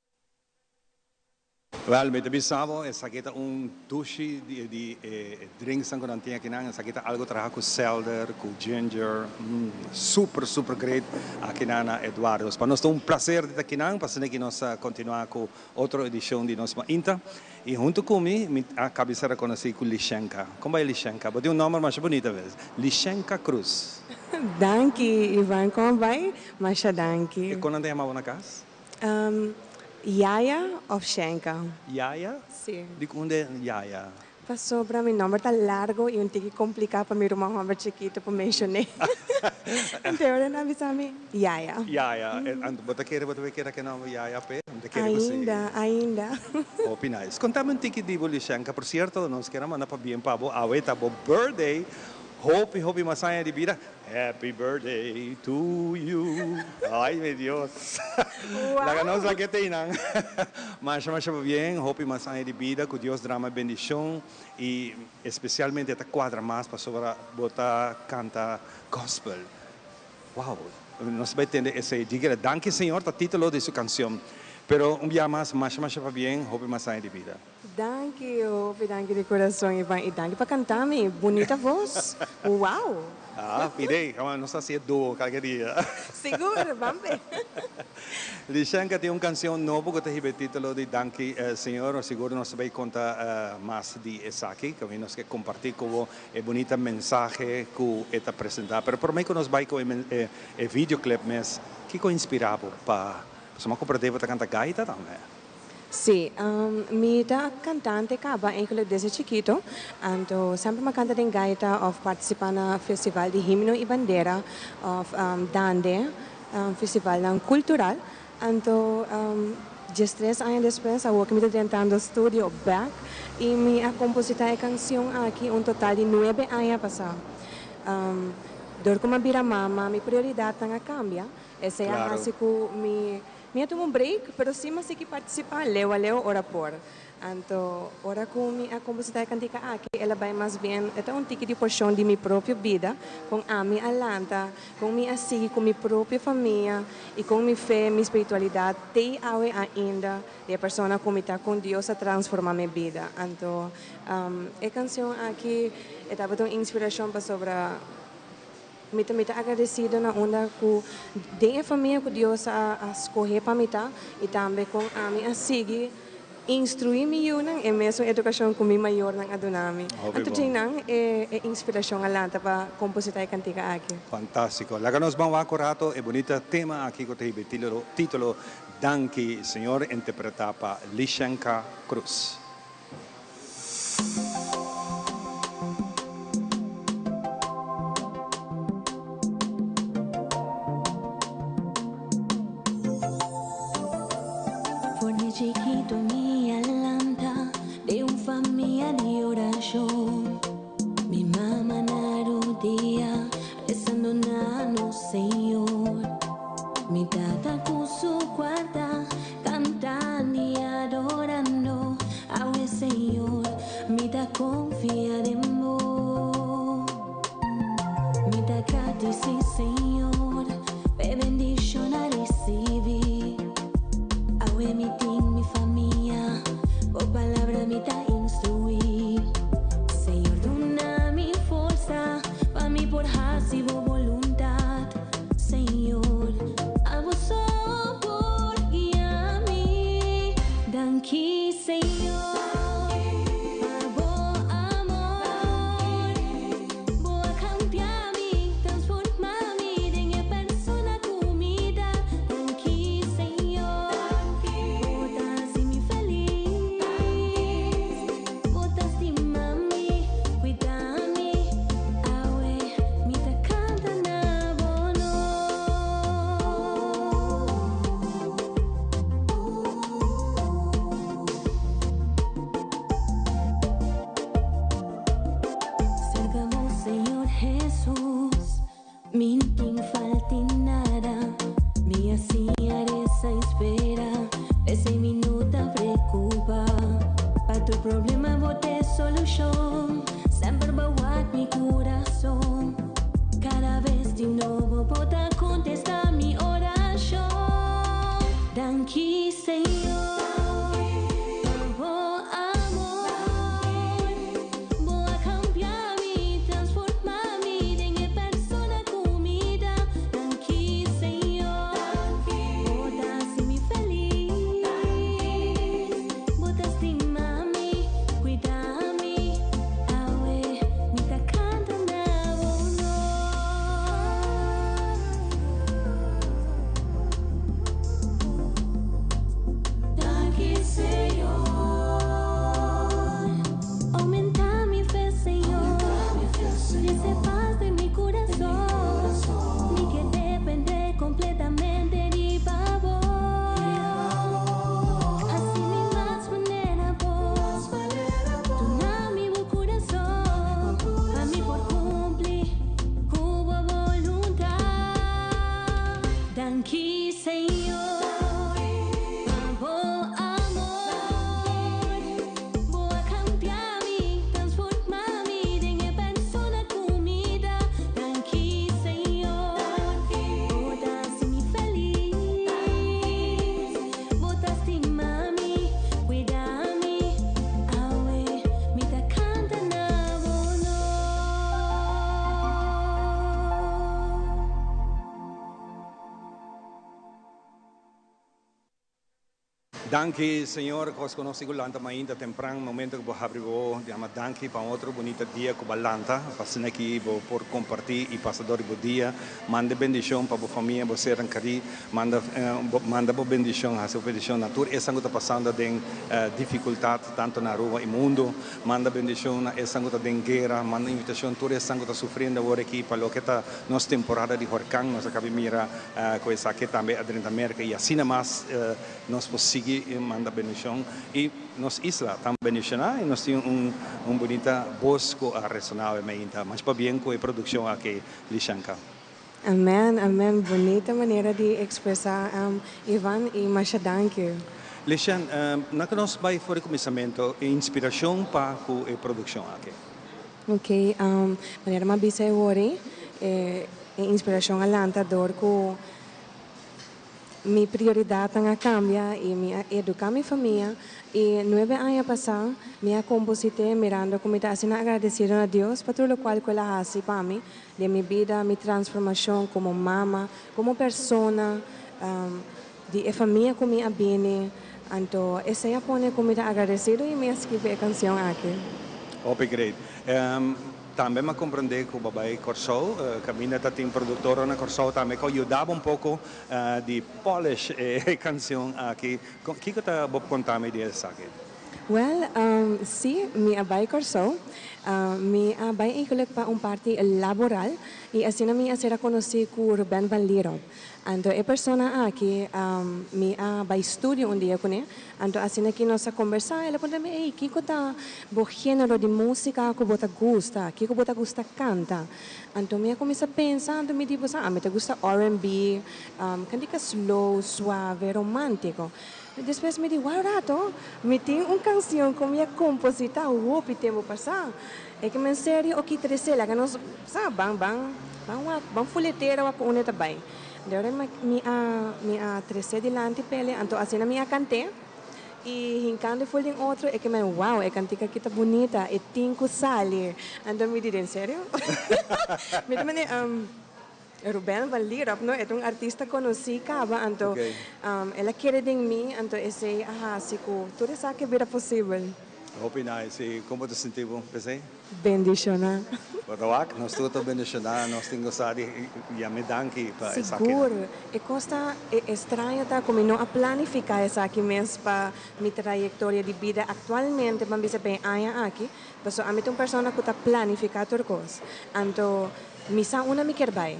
Wel, mi ta bisa bo, esaki ta un dushi di e drinksnan ku nan tin akinan. Esaki ta algu traha ku selder, ku ginger. Super, super great akinan na Eduardo's. Pa nos ta un placer di ta akinan, pa asina ki nos a kontinuá ku otro edishon di nos Mainta. I huntu ku mi, mi a kabisa rekonosí ku Lishenka. Kon bai Lishenka? Bo tin un nòmber masha bunita bes. Lishenka Cruz. Danki, Ivan. Kon bai? Masha danki. I kon nan ta yama bo na kas? Yaya of Shenka? Yaya? Si. Di ku unda Yaya? Pasobra mi nomber ta largo i un tiki kompliká pa mi ruman hòmber chikitu pa menshoné. Anto e ora nan a bisa mi Yaya. Yaya. Anto bo ta kere bo ta bay keda ku e nomber Yaya p'e? Mi ta kere ku si. Ainda, ainda. Hopi nice. Konta mi un tiki di bo Lishenka. Por sierto nos kier a manda pabien pa bo. Awe ta bo birthday. Hopi hopi mas aña di bida. Happy birthday to you. Ay mi Dios. Laga nos laga e teinan. Masha masha pabien, hopi mas aña di bida, ku Dios drama bendishon i espesialmente ta kuadra mas pasobra bo ta kanta gospel. Wow, nos bai tende esei djigera. Danki Señor ta titulo di su kansion. Pero un bia mas, masha masha pabien, hopi mas aña di bida. Danki hopi danki di corazon Ivan y danki pa canta mi bunita voz wow. Ah pidey come nos ta haci duo cualkier dia. Sigur ban be. Lishenka tin un cancion nobo cu ta hiba e titulo di Danki Señor. Sigur nos ta bay conta mas di esaki. Caminda nos ke comparti cu bo e bunita mensahe cu e ta presenta. Pero prome cu nos bay cu e videoclip mes, kico inspira bo pa, pasobra mi a comprende bo ta canta gaita tambe. Sí, mi ta cantante caba eigenlijk desde chikito, anto semper mi a canta den gaita of participa na festival di himno y bandera of dande, festivalnan cultural, anto diestres aña despues awor cu mi ta drentando studio bek y mi a composita e cancion aki un total di nuebe aña pasa. Dor cu mi a bira mama mi prioridadnan a cambia, esey a haci cu mi Mi a tuma un break, pero sí mi a sigui participá leu a leu ora por. Anto, ora cu mi a compositá e cantica aki, el a bai mas bien, e ta un tiki di porcion di mi propio bida, con ami a lanta, con mi a sigui cu mi propio famia y con mi fe, mi spiritualidad te awe ainda di e persona cu mi ta, con Dios a transforma mi bida. Anto, e cancion aki e tabata un inspiracion pasobra. Mi ta mi ta agradecido na unda cu den e famia cu Dios a a scoge pa mi ta y tambe con ami a sigui instrui mi yiunan e mesun educacion cu mi mayornan a duna mi. Hopi Anto bon. djeinan e e inspiracion a lanta pa composita e cantica aki. Fantastico. Laga nos ban wak un rato e bunita tema aki cu ta hiba e titulo Danki Señor interpreta pa Lishenka Cruz. For di chikitu mi a lanta den un famia di orashon. Mi mama na rudia rezando na nos Señor. Mi tata ku su kuarta Cantando y adorando awe Señor, mi ta confia den bo. Mi ta gradici Señor p'e bendicion a ricibi. Awe mi tin mi famia, bo palabra mi ta instrui. Señor duna mi forsa pa mi por haci bo boluntad, Señor. Di nobo bo ta contesta mi oracion. Danki Señor pa bo amor. Bo a cambia mi, transforma mi den e persona cu mi ta. Danki Señor, bo ta haci mi feliz. Bo ta stima mi, cuida mi. Awe mi ta canta na bo honor. Danki Señor. Aumenta mi fe Señor. Trece paz den mi curason. Mi ke depende completamente riba bo. Haci mi mas manera bo. Duna mi bo curason. Pa mi por cumpli cu bo voluntad. Danki Señor pa bo amor. Bo a cambia mi, transforma mi den e persona cu mi ta. Danki Señor, bo ta haci mi feliz. Bo ta stima mi, cuida mi. Awe mi ta canta na bo honor. Danki Señor cos cu nos sigur lanta mainta tempran momento cu bo habri bo ojo yama danki pa un otro bunita dia cu bo a lanta pa asina aki bo por comparti y pasa dor di bo dia manda bendicion pa bo famia bo sernan cari manda manda bo bendicion haci bo peticion na tur esnan cu ta pasando den dificultad tanto na Aruba y mundo manda bendicion na esnan cu ta den guera manda invitacion tur esnan cu ta sufriendo awor aki pa loke ta nos temporada di horcan nos a cabi mira cu esaki tambe a drenta Merca y asina mas nos por sigui manda bendicion y nos isla ta bendiciona y nos tin un un bunita voz cu a resona awe mainta. Mas pabien cu e produccion aki Lishanka. Amen amen bunita manera di expresa Ivan y masha danki. Lishan, na cu nos bay for di cuminsamento e inspiracion pa cu e produccion aki? Ok, manera mi a bisa e wori, e inspiracion a lanta door cu mi prioridadnan a cambia y mi a educa mi famia y nuebe aña pasa mi a composite mirando cu mi ta asina agradecido na Dios pa tur locual cu el a haci pa mi den mi bida, mi transformacion como mama, como persona, di e famia cu mi a bini. Anto esey a pone cu mi ta agradecido y mi a scribi e cancion aki. Hopi great. Tambe mi a comprende cu bo bay Corsou, caminda ta tin productornan na Corsou tambe cu a yuda bo un poco di polish e cancion aki. Kico ta bo conta mi di esaki? Wel, si, mi a bay Corsou. Mi a bay eigenlijk pa un parti laboral y asina mi a sera conoci cu Ruben van Lierop. Anto e persona aki mi a bai studio un dia kuné, anto asina ki nos a kombersá el a puntra mi, ey, kiko ta bo género di músika ku bo ta gusta, kiko bo ta gusta kanta? Anto mi a kuminsá pensa, anto mi di, bo sa, ami ta gusta RnB, kantika slow, suave, romántiko. Despues mi di, wou rato, mi tin un kansion ku mi a kompositá hopi tempu pasá, e ke men serio oki tresé, laga nos sa, ban, ban. Ban wak, ban fuletera wak ku unda e ta bai. De ora mi a mi a tres'é dilanti p'el, anto asina mi a kant'é i hinkando e ful den otro e ke men wow e kantika aki ta bunita, e tin ku sali. Anto mi di den serio? Mi ta mende Ruben van Lierop no, e ta un artista konosí kaba anto el a kere den mi anto esei a hasi ku tur esaki a bira posibel. Hopi nice. I kon bo ta sinti bo p'esei? Bendishoná. Bo ta wak, nos tur ta bendishoná, nos tin gosa di yam'é danki pa esaki. Sigur, e kos ta, e estraño ta ku mi no a planifiká esaki mes pa mi trayektoria di bida aktualmente, ban bisa pa e aña aki, pasobra ami ta un persona ku ta planifiká tur kos. Anto mi sa unda mi kier bai.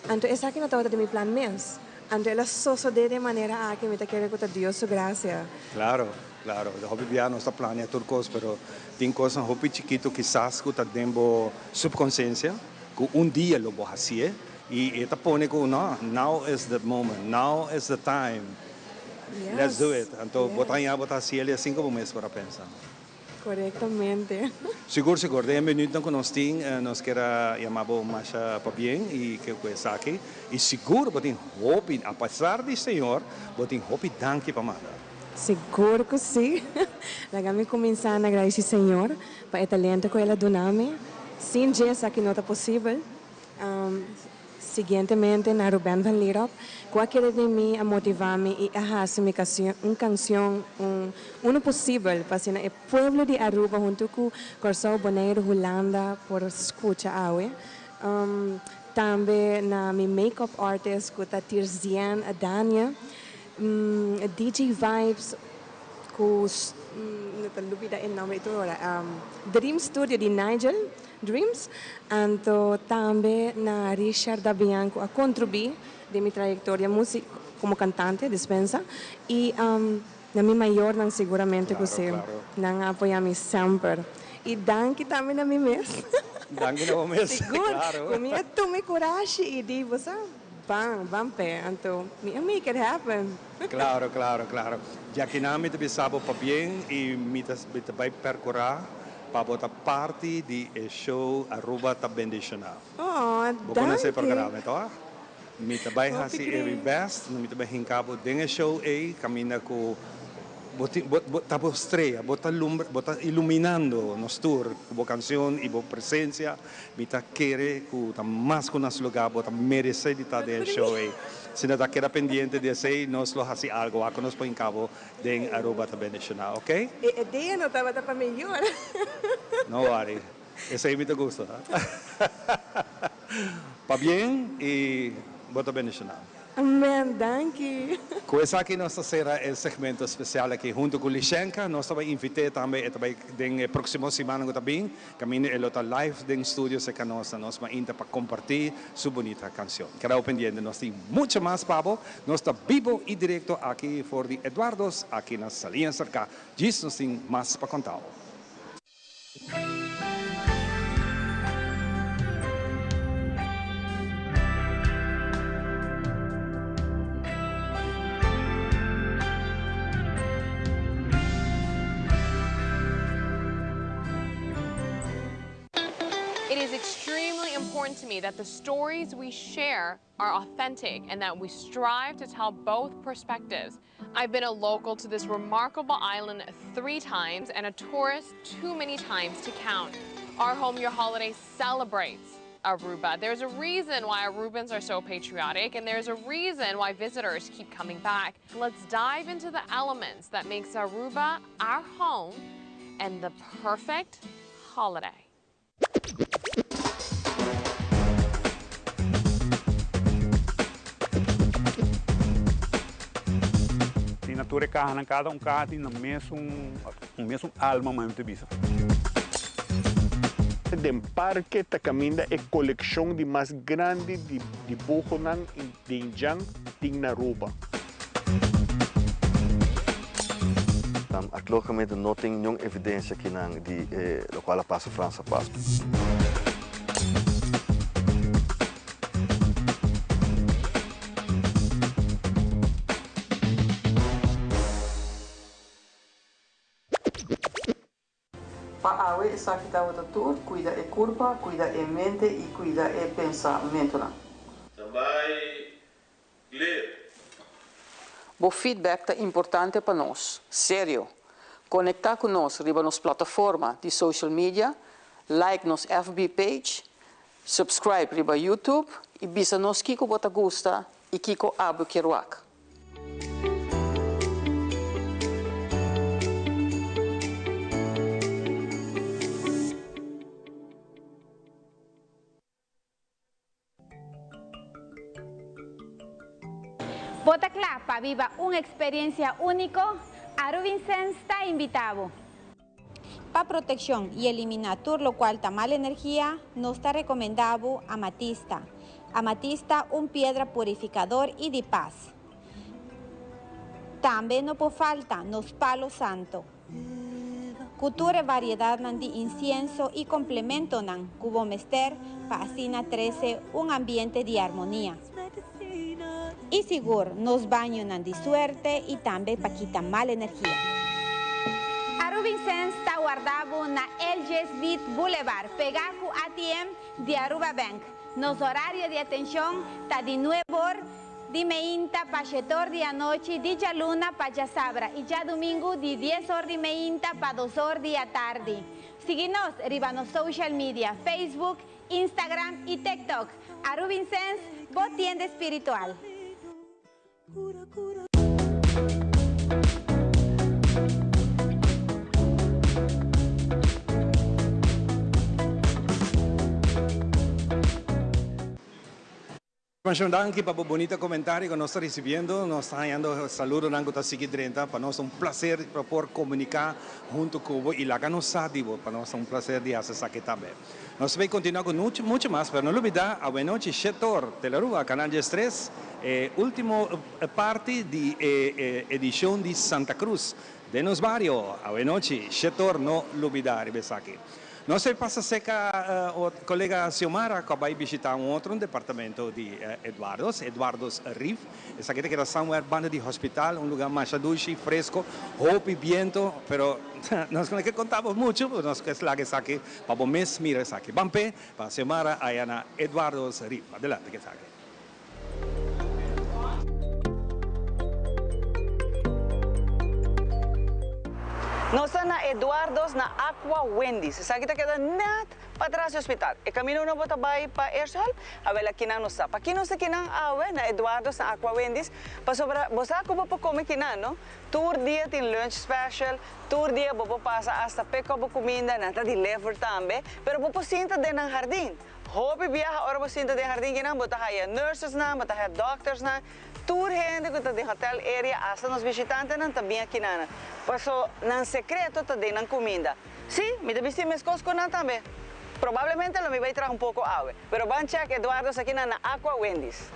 Anto esaki no tabata den mi plan mes. Anto el a sosodé den manera aki, mi ta kere ku ta Dios su grasia. Klaro, klaro. Hopi bia nos ta plania tur kos, pero tin kosnan hopi chikitu kisas ku ta den bo subkonsiensia ku un dia lo bo hasié i e ta pone ku no, now is the moment, now is the time, let's do it. Anto bo ta haña bo ta hasiel i asin ku bo mes por a pensa. Korektamente. Sigur sigur, den e minütnan ku nos tin nos kier a yama bo masha pabien i ke ku esaki i sigur bo tin hopi apesar di Señor bo tin hopi danki pa manda. Sigur ku si. Laga mi kuminsá na gradisí Señor pa e talento ku El a duna mi. Sin dje esaki no ta posibel. Siguientemente na Ruben van Lierop, ku a kere den mi, a motivá mi i a hasi mi un kansion un uno posibel pa asina e pueblo di Aruba huntu ku Kòrsou, Boneiru, Hulanda por skucha awe. Tambe na mi make-up artist ku ta Tirzienne Adania, DJ Vibes ku no ta lubida e nomber tur ora, Dream Studio di Nigel Dreams, anto tambe na Richard Dabian ku a kontribuí den mi trayektoria musik komo kantante, dispensa, i na mi mayornan siguramente ku si nan a apoyá mi semper. I danki tambe na mi mes. Danki na bo mes, Sigur, ku mi a tuma e kurashi i di bo sa, ban, ban p'e, anto mi a make it happen. Klaro, klaro, klaro. Djakinan mi ta bisa bo pabien i mi ta mi ta bai perkurá Pa bo ta parti di e show Aruba ta bendiciona. Aww, Bo conoce e danki. programa toh? Mi ta bay Hopi haci e mi great. best, mi ta bay hinca bo den e show ey caminda cu bo tin bo bo ta bo strea, bo ta lumbra bo ta iluminando nos tur cu bo cancion y bo presencia. Mi ta kere cu ta mas cu nas lugar bo ta merece di ta den e show ey. Si no ta keda pendiente di esey nos lo haci algo wak cu nos por hinca bo Den Aruba ta bendiciona, ok? E idea no tabata pa mi yora. No worry, esey mi ta gusta. Pabien y bo ta bendiciona. Amen, danki. Cu esaki nos ta cera e segmento special aki hunto cu Lishenka. Nos ta bay invit'e tambe, e ta bay den e proximo simannan cu ta bin. Caminda e lo ta live den studio cerca nos na nos mainta pa comparti su bunita cancion. Keda bo pendiente, nos tin mucho mas pa bo. Nos ta bibo y directo aki for di Eduardo's aki na Saliña Cerca. Djis nos tin mas pa conta bo. It is extremely important to me that the stories we share are authentic and that we strive to tell both perspectives. I've been a local to this remarkable island three times and a tourist too many times to count. Our Home Your Holiday celebrates Aruba. There's a reason why Arubans are so patriotic and there's a reason why visitors keep coming back. Let's dive into the elements that makes Aruba our home and the perfect holiday. Tin na tur e kahanan, kada un kaha tin nan mesun un mesun alma mami ta bisa. Den parke ta kaminda e kolekshon di mas grandi di dibuhonan di indjan tin na Aruba. Arkeologicamente no tin niun evidencia kinan di e locual a pasa Frans a pasa. Pa awe esaki tabata tur, cuida e curpa, cuida e mente y cuida e pensamentonan. Standby, clear. Bo feedback ta importante pa nos. Serio! Conecta cu nos riba nos plataforma di social media, like nos FB page, subscribe riba YouTube y bisa nos kico bo ta gusta y kico abo kier wak. Bo ta kla pa biba un eksperensia úniko? Arubinsens ta invitá bo! Pa protekshon i eliminá tur lokual ta mal energia, nos ta rekomendá bo amatista. Amatista un piedra purifikador i di pas. Tambe no por falta nos palo santo. Ku tur e variedatnan di insienso i komplementonan ku bo mester pa asina trese un ambiente di armonia. I sigur nos bañonan di suerte i tambe pa kita mal energia. Arubinsens ta. warda bo na LJ Smith Boulevard, pegá ku ATM di Aruba Bank. Nos orario di atenshon ta di nueb'or di meinta pa shet'or di anochi di djaluna pa djasabra i djadumingu di dies'or di meinta pa dos'or di atardi. Sigui nos riba nos social media, Facebook, Instagram i TikTok. Arubinsens, bo tienda spiritual. Masha danki pa bo bunita comentario cu nos ta ricibiendo. Nos ta hañando saludonan cu ta sigui drenta. Pa nos ta un placer pa por comunica hunto cu bo y laga nos sa di bo. Pa nos ta un placer di haci esaki tambe. Nos ta bay continua cu mucho mas, pero no lubida awenochi shetor Telaruba, Canal 13, e ultimo parti di e edicion di Santa Cruz den nos bario. Awenochi shetor no lubida riba esaki. Nos a pasa cerca colega Xiomara cu a bay bishita un otro departamento di Eduardo's, Eduardo's Reef. Esaki ta keda somewhere banda di hospital, un lugar masha dushi, fresco, hopi biento, pero nos no ke conta bo mucho, pero nos ke laga esaki pa bo mes mira esaki. Ban pe pa Xiomara aya na Eduardo's Reef. Adelante cu esaki. Nos ta na Eduardo's na Aqua Wendy's. Esaki ta keda net patras di hospital. E camino no bo ta bay pa Eerste Hulp? Awel akinan nos ta. Paki nos ta kinan awe na Eduardo's na Aqua Wendy's? Pasobra bo sa cu bo por come kinan, no? Tur dia tin lunch special, tur dia bo por pasa hasta pick up bo cuminda, nan ta deliver tambe, pero bo por sinta den nan hardin. Hopi biaha ora bo sinta den hardin kinan bo ta haya nursesnan, bo ta haya doctorsnan, tur hende ku ta den hotel area hasta nos bishitantenan ta bin akinanan. Paso nan sekreto ta den nan kuminda. Sí, mi ta bisti meskos ku nan tambe. Probablemente lo mi bai traha un poko awe. Pero ban check Eduardo's akinan na Aqua Wendy's.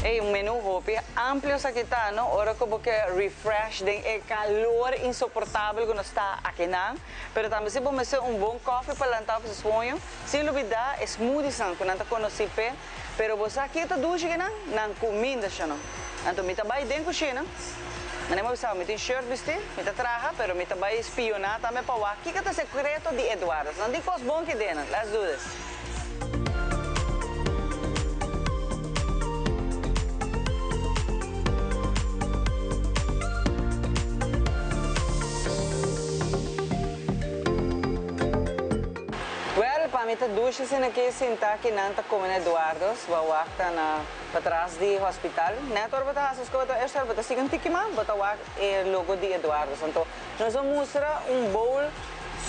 Ey, un menu hopi amplio esaki ta, no? Ora cu bo ke refresh den e calor insoportabel cu nos ta akinan. Pero tambe si bo mester un bon koffie pa lanta of sueño, sin lubida e smoothiesnan cu nan ta conoci p'e. Pero bo sa ke ta dushi ki nan? Nan kuminda shano. Anto mi ta bai den kushina. Manera mi a bisa, mi tin shirt bisti, mi ta traha, pero mi ta bai spioná tambe pa wak kiko ta sekreto di Eduardo's. Nan tin kos bon ki den nan. Let's do this. Well, pa mi ta dushi asina ki sinta ki nan ta come na Eduardo's, bo a wak ta na patras di hospital. Net ora bo ta hasi esco bo ta eerst bo ta sigui un tiki mas, bo ta wak e logo di Eduardo's. Anto nos a mustra un bowl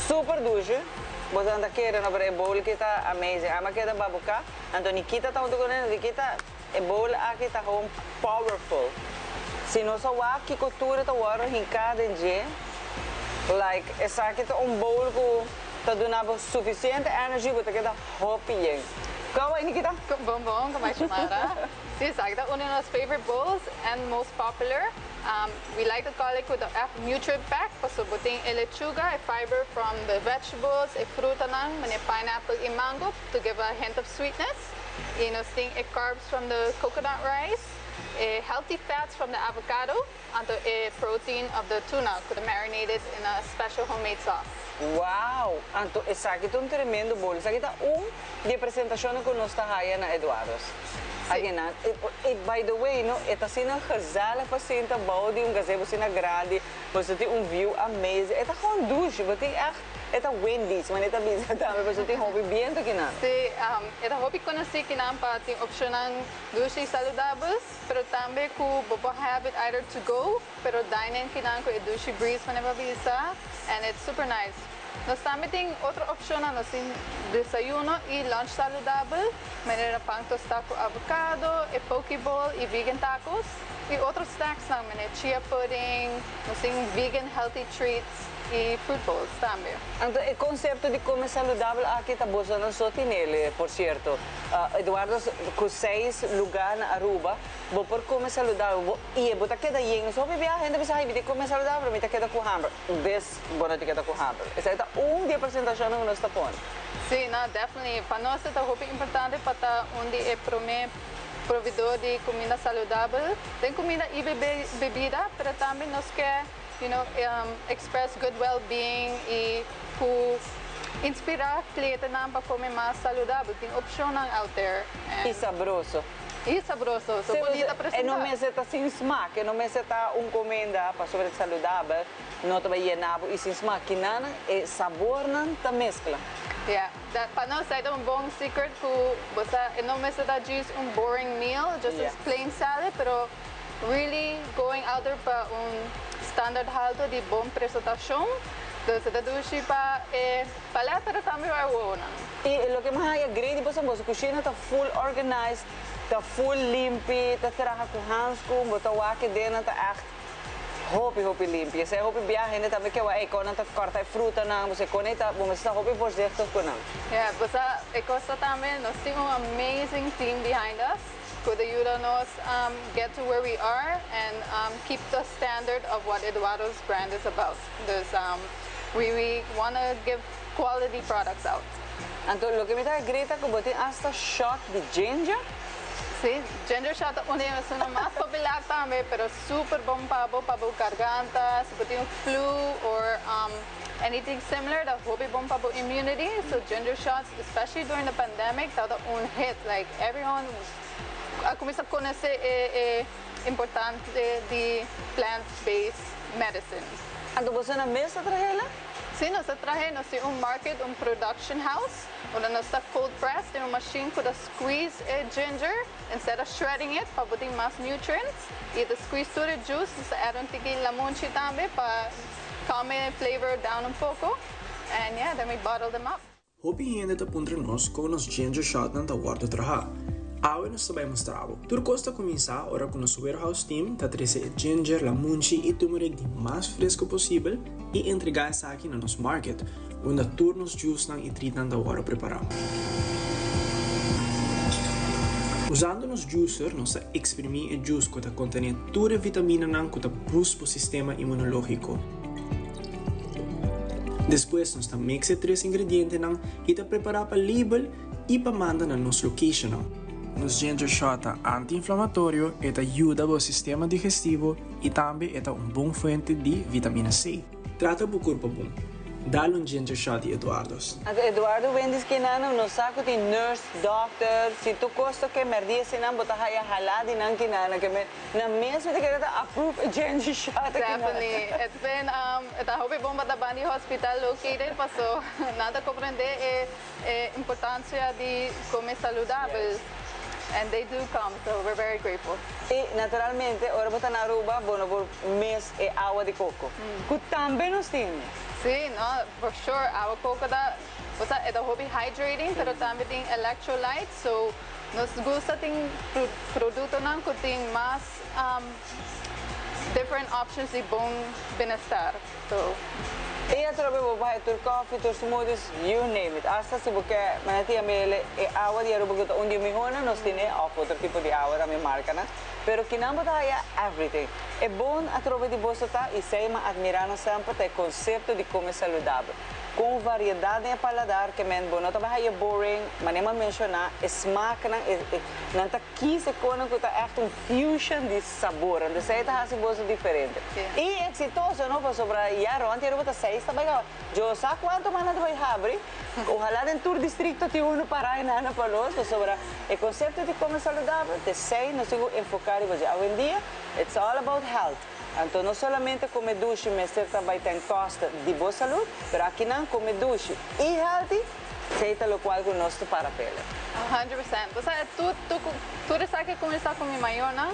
super dushi, bo ta kere no, pero e bowl ki ta amazing. Ami a keda babuca, anto Nikita ta hunto cu ne, Nikita e bowl aki ta gewoon powerful. Si nos a wak kico tur ta worde hinca den dje, like esaki ta un bowl cu Ta duna bo suficiente energy bo ta keda hopi yen. Con bai Nikita? Bon bon, con bai Xiomara? Si, esaki ta un di nos favorite bowls and most popular. We like to call it cu ta echt nutrient packed pasobra bo tin e lechuga, e fiber from the vegetables, e frutanan manera pineapple y mango to give a hint of sweetness. Y nos tin e carbs from the coconut rice, e healthy fats from the avocado. Anto e protein of the tuna cu ta marinated in a special homemade sauce. Wow! Anto esaki ta un tremendo bolo. Esaki ta un di e presentacionnan cu nos ta haya na Eduardo's. Agenan, e by the way no, e ta asina gezellig pa sinta bao di un gazebo asina grandi, boso tin un view amazing, e ta gewoon dushi, bo tin echt. E ta windy, su manera ta bisa tambe, pasobra tin hopi biento kinan. Sí, e ta hopi conoci kinan pa tin opcionnan dushi y saludabel, pero tambe cu bo por have it either to go, pero dine in kinan cu e dushi breeze manera bo a bisa, and it's super nice. Nos tambe tin otro opcionnan, nos tin desayuno y lunch saludabel, manera pan tosta cu avocado, e poke bowl y vegan tacos, y otro snacksnan manera chia pudding, nos tin vegan healthy treats. y fruit bowls tambe. Anto e concepto di come saludabel aki ta boso nan so tinele, por cierto. Eduardo, cu seis lugar na Aruba, bo por come saludabel, bo, y bo ta keda yen. Nos hopi biaha hende bisa, ay, mi tin come saludabel, pero mi ta keda cu hamber. Bes bo no tin keda cu hamber. Esaki ta un di e presentacionnan cu nos ta pone. Si, no, definitely. Pa nos e ta hopi importante pa ta un di e prome proveedor di cuminda saludabel. Den cuminda y bebida, pero tambe nos ke, you know, express good well-being y cu inspira clientenan pa come mas saludabel. Tin opcionnan out there. Y sabroso. Y sabroso. So bonita presenta. E no mester ta sin smaak, e no mester ta un comida pasobra ta saludabel, no ta bay yena bo y sin smaak. Kinanan e sabornan ta mezcla. Yeah, pa nos ta un bon secret cu bo sa e no mester ta djis un boring meal, just a plain salad, pero really going out there pa un standard halto di bon presentacion. Dus e ta dushi pa e palet pero tambe pa e wowonan. Y loke mi haya great di boso, boso cushina ta full organized, ta full limpi, ta traha cu handschoen, bo ta wak e denan ta echt hopi hopi limpi. Esei hopi bia hende tambe ke wak ey con nan ta corta e frutanan, bo con ey ta, bo mester ta hopi voorzichtig cu nan. Yeah, bo sa e cos ta tambe nos tin un amazing team behind us cu ta yuda nos get to where we are and keep the standard of what Eduardo's brand is about. Dus we we wanna give quality products out. Anto loke mi ta grita cu bo tin hasta shot di ginger? Si, ginger shot ta un di e esunnan mas popular tambe, pero super bon pa bo, pa bo garganta, si bo tin un flu or anything similar ta hopi bon pa bo immunity, so ginger shots especially during the pandemic tabata un hit, like everyone a cuminsa conoce e e importante di plant based medicine. Anto boso na mes ta trahela? Si, nos ta trahe, nos tin un market, un production house, unda nos ta cold press, tin un machine cu ta squeeze e ginger instead of shredding it pa bo tin mas nutrients y ta squeeze tur e juice, nos ta add un tiki lamunchi tambe pa calm e flavor down un poco and yeah, then we bottle them up. Hopi hende ta puntra nos kon nos ginger shotnan ta wòrdu trahá. Awe nos ta bai mustra bo. Tur kos ta kuminsá ora ku nos warehouse team ta trese e ginger, lamunchi i turmeric di mas fresku posibel i entregá esaki na nos market, unda tur nos juicenan i treatnan ta wòrdu prepará. Usando nos juicer nos ta eksprimí e juice ku ta kontené tur e vitaminanan ku ta boost bo sistema inmunológiko. Despues nos ta mix e tres ingredientenan y ta prepara pa label y pa manda na nos locationnan. Nos ginger shot ta anti-inflamatorio, e ta yuda bo sistema digestivo y tambe e ta un bon fuente di vitamina C. Trata bo curpa bon. Dal un ginger shot di Eduardo's. Anto Eduardo Wendy's kinana no sa cu tin nurse, doctor, si tu cos ta ke merdi asinan bo ta haya hala di nan kinana ke me Na mes mi ta kere ta approve e ginger shot aki na. Definitely. It's been um e ta hopi bon pa ta banda di hospital located paso nan ta comprende e e importancia di come saludabel and they do come so we're very grateful. Y naturalmente ora bo ta na Aruba bo no por mis e awa di coco cu tambe nos tin. Si no for sure awa coco ta osea e ta hopi hydrating pero tambe tin electrolytes so Nos gusta tin productonan cu tin mas different options di bon bienestar. So. E atrobe bo bai tur coffee, tur smoothies, you name it. Hasta si bo ke mane tin amele e awa di Aruba cu ta un di e mihonan nos tene of otro tipo di awa tambe marcanan. Pero kinan bo ta haya everything. E bon atrobe di boso ta y esey mi admira nan semper ta e concepto di come saludabel. Cu un variedad den e paladar ke men bo no ta bai haya boring, manera mi a menciona, e smaaknan, e, e, nan ta kies e conan cu ta echt un fusion di sabor, anto esey ta haci boso diferente. Y exitoso, no, pasobra ya rond di Aruba ta seis ta bai caba. Yo sa cuanto mas nan ta bai habri, ojalá den tur districto tin uno para e nana pa nos, pasobra e concepto di come saludabel, ta esey nos tin cu enfoca riba dje. Awendia, it's all about health. Anto no solamente come dushi mester ta bay ten coste di bo salud, pero akinan come dushi y healthy, esey ta locual cu nos ta para pele. 100%. Bo sa, tur, tur, tur esaki a cuminsa cu mi mayornan,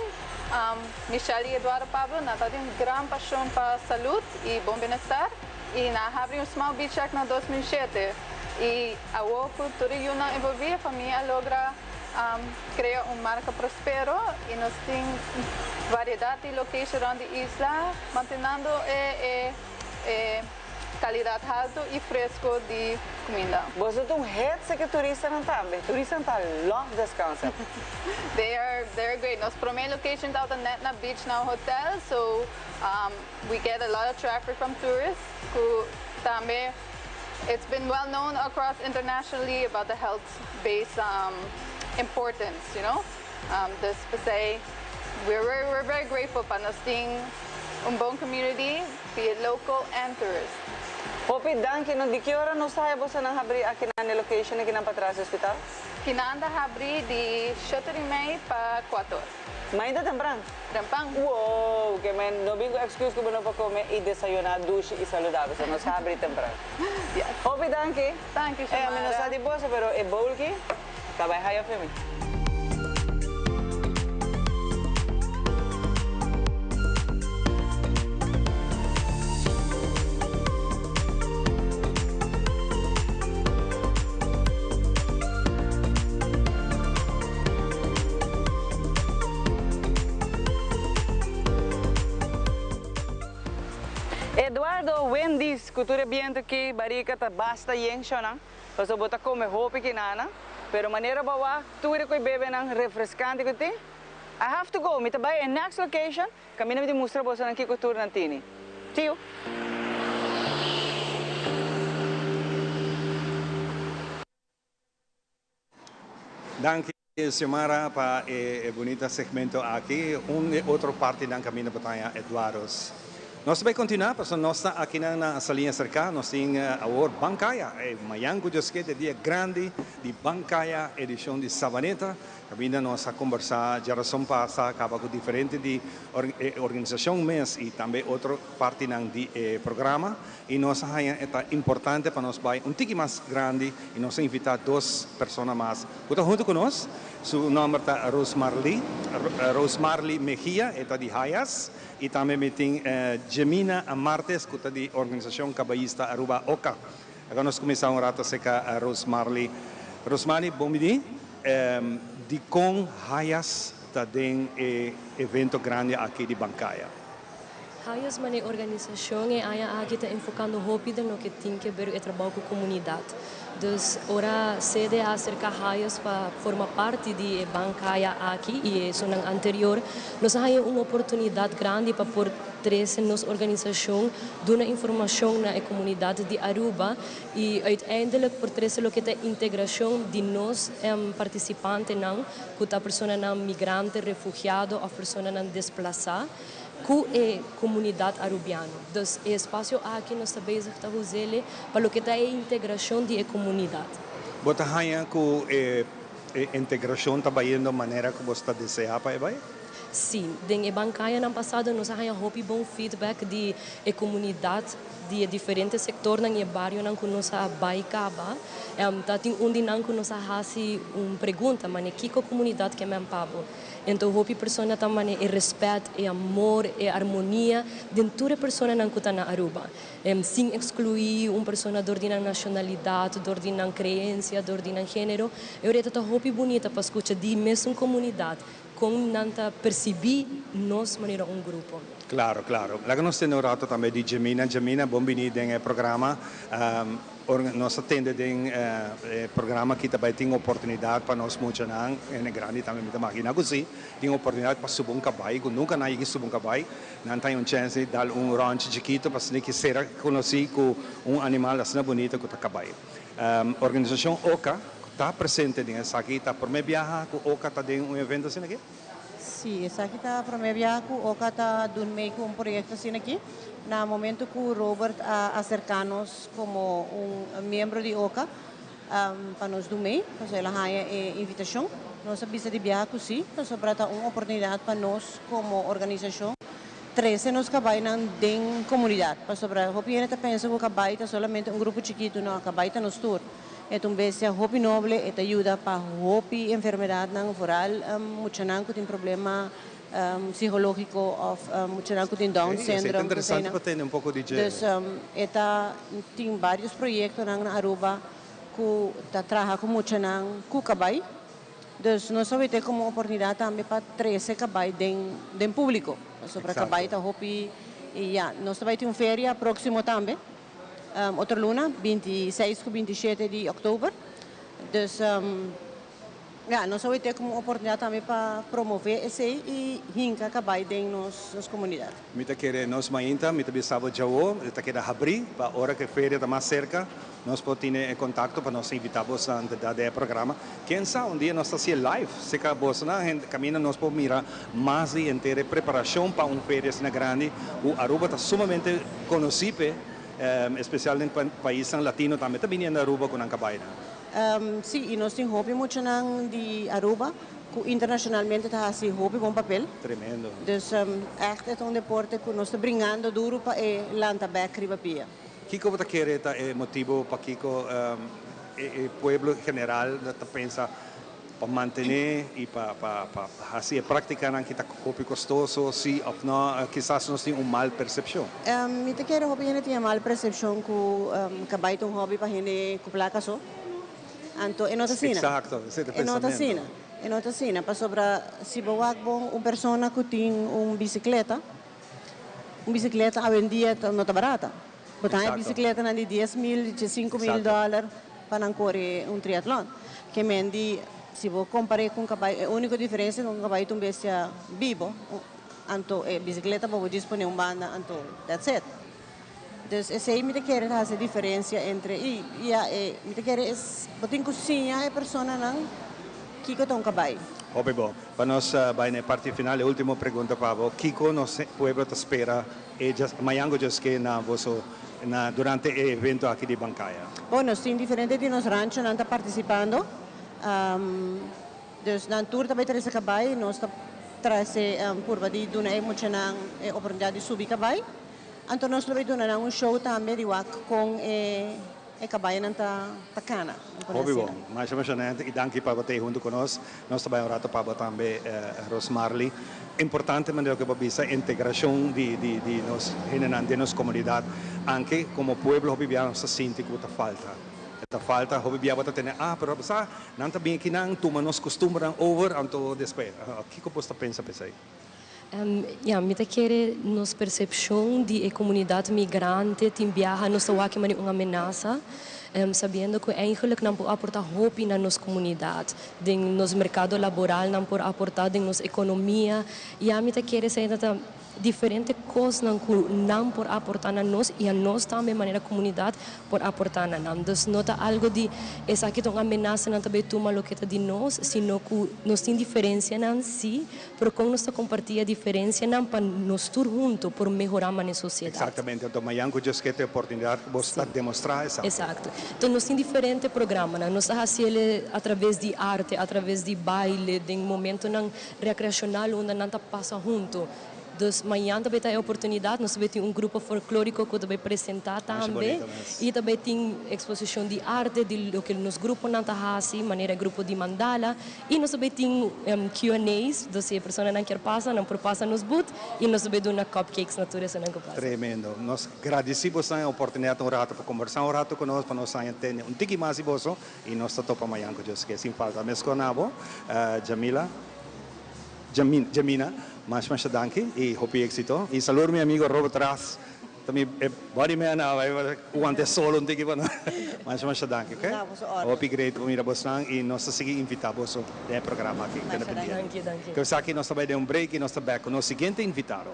Michelle y Eduardo Pablo, nan ta tin un gran pasion pa salud y bon bienestar y nan a habri un small beach shack na 2007 y awo cu tur e yunan envolvi e famia a logra Crea un marca prospero y nos tin variedad di location rond di isla, mantenando e e e Calidad halto y fresco di cuminda. Boso ta un hit seki turistanan tambe. Turistanan ta love this concept. They are they are great. Nos prome location tabata net na Beach Now Hotel so we get a lot of traffic from tourists cu tambe it's been well known across internationally about the health based importance you know. Dus p'esey we're we're very grateful pa nos tin un bon community, be it local and tourist. Hopi danki no. Di ki ora nos ta haya bosonan habri akinan e location akinan patras di hospital? Kinan ta habri di shete di mei pa kuator. Mainta tempran? Tempran. Wow, ke men no bin ku excuse ku bo no por kome i desayuna dushi i saludabel, so nos habri tempran. Yes. Hopi danki. Danki Xiomara. E ami no sa di boso pero e bowl ki Ta bai haya fe mi. Eduardo Wendy's ku tur e bientu ki barika ta basta yen shona. Pasobra bo ta come hopi kinana, pero manera bo a wak tur e cu e bebenan refrescante cu tin, I have to go, mi ta bay e next location, caminda mi tin mustra bosonan kico tur nan tini. See you! Danki Xiomara pa e bunita segmento aki. Un e otro partinan caminda bo ta haña Eduardo's. Nos ta bay continua pasobra nos ta akinan na Saliña Cerca. Nos tin awor Bancaya. E mañan cu Dios kier e dia grandi di Bancaya edicion di Sabaneta. Caminda nos a combersa djarason pasa caba cu diferente di e organisacion mes y tambe otro partinan di e programa. Y nos a haña e ta importante pa nos bay un tiki mas grandi y nos a invita dos persona mas cu ta hunto cu nos. Su nomber ta Rosmarly, Rosmarly Mejia, e ta di Hayas. Y tambe mi tin Jemina Martes cu ta di Organisacion Cabayista Aruba, oca. Aca nos cuminsa un rato acerca Rosmarly. Rosmarly, bon bini. Dicon Hayas ta den e evento grandi aki di Bancaya? Hayas mane organisashon e aña aki ta enfokando hopi den loke tin ke ber e trabou ku komunidat. Dus ora sede a aserká Hayas pa forma parti di e bankaya aki i esunnan anterior, nos a haña un oportunidat grandi pa por trese nos organisashon, duna informashon na e komunidat di Aruba i uiteindelijk por trese loke ta integrashon di nos partisipantenan ku ta personanan migrante, refugiado òf personanan desplasá. Ku e komunidat arubiano. Dus e espasio aki nos ta bezig ta huz'ele pa loke ta e integrashon di e komunidat. Bo ta haña ku e integrashon ta bayendo manera ku bo ta deseá pa e bai? Sí. Den e bankayanan pasado nos a haña hopi bon feedback di e komunidat di e diferente sektornan i e barionan ku nos a bai kaba. Ta tin un di nan ku nos a hasi un pregunta, mane kiko komunidat ke men pa bo? Enton hopi persona ta mane e respet, e amor, e armonia den tur e personanan ku ta na Aruba. Sin exclui un persona dor di nan nacionalidad, dor di nan creencia, dor di nan genero. E ora ta hopi bunita pa scucha di mesun comunidad con nan ta percibi nos manera un grupo. Claro, claro. Laga nos tende un rato tambe di Jemina. Jemina, bon bini den e programa. Ora nos ta tende den e programa aki ta bai tin oportunidat pa nos muchanan, hende grandi tambe mi ta magina ku si, tin oportunidat pa subi un kabai ku nunka nan a yega subi un kabai. Nan ta haña un chèns di dal un ròntje chikitu pa asina ki sera konosí ku un animal asina bunita ku ta kabai. Organisashon oka ta presente den esaki. Ta promé biaha ku oka ta den un evento asina aki? Sí, esaki ta promé biaha ku oka ta dun mei ku un proyekto asina aki. Na momento ku Robert a aserká nos komo un miembro di oka pa nos dun mei, pasobra el a haña e invitashon, nos a bisa di biaha ku sí, pasobra ta un oportunidat pa nos komo organisashon trese nos kabainan den komunidat. Pasobra hopi hende ta pensa ku kabai ta solamente un grupo chikitu, no, kabai ta nos tur. E ta un bestia hopi noble, e ta yuda pa hopi enfermedadnan, vooral muchanan ku tin problema psicológico of muchanan ku tin Down Esei ta syndrome. interesante pa tende un poko di dje. Dus e ta tin varios proyectonan na Aruba ku ta traha ku muchanan ku kabai. Dus nos a wete komo oportunidad tambe pa trese kabai den den publico. Pasobra kabai ta hopi, ya, nos ta bai tin un feria proximo tambe. otro luna, 26 ku 27 di òktober. Dus ya, nos a wete komo un oportunidat tambe pa promové esei i hinka kabai den nos nos komunidat. Mi ta kere nos mainta, mi ta bisa bo djawo, e ta keda habrí pa ora ku e feria ta mas serka, nos por tene e kontakto pa nos invitá bosnan ta den e programa. Ken sa un dia nos ta hasié live serka bosnan, hende kaminda nos por mira mas di henter e preparashon pa un feria asina grandi ku Aruba ta sumamente konosí p'e, espesial den paisnan latino tambe ta biniendo Aruba ku nan kabainan. Sí, i nos tin hopi muchanan di Aruba ku internashonalmente ta hasi hopi bon papel. Tremendo. Dus ègt e ta un deporte ku nos ta bringando duru pa e lanta bèk riba pia. Kiko bo ta kere ta e motibu pakiko e pueblo en general ta pensa pa mantené i pa hasi e práktikanan ki ta hopi kostoso, sí òf nò? Kisas nos tin un mal persepshon. Mi ta kere hopi hende tin e mal persepshon ku kabai ta un hòbi pa hende ku plaka so. Anto e no ta asina. Eksakto, esei ta e E no ta asina. E no ta asina, pasobra si bo wak bon un persona ku tin un bisikleta, un bisikleta awendia no ta barata. Bo ta haña bisikletanan di 10.000, 15.000 dòler pa nan kore un triatlon. Ke men di si bo kompar'é ku un kabai, e úniko diferensia ku un kabai ta un bestia bibo, anto e bisikleta bo por djis pone un banda anto that's it. Dus esei mi ta kere ta hasi e diferensia entre i ya e mi ta kere es bo tin ku siña e personanan kiko ta un kabai. Hopi bon. Pa nos bai na e parti final, e ultimo pregunta pa bo, kiko nos pueblo ta spera e mañan ku Dios ke na boso na durante e evento aki di Bancaya? Bon, nos tin diferente di nos ranchonan ta partisipando. Dus nan tur ta bai trese kabai, nos ta trese purba di duna e muchanan e oportunidat di subi kabai. Anto nos lo bai duna nan un show tambe di wak kon e e kabayonan ta ta kana, nan pone Hopi asina. bon. Masha emocionante y danki pa bo ta ei hunto cu nos. Nos ta bai un rato pa bo tambe Rosmarly. Importante manera cu bo bisa integracion di di di nos hendenan den nos comunidad. Anke como pueblo hopi bia nos ta sinti cu ta falta. E ta falta hopi bia bo ta tene ah pero sa nan ta bin aki nan tuma nos costumbernan over anto despues. Kico bo ta pensa p'esey? Ya, mi ta kere nos persepshon di e komunidat migrante tin biaha nos ta wak manera un amenasa, sabiendo ku eigenlijk nan por aportá hopi na nos komunidat, den nos merkado laboral nan por aportá den nos ekonomia. Ya mi ta kere esei ta diferente kosnan ku nan por aportá na nos i anos tambe manera komunidat por aportá na nan. Dus no ta algo di esaki ta un amenasa nan ta bai tuma loke ta di nos, sino ku nos tin diferensianan sí, Pero kon nos ta kompartí e diferensianan pa nos tur huntu por mehorá mane sosiedat? Eksaktamente. Anto mañan ku Dios ke ta e oportunidat ku bos ta demostrá esaki. Eksakto. Enton nos tin diferente programanan. Nos ta hasi el atraves di arte, atraves di baile, den momentonan rekreashonal unda nan ta pasa huntu. Dus mañan ta bay ta e oportunidad, nos ta bay tin un grupo folklorico cu ta bay presenta tambe y ta bay tin exposicion di arte di loke nos gruponan ta haci, manera e grupo di mandala y nos ta bay tin Q and A's, dus si e personanan kier pasa nan por pasa nos booth y nos ta bay duna cupcakes na tur esunnan cu pasa. Tremendo. Nos gradici boso e oportunidad un rato pa combersa un rato cu nos pa nos haña tende un tiki mas di boso y nos ta topa mañan cu Dios ke sin falta. Mescua na bo, Jamila. Jamina, masha masha danki y hopi exito. Y saludo mi amigo Robert Ras, ta mi e body man awe, wanta e solo un tiki pa nos. Masha masha danki, ok? Hopi great pa mira bosnan y nos ta sigui invita boso den e programa aki. Kende pendiente. Cu esaki nos ta bay den un break y nos ta back cu nos siguiente invitado.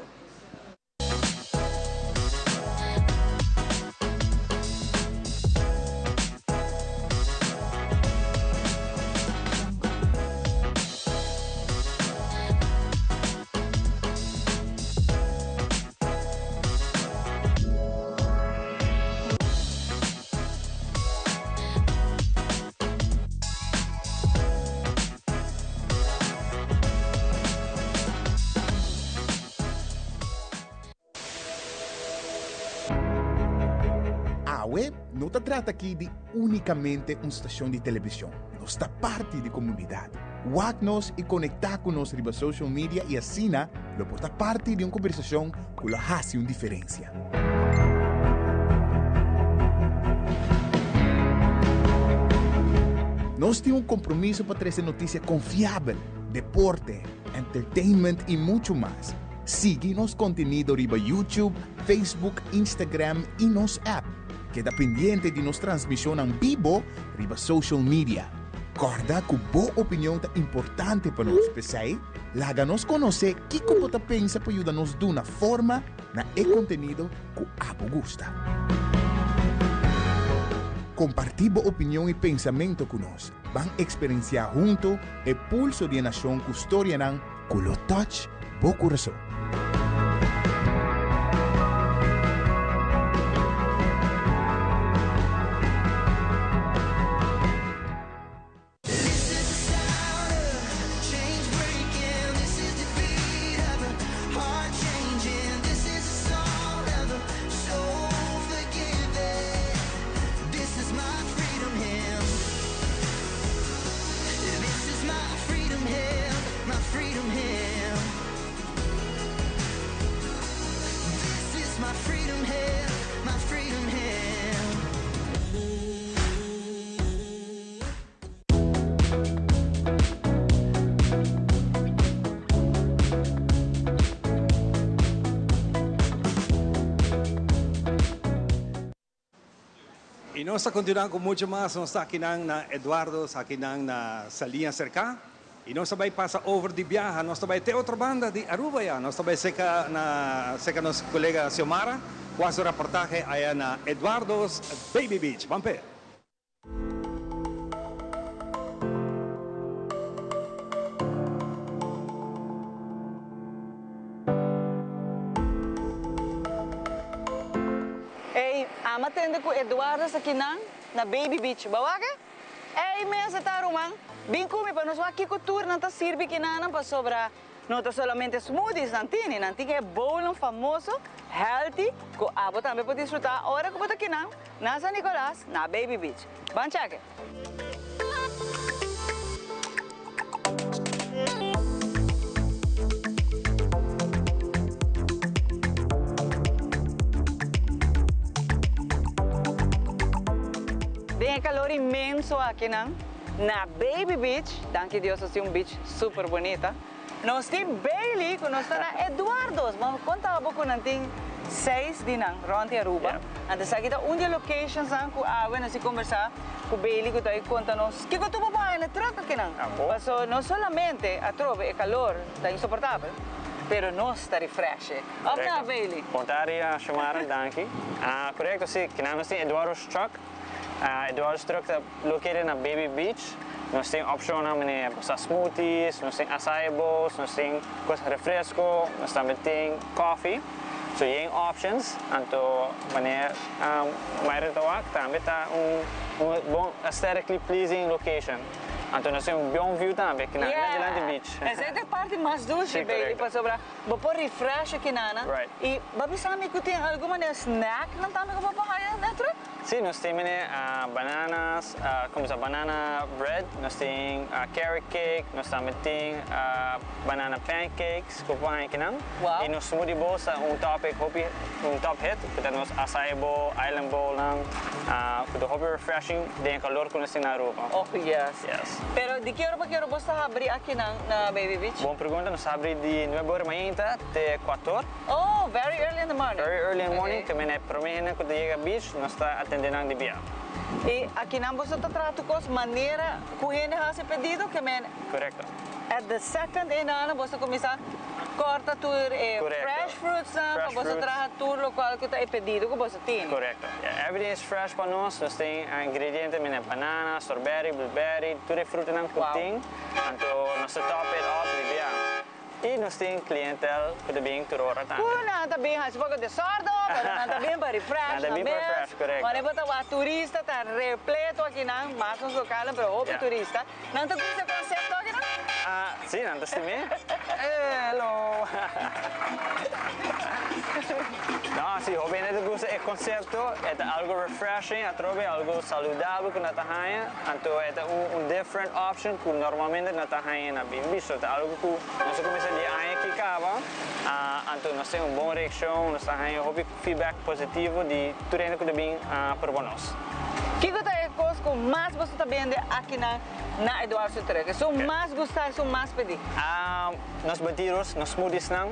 Awe no ta trata aki di únikamente un stashon di televishon. Nos ta parti di komunidat. Wak nos i konektá ku nos riba social media i asina lo por ta parti di un kombersashon ku lo hasi un diferensia. Nos tin un kompromiso pa trese notisia konfiabel, deporte, entertainment i muchu mas. Sigui nos kontenido riba YouTube, Facebook, Instagram i nos app. Keda pendiente di nos transmisionnan bibo riba social media. Corda cu bo opinion ta importante pa nos, p'esey laga nos conoce kico bo ta pensa pa yuda nos duna forma na e contenido cu abo gusta. Comparti bo opinion y pensamento cu nos. Ban experiencia hunto e pulso di e nacion cu storianan cu lo touch bo curason. Y nos ta continua cu mucho mas, nos ta akinan na Eduardo's, akinan na Saliña Cerca, y nos ta bay pasa over di biaha, nos ta bay te otro banda di Aruba ya, nos ta bay cerca na cerca nos colega Xiomara cu haci un raportahe aya na Eduardo's Baby Beach. Ban pe! Ey, ama tende cu Eduardo sa kinan na Baby Beach. Bo wak e? Ey mes e ta ruman. Bin cu mi pa nos wak kico tur nan ta sirbi kinanan pasobra no ta solamente smoothies nan tini, nan tin e bowlnan famoso, healthy, cu abo tambe por disfruta ora cu bo ta kinan na San Nicolas na Baby Beach. Ban cheke! Den e calor inmenso akinan na Baby Beach, danki Dios nos tin un beach super bunita, nos tin Bailey cu nos ta na Eduardo's. Bo conta bo cu nan tin seis di nan rond di Aruba. Anto esaki ta un di e locations nan cu awe nos tin conversa cu Bailey cu ta e conta nos kico tur bo por haña na e truck akinan. Paso no solamente atrobe e calor ta insoportabel, pero nos ta refreshe. Of na, Bailey? Bon tardi, Xiomara, danki. Corecto, si, kinan nos tin Eduardo's Truck. Eduardo's Truck ta located na Baby Beach. Nos tin opcionnan manera pa sa smoothies, nos tin acai bowls, nos tin cos refresco, nos tambe tin coffee. So yen options, anto manera Mayra ta wak tambe ta un bon aesthetically pleasing location. Anto nos tin un bon view tambe, kinan net dilanti beach. Esei ta e parti mas dushi, Bailey, pasobra bo por refresh e kinana y bo a bisa mi cu tin algun manera snacknan tambe cu bo por haya den truck? Sí, nos tin mene bananas, como sa banana bread, nos tin carrot cake, nos tambe tin banana pancakes cu por haña kinan. Y nos smoothie bowls ta un topic hopi, un top hit, cu ta nos acai bowl, island bowlnan, cu ta hopi refreshing den e calor cu nos tin na Aruba. Oh yes. Yes. Pero di ki ora pa ki ora bos ta habri akinan na Baby Beach? Bon pregunta, nos ta habri di nuebe ora mainta te cuator. Oh, very early in the morning. Very early in the morning, te mene prome hende ku ta yega beach, nos ta atende nan di bia. I akinan boso ta traha tur kos manera ku hende hasi pedido ke men. Korekto. At the second e nana boso kuminsá kòrta tur e fresh fruitsnan pa boso traha tur lokual ku ta e pedido ku boso tini. Korekto. Yeah, everything is fresh pa nos. Nos tin ingrediente mene banana, strawberry, blueberry, tur e frutanan ku tin. Anto nos ta top it up di bia. I nos tin clientel cu ta bin tur ora tambe. Cu nan ta bin haci poco desordo, pero nan ta bin pa refresh nan mes. Wanneer bo ta wak turista ta repleto akinan, mas nos localnan, pero hopi turista. Nan ta gusta e concepto akinan? Ah, si, nan ta stim'é. Hello! No, si, hopi hende ta gusta e concepto. E ta algo refreshing atrobe, algo saludabel cu nan ta haña. Anto e ta un different option cu normalmente no ta haña na bimbi. So ta algo cu nos a cuminsa di aña aki caba. Anto nos tin un bon reaccion, nos ta haña hopi feedback positivo di tur hende cu ta bin proba nos. Kico ta e cos cu mas boso ta bende akinan na Eduardo su truck? Esun mas gusta, esun mas pedi. Nos batidos, nos smoothiesnan,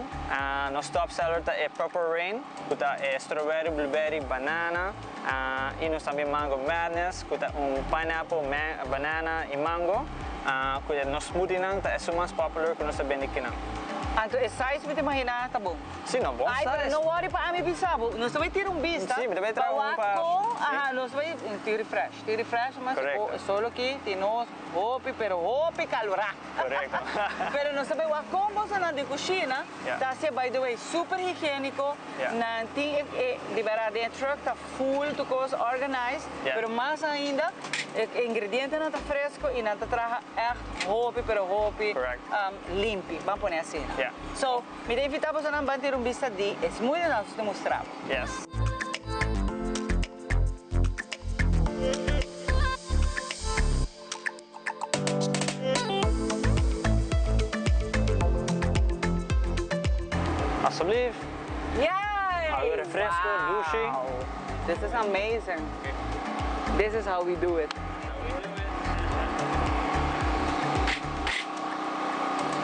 nos top seller ta e Purple Rain, ku ta e strawberry, blueberry, banana, i nos tambe Mango Madness, ku ta un pineapple, banana i mango, ku nos smoothienan ta esun mas popular ku nos ta bende kinan. Anto e size mi ta imagina ta bon. Si, no, bon Ay, pero size. no worry pa ami bisa bo. Nos ta bay tira un bista. Si, mi ta bay traha Pa un wak pa. con, aha, nos ta bay tin refresh. Tin refresh mas Correcto. o solo ki tin nos hopi, pero hopi calorá. Correcto. Pero nos ta bay wak con bosonan den cushina Ja. ta hacia, by the way, super higienico. Ja. Nan tin e, e, di berdad den e truck ta full tur cos organized. Ja. Pero mas ainda, e ingredientenan ta fresco y nan ta traha echt hopi, pero hopi, Correct. limpi. Ban pone asina. Ja. So, Mi ta invita bosonan ban tira un bista di e smoothie nan nos ta mustra bo. Yes. Alsjeblieft. Yay! Awe refresco, Wow. dushi. This is amazing. This is how we do it.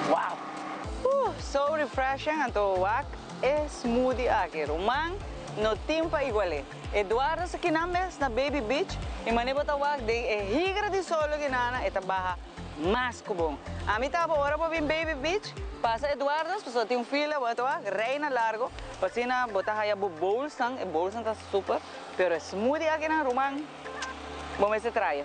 Wow! Uh, so refreshing anto wak e smoothie aki ruman no tin pa igual'é. Eduardo sa kinan mes na Baby Beach y mane bo ta wak den e higra di solo kinana e ta baha mas cu bon. Ami taba ora bo bin Baby Beach pasa Eduardo's pasobra tin un fila bo ta wak reina largo pa asina bo ta haya bo bowlsnan e bowlsnan ta super pero e smoothie akinan ruman bo mester trae.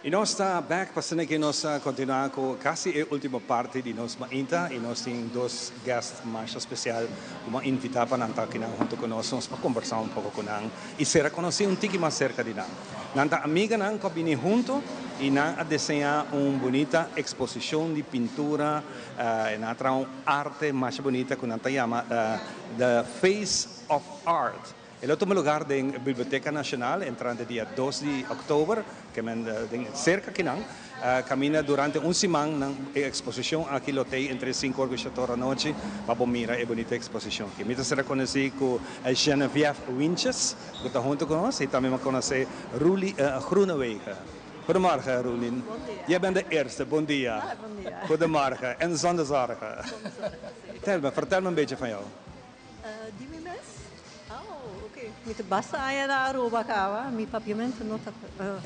Y nos ta back pa asina que nos a continua cu casi e ultimo parti di nos mainta y nos tin dos guest masha special cu bo a invita pa nan ta akinan hunto cu nos, nos pa combersa un poco cu nan y sera conoci un tiki mas cerca di nan. Nan ta amiganan cu a bini hunto y nan a deseña un bunita exposicion di pintura, y nan a traha un arte masha bunita cu nan ta yama The Face of Art. E lo tuma lugar den Biblioteca Nacional entrante dia dos di october, ke men den cerca kinan. Caminda durante un siman nan e exposicion aki lo tei entre cinco or cu shator anochi pa bo mira e bunita exposicion aki. Mi ta ser reconoci cu Geneviève Wintjes cu ta hunto cu nos y tambe mi a conoce Roelie Groenewegen. Goedemorgen Roelien. Jij bent de eerste, bon dia. Goedemorgen en zonder zorgen. Vertel me, vertel me een beetje van jou. Di mi mes? Oh, ok. Mi ta basta aña na Aruba caba. Mi papiamento no ta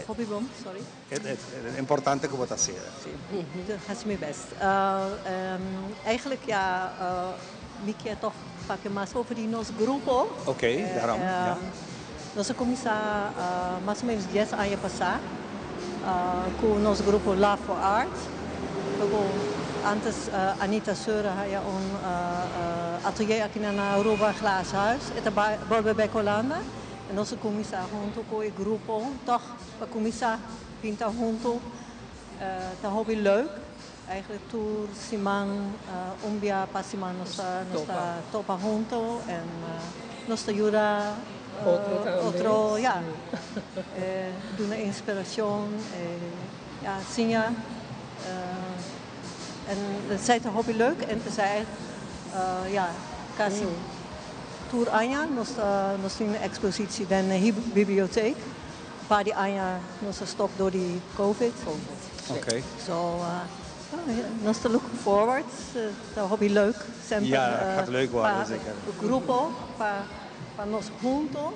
hopi bon, sorry. E importante cu bo ta haci. Si, mi ta haci mi best. Eigenlijk ja, mi kier toch papia mas over di nos grupo. Ok, daarom, ja. Nos a cuminsa mas o menos dies aña pasa cu nos grupo Love for Art. Luego antes Anita Seuren haya un atelier aki na Aruba Glaashuis. E ta bolbe bek Holanda en nos a cuminsa hunto cu e grupo toch pa cuminsa pinta hunto. Ta hopi leuk. Eigenlijk tur siman, un bia pa siman nos ta nos ta topa hunto en nos ta yuda otro ya duna inspiracion ya siña en esei ta hopi leuk en esei ya casi tur aña nos ta nos tin un expositie den e bibliotheek. Un paar di aña nos a stop door di covid. Okay. So nos ta looking forward. Ta hopi leuk semper. Ja, gaat leuk worden, zeker. Pa grupo, pa pa nos hunto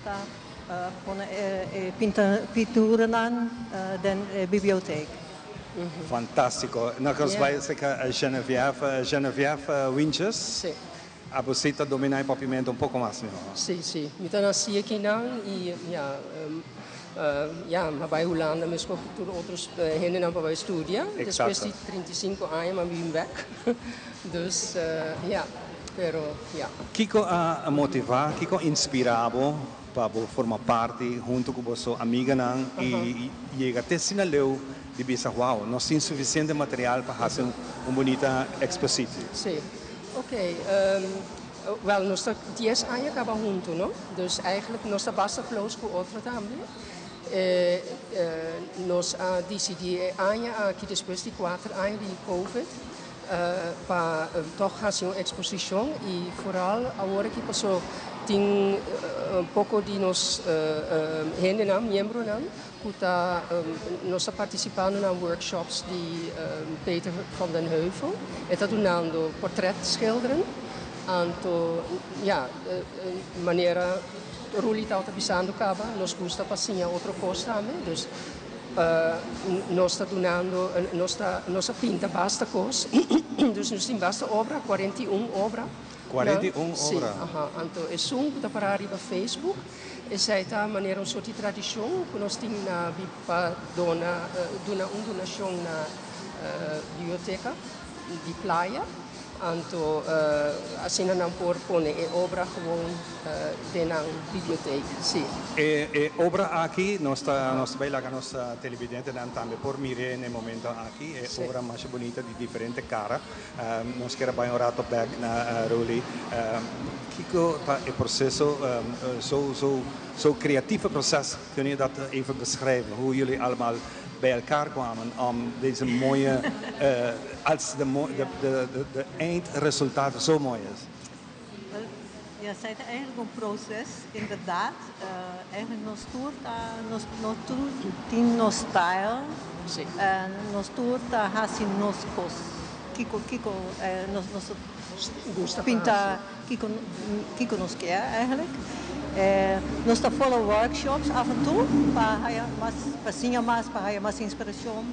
ta pone e pinturanan den e bibliotheek. Fantastico. Nou kan ons bij Geneviève, Geneviève Wintjes. Sí. Abo si ta dominá e papiamentu un poko mas mihó. Sí, sí. Mi ta nasí akinan i ya, ya, mi a bai Hulanda meskos ku tur otro hendenan pa bai studia. Despues di 35 aña mi a bin bèk. Dus, ya, pero ya. Kiko a motivá, kiko a inspirá bo pa bo forma parti huntu ku boso amiganan i yega te asina leu di bisa, wow, nos tin sufisiente material pa hasi un bunita ekspositio? Sí. Ok, wel nos ta dies aña kaba huntu no, dus eigenlijk nos ta basta close ku otro tambe. Nos a disidí e aña aki despues di kuater aña di Covid pa tòg hasi un eksposishon i foral awor aki paso tin poko di nos hendenan, miembronan ku ta nos ta partisipando na workshops di Peter van den Heuvel. E ta dunando portret schilderen anto ya manera Rully tabata bisando caba, nos gusta pa siña otro cos tambe, dus nos ta dunando, nos ta, nos a pinta basta cos, dus nos tin basta obra, 41 obra. 41 obra? Si, aha, anto esun cu ta para riba Facebook, esey ta manera un soort di tradicion cu nos tin na pa dona, duna un donacion na biblioteca di Playa. Anto asina nan por pone e obra gewoon den nan biblioteek, si. E obra aki nos ta nos ta bay laga nos televidentenan tambe por mir'é na e momento aki. E obra masha bunita di diferente cara. Nos kier a bay un rato bek na Roly. Kiko ta e proceso, zo zo zo creatieve proces, kun je dat even beschrijven? Hoe jullie allemaal bij elkaar kwamen om deze mooie, als de de de de de eindresultaat zo mooi is? Wel, ja, esei ta eigenlijk un proces, inderdaad. Eigenlijk nos tur ta, nos nos tur tin nos style en nos tur ta haci nos cos. Kico kico nos nos ta pinta Kiko kiko nos kier eigenlijk. Nos ta follow workshops af en toe pa haya mas pa siña mas pa haya mas inspiracion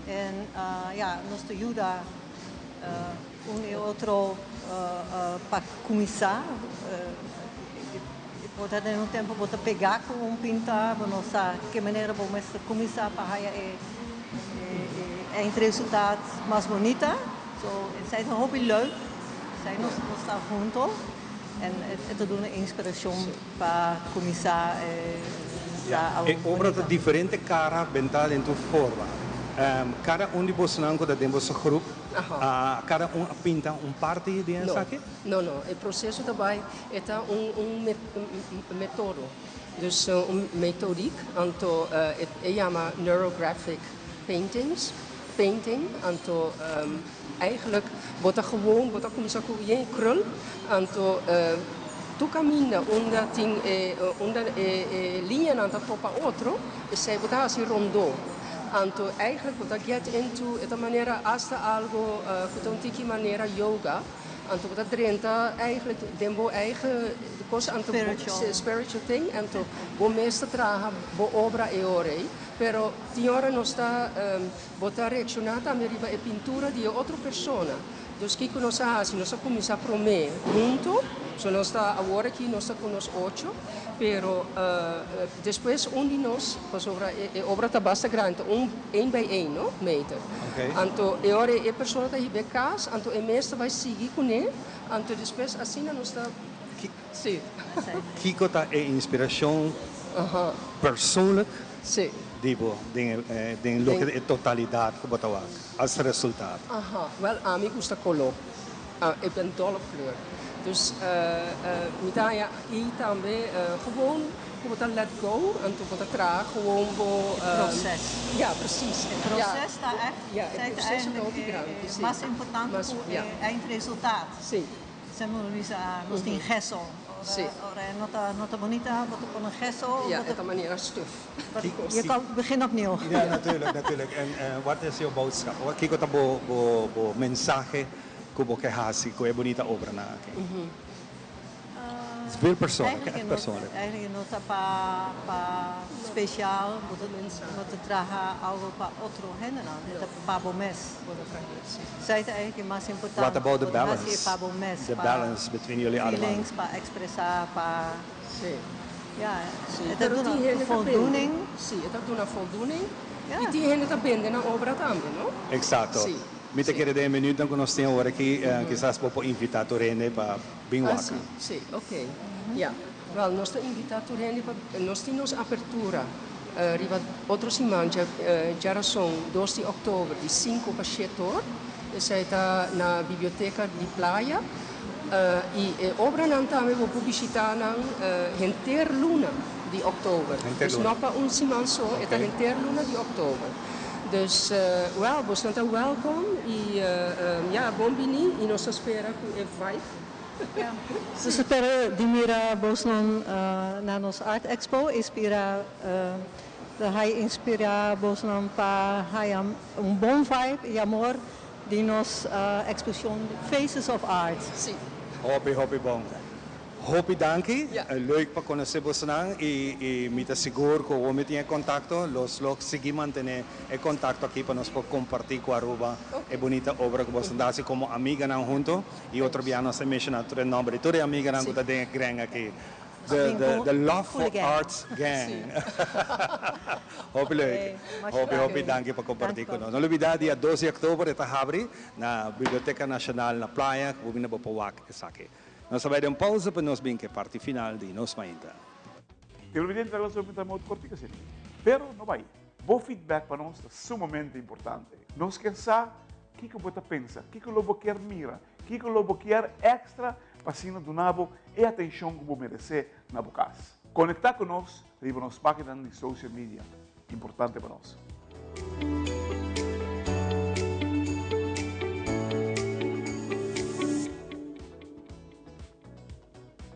en ya nos ta yuda un e otro pa cuminsa. Bo ta den un tempo bo ta pega cu un pinta bo no sa ke manera bo mester cuminsa pa haya e eindresultaat mas bonita. So esei ta hopi leuk. Esei nos nos ta hunto en e ta duna inspiracion pa cuminsa sa algo bonita. E obra ta diferente cara benta den tur forma. Cada un di bosonan cu ta den boso groep, cada un a pinta un parti di esaki? No, no. E proceso ta bay, e ta un un metodo. Dus un metodiek, anto e yama neurographic paintings, painting, anto Eigenlijk bo ta gewoon, bo ta kuminsá ku yen krul, anto tur kaminda unda tin e unda e e liñanan ta topa otro, esei bo ta hasi rondó. Anto eigenlijk bo ta get into e ta manera asta algo ku ta un tiki manera yoga, anto bo ta drenta eigenlijk den bo eigen kos anto bo spiritual thing, anto bo mes ta traha bo obra e ora ei, pero tin ora nos ta Bo ta reakshoná tambe riba e pintura di e otro persona. Dus kiko nos a hasi? Nos a kuminsá promé huntu, so nos ta awor aki nos ta ku nos ocho, pero despues un di nos, pasobra e obra ta basta grandi, ta un een bij een, no, meter. Anto e ora e persona ta hiba e kas, anto e mes ta bai sigui kuné, anto despues asina nos ta, sí. Kiko ta e inspirashon persoonlijk? Sí. Di bo den e den loke e totalidat ku bo ta wak as resultado. Aha, wèl ami gusta koló. Ik ben dol op kleur. Dus mi ta haña i tambe gewoon ku bo ta let go, anto bo ta traha gewoon bo. E proses. Ja, precies. E proses ta ègt, Ja, e zij ta proces ta hopi eigenlijk grandi, sí. mas importante Mas, ku ja. e eindresultaat. Sí. Semper nos bisa nos tin gesso. Sí. Ora e no ta no ta bonita bo ta pone gesso. Ja, e ta manera stuf. Je kan begin opnieuw. Ja, natuurlijk, natuurlijk. En wat is jouw boodschap? Kiko ta bo bo bo mensahe ku bo ke hasi ku e bunita obranan aki? Het is heel persoonlijk, echt persoonlijk. Eigenlijk no ta pa pa speciaal, bo ta bo ta traha algo pa otro hendenan, e ta pa bo mes. Esei ta eigenlijk e mas importante. What about the Bo ta hasi balance? e pa bo mes, The pa balance between jullie allemaal. feelings, pa expresa, pa ja, e ta Pero duna tin hende ta bende. voldoening. Sí, e ta duna voldoening. I tin hende ta bende nan obra tambe, no? Exacto. Sí. Mi ta kere den e minuutnan ku nos tin awor aki, kisas bo por invitá tur hende pa bin Ah, wak. sí, sí, ok. Ya. Wel, nos ta invitá tur hende pa, nos tin nos apertura riba otro siman, dja, djarason dos di òktober di sinku pa shete or. Esei ta na Biblioteka di Playa. I e obranan tambe bo por bishitá nan henter luna. di òktober. Henter Dus luna. no pa un siman so, e ta henter luna di òktober. Dus, wèl, bosnan ta wèlkom i ya, bon bini i nos ta spera ku e vibe. Nos ta spera di mira bosnan na nos Art Expo, inspira, ta hay inspira bosnan pa haya un bon vibe i amor di nos exposicion Faces of Art. Sí. Hopi hopi bon. Hopi danki. Leuk pa conoce bosonan y y mi ta sigur cu awor mi tin e contacto los lo sigui mantene e contacto aki pa nos por comparti cu Aruba e bunita obra cu boso ta haci como amiganan hunto y otro bia nos a menciona tur e nomber di tur e amiganan cu ta den e greng aki. The the the Love for Arts Gang. Hopi leuk. Hopi hopi danki pa comparti cu nos. No lubida dia dos di october e ta habri na Biblioteca Nacional na Playa cu bo bini bo por wak esaki. Nos ta bai den pausa pa nos bin cu e parti final di nos mainta. Televidente ta lansa un pensamiento cortico asina. Pero no bai. Bo feedback pa nos ta sumamente importante. Nos kier sa kico bo ta pensa, kico lo bo kier mira, Kiko lo bo kier extra pa asina duna bo e atencion cu bo merece na bo cas? Conecta cu nos riba nos paginanan di social media, importante pa nos.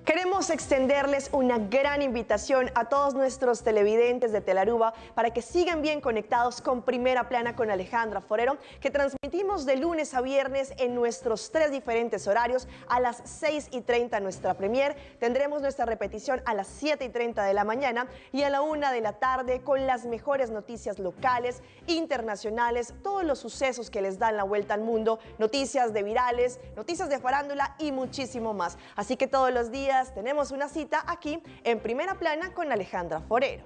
Queremos extenderles una gran invitación a todos nuestros televidentes de Telaruba para que sigan bien conectados con Primera Plana con Alejandra Forero, que transmitimos de lunes a viernes en nuestros tres diferentes horarios a las 6 y 30 nuestra premier. Tendremos nuestra repetición a las 7 y 30 de la mañana y a la 1 de la tarde con las mejores noticias locales, internacionales, todos los sucesos que les dan la vuelta al mundo, noticias de virales, noticias de farándula y muchísimo más. Así que todos los días tenemos una cita aquí en Primera Plana con Alejandra Forero.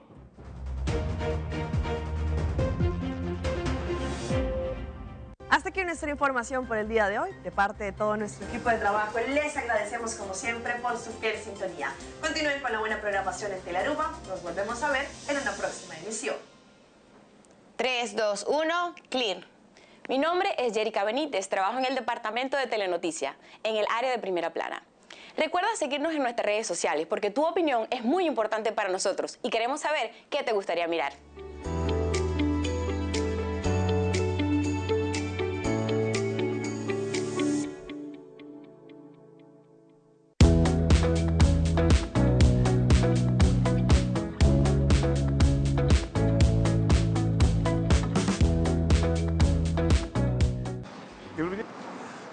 Hasta aquí nuestra información por el día de hoy. De parte de todo nuestro equipo de trabajo, les agradecemos como siempre por su fiel sintonía. Continúen con la buena programación en Telaruba. Nos volvemos a ver en una próxima emisión. 3, 2, 1, clear. Mi nombre es Jerica Benítez, trabajo en el departamento de Telenoticia, en el área de primera plana. Recuerda seguirnos en nuestras redes sociales porque tu opinión es muy importante para nosotros y queremos saber qué te gustaría mirar.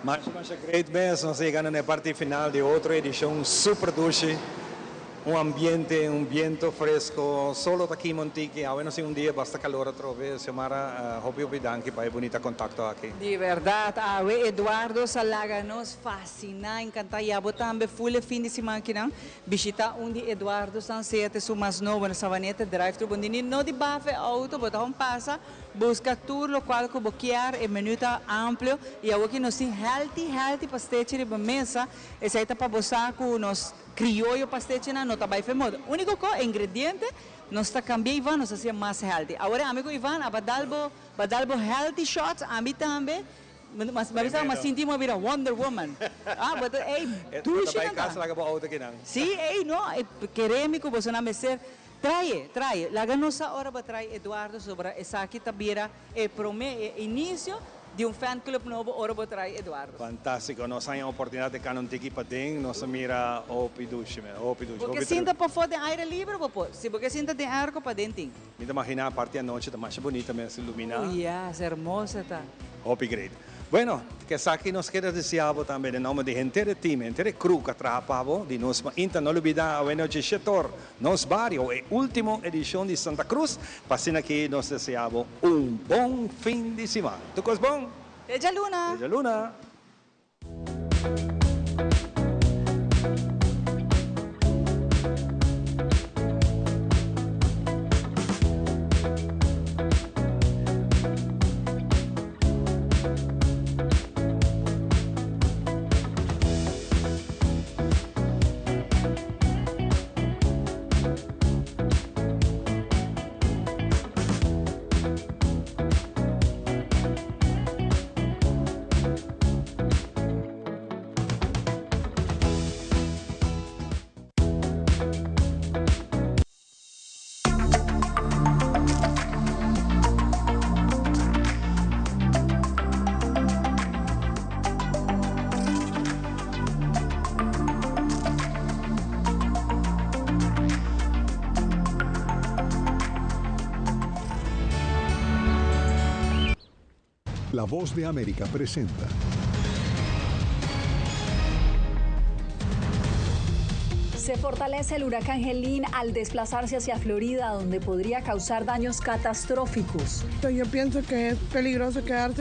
Masha masha great mes, nos a yega na e parti final di otro edicion super dushi. Un ambiente, un biento fresco, solo ta kima un tiki, awe nos tin un dia basta calor atrobe, Xiomara hopi hopi danki pa e bunita contacto aki. Di berdad, awe Eduardo sa laga nos fasciná, encantá y abo tambe full e fin di siman akinan bishita un di Eduardo san sea te su mas nobo na Savaneta drive thru bondini no di bafa e auto bo ta hon pasa busca tur locual cu bo kier e menu ta amplio y awoki nos tin healthy healthy pastechi riba mesa esey ta pa bo sa cu nos Crioyo pastechinan no ta bai fe moda. Unico co ingrediente nos ta cambia Ivan nos hacia mas healthy. Awor e ami cu Ivan a badal bo badal bo healthy shots ami tambe mas mi a bisa mas sinti mi a bira wonder woman. Ah bo ta ey dushi nan ta. Si ey no kere mi cu bosonan mester trae trae laga nos sa ora bo trae Eduardo sobra esaki ta bira e prome e inicio Di un fan club nobo ora bo trae Eduardo. Fantastico, nos haña oportunidad di cana un tiki paden, nos a mira hopi dushi men, hopi dushi, Bo hopi ke truc. sinta pafó den aire libre bo por, si bo ke sinta den airco paden tin. Mi ta magina parti anochi ta masha bunita mes ilumina. Oh yes, hermosa ta. Hopi great. Bueno, esaki nos keda desea bo tambe den nomber di henter e team, henter e crew cu a traha pa bo, di nos mainta. No lubida awenochi shetor Nos Bario, e ultimo edicion di Santa Cruz. Pa asina aki nos desea bo un bon fin di siman. Tur cos bon? Te djaluna! Te djaluna! La Voz de América presenta. Se fortalece el huracán Helene al desplazarse hacia Florida, donde podría causar daños catastróficos. Yo pienso que es peligroso quedarse.